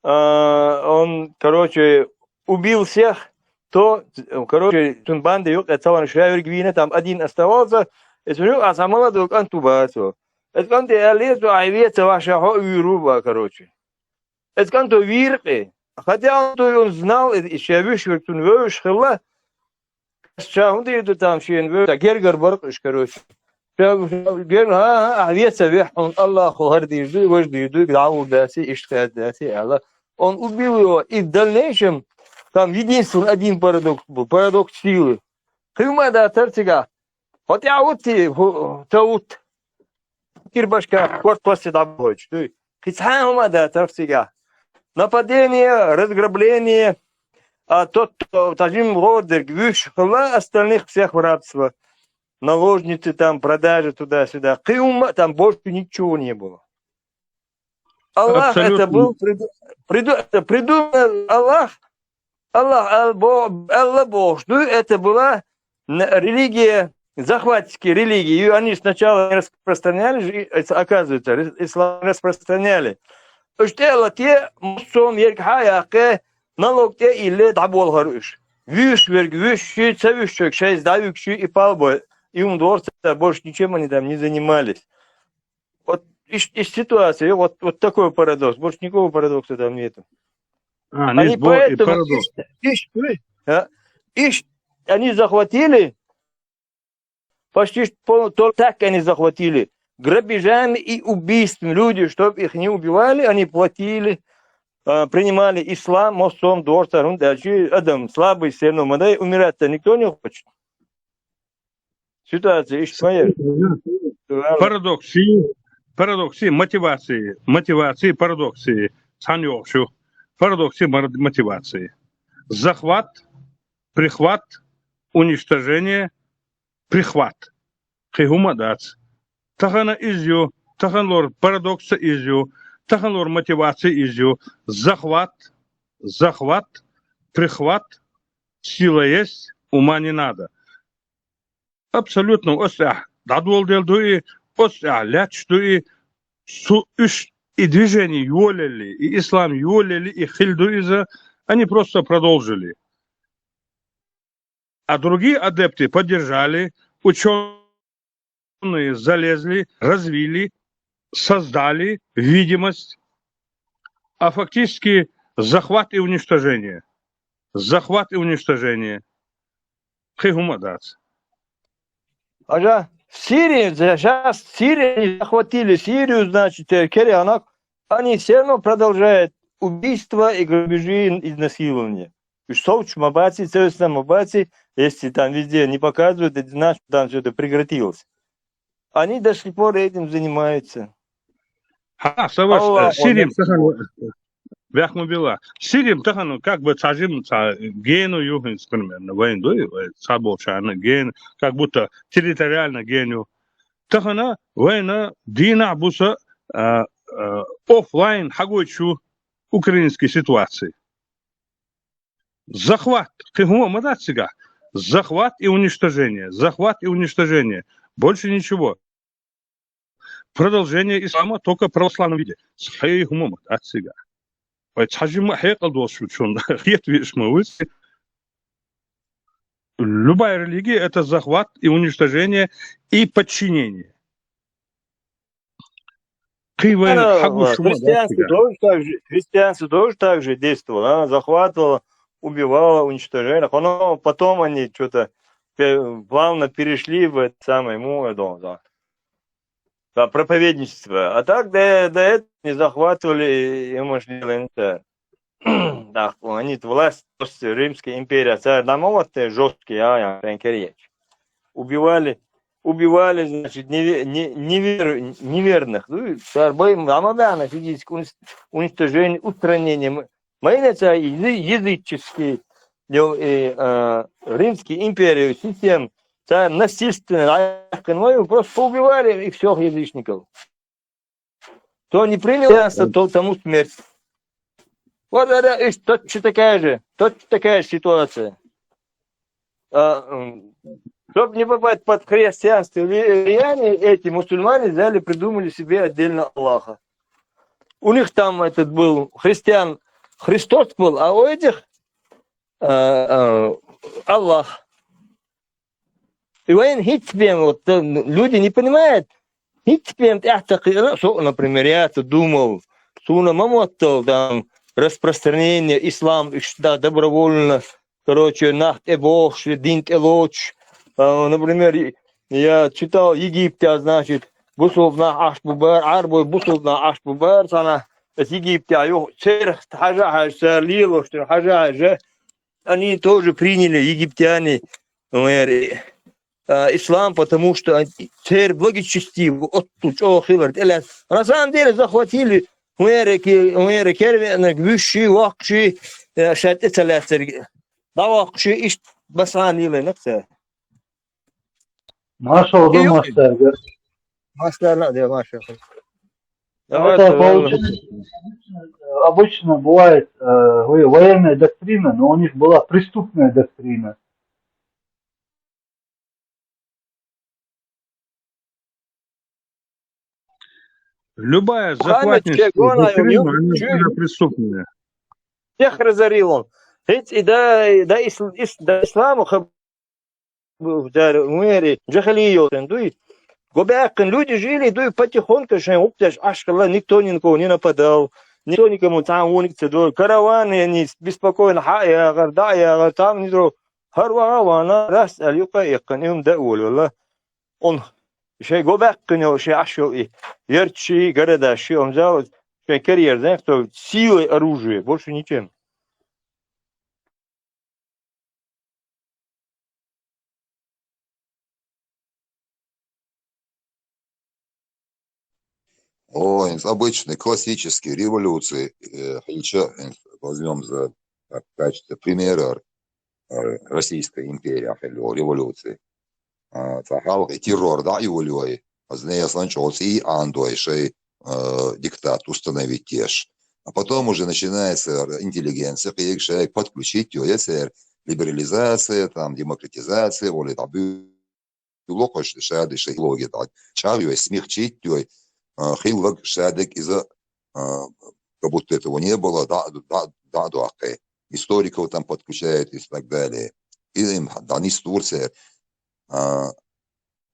а, он, короче, убил всех, то, э, короче, тун банды юк, это самое, шаверг вина, там один оставался, это а самого друг антубасо. Это он те лезу, а веца ваша хо виру, короче. Эцкъанто вийркъи. Хотя он то он знал, и, и ше виш вир тун вевиш хилла. Ша хунди ду там шен вев, та гергар баркъ иш, короче. Ша, ша, гер, а, а, а, веца вех, он Аллаху хар дир ду, вож дир ду, гаву даси, ишт хар даси, Аллах. Он убил его, и в дальнейшем там единственный один парадокс был, парадокс силы. Хима да тарцига. Хотя вот и, ху-, та вот. Кир башка, корт пасти да бой, чтуй. Кицхаан хӀума да тарцига. Нападение, разграбление, а тот, кто тажим гордер, виш хла остальных всех в рабство. наложницы, там, продажи туда-сюда. Кхы хӀумма, там больше ничего не было. Аллах это Абсолютно. был, приду- приду- это придумал Аллах, Аллах, Ал- Бо- Алла бохуш ду, это была н- религия, захватчики религии. И они сначала распространяли, же, и, это, оказывается, рас- ислам распространяли. Уж тӀе а латте, массо а ерг хьа а яккхе, налог тӀе а илли, дӀаболхар уж. Вуьйш верг вуьйш ши, ца вуьйш верг шайца дӀавуьгу ши, и палбой, и ум дворца, больше ничем они там не занимались. Вот иш- иш ситуация, вот, вот такой парадокс. Больше никакого парадокса там нету. А, Они не сбо- и поэтому парадокс. Иш- иш- а, иш- они захватили, почти что пол- только так они захватили. Грабежами и убийствами люди, чтобы их не убивали, они платили, а, принимали ислам, массо а дворца, ну, дальше адам слабый, все равно, мадай, умирать-то никто не хочет. Ситуация ишта ма яра. Парадокси, парадокси, мотивации, мотивации, парадокси, цхьана йогӀуш ю. Парадокси, мар- мотивации. Захват, прихват, уничтожение, прихват. Кхы хӀума а дац. Тахана иза ю, тахана лор парадокса иза ю, тахана лор мотивация иза ю. Захват, захват, прихват, сила есть, ума не надо. Абсолютно оцу тӀехь дӀадоладелла ду и, оцу тӀехь лаьтташ ду и, цу уьш и движение йолалли, и ислам йолалли, и хилла ду иза, они просто продолжили. А другие адепты поддержали, ученые залезли, развили, создали видимость, а фактически захват и уничтожение. Захват и уничтожение. Кхы хӀума а дац. Хьажа, в Сирии, за- щас в Сирии они захватили Сирию, значит, э, Кирианок, они все равно продолжают убийства и грабежи, и изнасилования. И совч мабаци, целостно мабаци, если там везде не показывают, это значит, там все это прекратилось. Они до сих пор этим занимаются. Хьа, саваш, Аллах, э, Сирим, Аллах. Тахана, бяхма била. Сирим тахана, как бы, цхьа жим, цхьа гену ю, хӀинца, примерно, вайн дуй, вай, цхьа болчарна гену, как будто территориально гену. Тахана вайна дийнахь буса, а, а, офлайн хьагойту шу украинский ситуации. Захват. Кхы хӀума ма дац цигахь. Захват и уничтожение. Захват и уничтожение. Больше ничего. Продолжение ислама только в православном виде. Цхьа хӀума ма дац цигахь. Вай цхьа жимма хьекъал долуш шу чунна хетавеш ма вуьсу. Любая религия — это захват и уничтожение и подчинение. Кхин вайн хьагуш ма дац цигахь. Христианство тоже так же, христианство тоже так же действовало, а? Захватывало, убивало, уничтожало. Но потом они что-то пе- плавно перешли в это самое, му- это, да. Да, проповедничество. А так до, до этого не захватывали и, и мы ж не это. Да, они власть, то есть Римская империя, царь, да, молодцы, жёсткие, а, я, прям кирьяч. Убивали, убивали, значит, неве- не- невер- неверных. Ну, и царь, боим, а мы, да, на физическое уничтожение, устранение. Мы- мы, это язы- языческие, э, э, Римская империя, система, царь насильственно, а, мы просто поубивали и всех язычников. Кто не принял христианство, то тому смерть. Вот это и точно такая же, точно такая же ситуация. А, м, чтоб не попасть под христианство влияние, эти мусульмане взяли, придумали себе отдельно Аллаха. У них там этот был христиан, Христос был, а у этих, а, а, Аллах. И вайн хӀинца бен, вот, э, люди не понимают, хӀинца бен тӀаьхьа ца кхиъна, со, например, я ца думал, суна ма моттал там распространение ислам, иштта добровольно, короче, нах тӀе бохуш, дин тӀе лоцуш. А, например, я читал, Египте, значит, бусулба нах Ӏаш бу бара, Ӏарбой бусулба нах Ӏаш бу бара, цхьана, эс Египте, ю-, церах хьажа хьажа, цара лелош дерг хьажа хьажа, они тоже приняли, египтяне, говорит, а, ислам, потому что они, церан благочестие отту чӀогӀа хилар тӀелаьцна. На самом деле захватили, хӀунера ки-, хӀунера кервенаг вуьшший, воккхуший, э, ша тӀе ца лаьцнарг. ДӀавоккхуший, иштта басхьана лелайнаг цара. Маршал, да, мастер, да? Мастер, да, маршал. Давай, это получается, обычно бывает э, военная доктрина, но у них была преступная доктрина. Любая захватническая доктрина, она всегда преступная. Всех разорил он. Ведь и да, и да, ис, ис, да исламу хаб- Мери, джахилия йолчун дуй. Гобаьккхин люди жили дуй потихоньку шайн гӀуптеш ашкала, никто ни на кого не нападал, никто никому там уникца дуй. Караваны они беспокойно хьа ягӀар, да ягӀар, там не друг. Хар вана вана, раз аль юка иккан, им да улула. Он шай гобаьккхин йол, шай ашкал и. Ярчи, города, ши, он взял, шай карьер, знаешь, кто силой оружия, больше ничем. О, обычные классические революции, э, хӀинца, возьмём за, как, в качестве примера, э, Российская империя, хӀинца революции. А, цхьа хьалха и террор дӀа а йолой, аз не ясан чӀоцӀи андой шай, э, диктат установить еш. А потом уже начинается интеллигенция, кхег шайг подключить йой, эсер либерализация, там, демократизация, оли дӀа бу-, локхаш шади шай логи дӀа чар йой, смягчить йой, э, хиллаг шадик иза, э, как будто этого не было, да, да, да, да, историков там подключают и так далее. И им дӀанис Турция. А,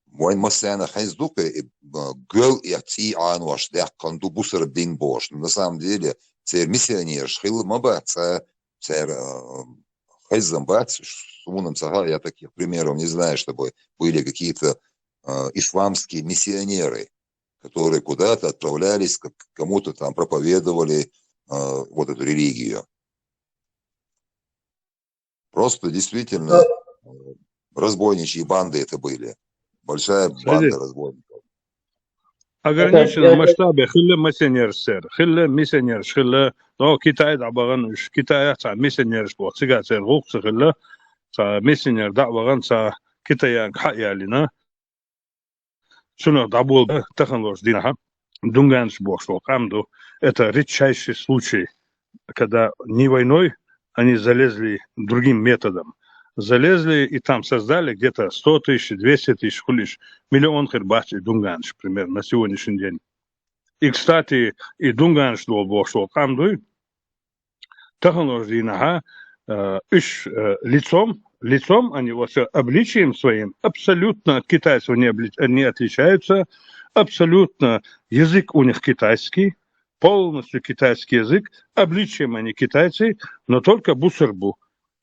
вайн массана хӀанз дукха, э, гел я цӀи Ӏанош даьккхана ду бусар дин бош. На самом деле, цер миссионерш хилла ма бац, цер, э, хеззам бац, сунам цаха, я таких примеров не знаю, чтобы были какие-то, э, исламские миссионеры, которые куда-то отправлялись, как кому-то там проповедовали, э, вот эту религию. Просто действительно, э, разбойничьи банды это были. Большая банда разбойников. Ограниченном масштабе хилла миссионерш цер. Хилла миссионерш, хилла, но Китай дӀабагӀан уж, Китайх цхьа миссионерш бо, цига цер гӀулакх ца хилла, цхьа миссионер дӀабагӀан, цхьа китаянка хьа а ялийна. Цунах дӀаболабе тахан лош дийнахьа дунганаш бохуш волу къам ду. Это редчайший случай, когда не войной они залезли другим методом. Залезли и там создали где-то сто тысяч, двести тысяч хуьлуш, миллион хир бац и дунганаш, примерно, на сегодняшний день. И, кстати, и дунганаш долу бохуш волу къам дуй, таханлерчу дийнахьа, э, уьш, э, лицом, лицом они, вот, э, обличием своим абсолютно от китайцев не обли-, не отличаются, абсолютно язык у них китайский, полностью китайский язык, обличием они китайцы, но только бусар бу.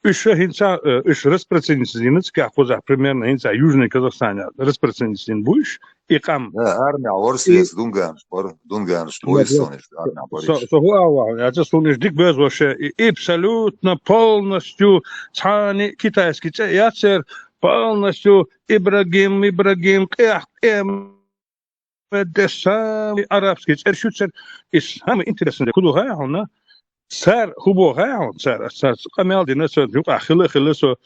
Уьш хӀинца, э, уьш распространиться дина, цигахь кхузахь примерно хӀинца Южный Казахстане распространиться дина бу уьш, и къам. Да, армия, орсес, и дунганаш бар, дунганаш бу, вот, вот. Армия бар. Со, со хӀу а вахьа, яца суна уьш дика беза вообще, и, и абсолютно, полностью, цхьана китайский цӀе яцара, полностью Ибрагим, Ибрагим, къех, къем, де самый арабский цӀераш ю церан. И самое интересное, ку ду хаа хьуна, цара хӀу боху хаа хьуна, цара, цара къамел дина со, юкъахь хилла, хилла со.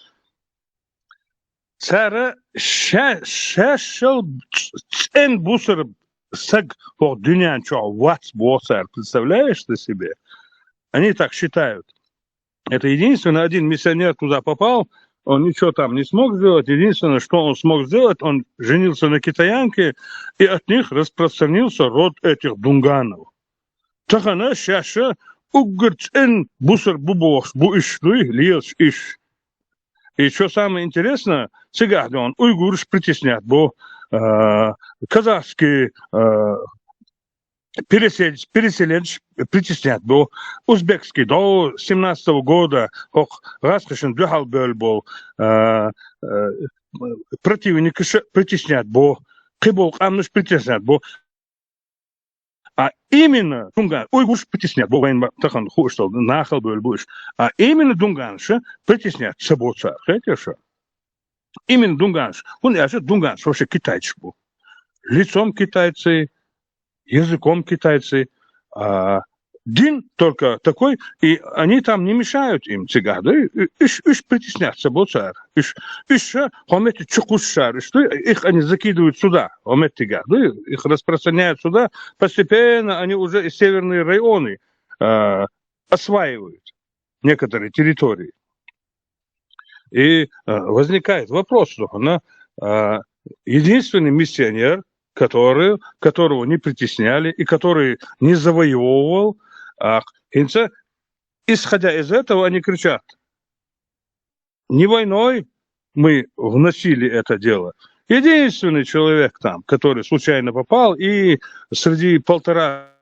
Цара ша-, шаьшшал ц-, цӀена бусар саг хӀокху дуьнен чохь вац боху цара, представляешь ты себе? Они так считают. Это единственное, один миссионер туда попал, он ничего там не смог сделать. Единственное, что он смог сделать, он женился на китаянке, и от них распространился род этих Дунганов. Тахана шаьшша уггар цӀена бусар бу бохуш бу уьш дуй, лелаш уьш. И что самое интересное, цигахь дон уйгурш притеснять бу, а, казахский, а, пересел-, переселенцаш притеснять бу. Узбекский до семнадцатого года хӀокху гӀазкхашна дуьхьал бевлла болу, а, а, противникаш притеснять бу. Кхиболу къамнаш притеснять бу. А именно дунган, уйгурш притеснять бу, вайн ма-, тахана хууш долу, нахал бевлла бу уьш. А именно дунганаш притеснять ца бу цара, хеташ? Именно дунганаш. ХӀунда аьлча дунганаш вообще китайцаш бу. Лицом китайцы, языком китайцы, а, дин только такой, и они там не мешают им цигахь, да, и уьш, уьш притесняться бу цар. Уьш, уьш ша хьо метте чу кхуссар, уьш, да, их они закидывают сюда, хьо меттигахь, да, их распространяют сюда, постепенно они уже и северные районы, э, осваивают некоторые территории. И, э, возникает вопрос, что она, э, единственный миссионер, который, которого не притесняли и который не завоевывал, а, хӀинца, исходя из этого, они кричат: «Не войной мы вносили это дело». Единственный человек там, который случайно попал, и среди полтора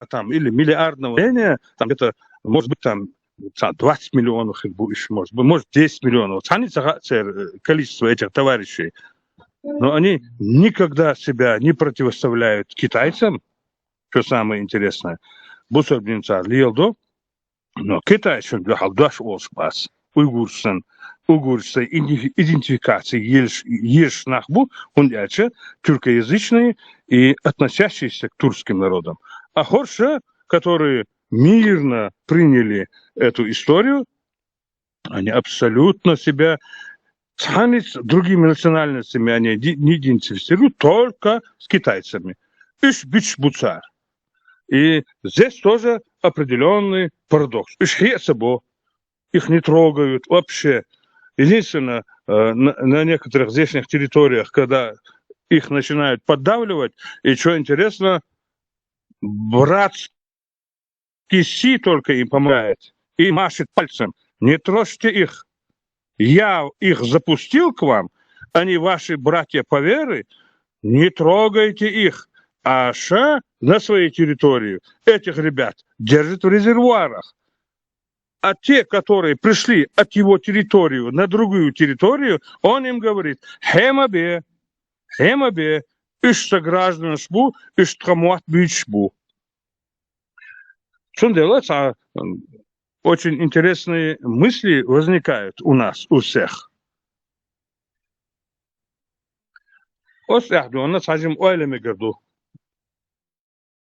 там или миллиардного населения, там где-то, может быть, там, там двадцать миллионов, их бу-, ещё, может быть, может, десять миллионов. Вот они, ца-, ца-, количество этих товарищей. Но они никогда себя не противоставляют китайцам, что самое интересное. Бусалба дин цар леладу, но китайцашна дуьхьал дош олуш бац. Уйгураш санна, уйгураш сайна иди-, идентификаци еш, еш нах бу, хӀунда аьлча тюркоязычные и относящиеся к тюркским народам. А хӀорш, которые мирно приняли эту историю, они абсолютно себя цхьаьнца другими национальностями они ди-, не идентифицируют, только с китайцами. Уьш буьтуш бу цар. И здесь тоже определённый парадокс. Уьш хье а ца бо, их не трогают вообще. Единственное, э, на, на некоторых здешних территориях, когда их начинают поддавливать, и что интересно, братский Си только им помогает и машет пальцем: «Не трожьте их. Я их запустил к вам, они ваши братья по вере, не трогайте их». А ша на своей территории этих ребят держит в резервуарах. А те, которые пришли от его территории на другую территорию, он им говорит: «Хье ма бе, хье ма бе, уьш согражданаш бу, уьш тхан мотт буьйцуш бу». Цундела цхьа, м, очень интересные мысли возникают у нас, у всех. Оцу тӀехь дуьйна цхьа жима ойла мегар ду.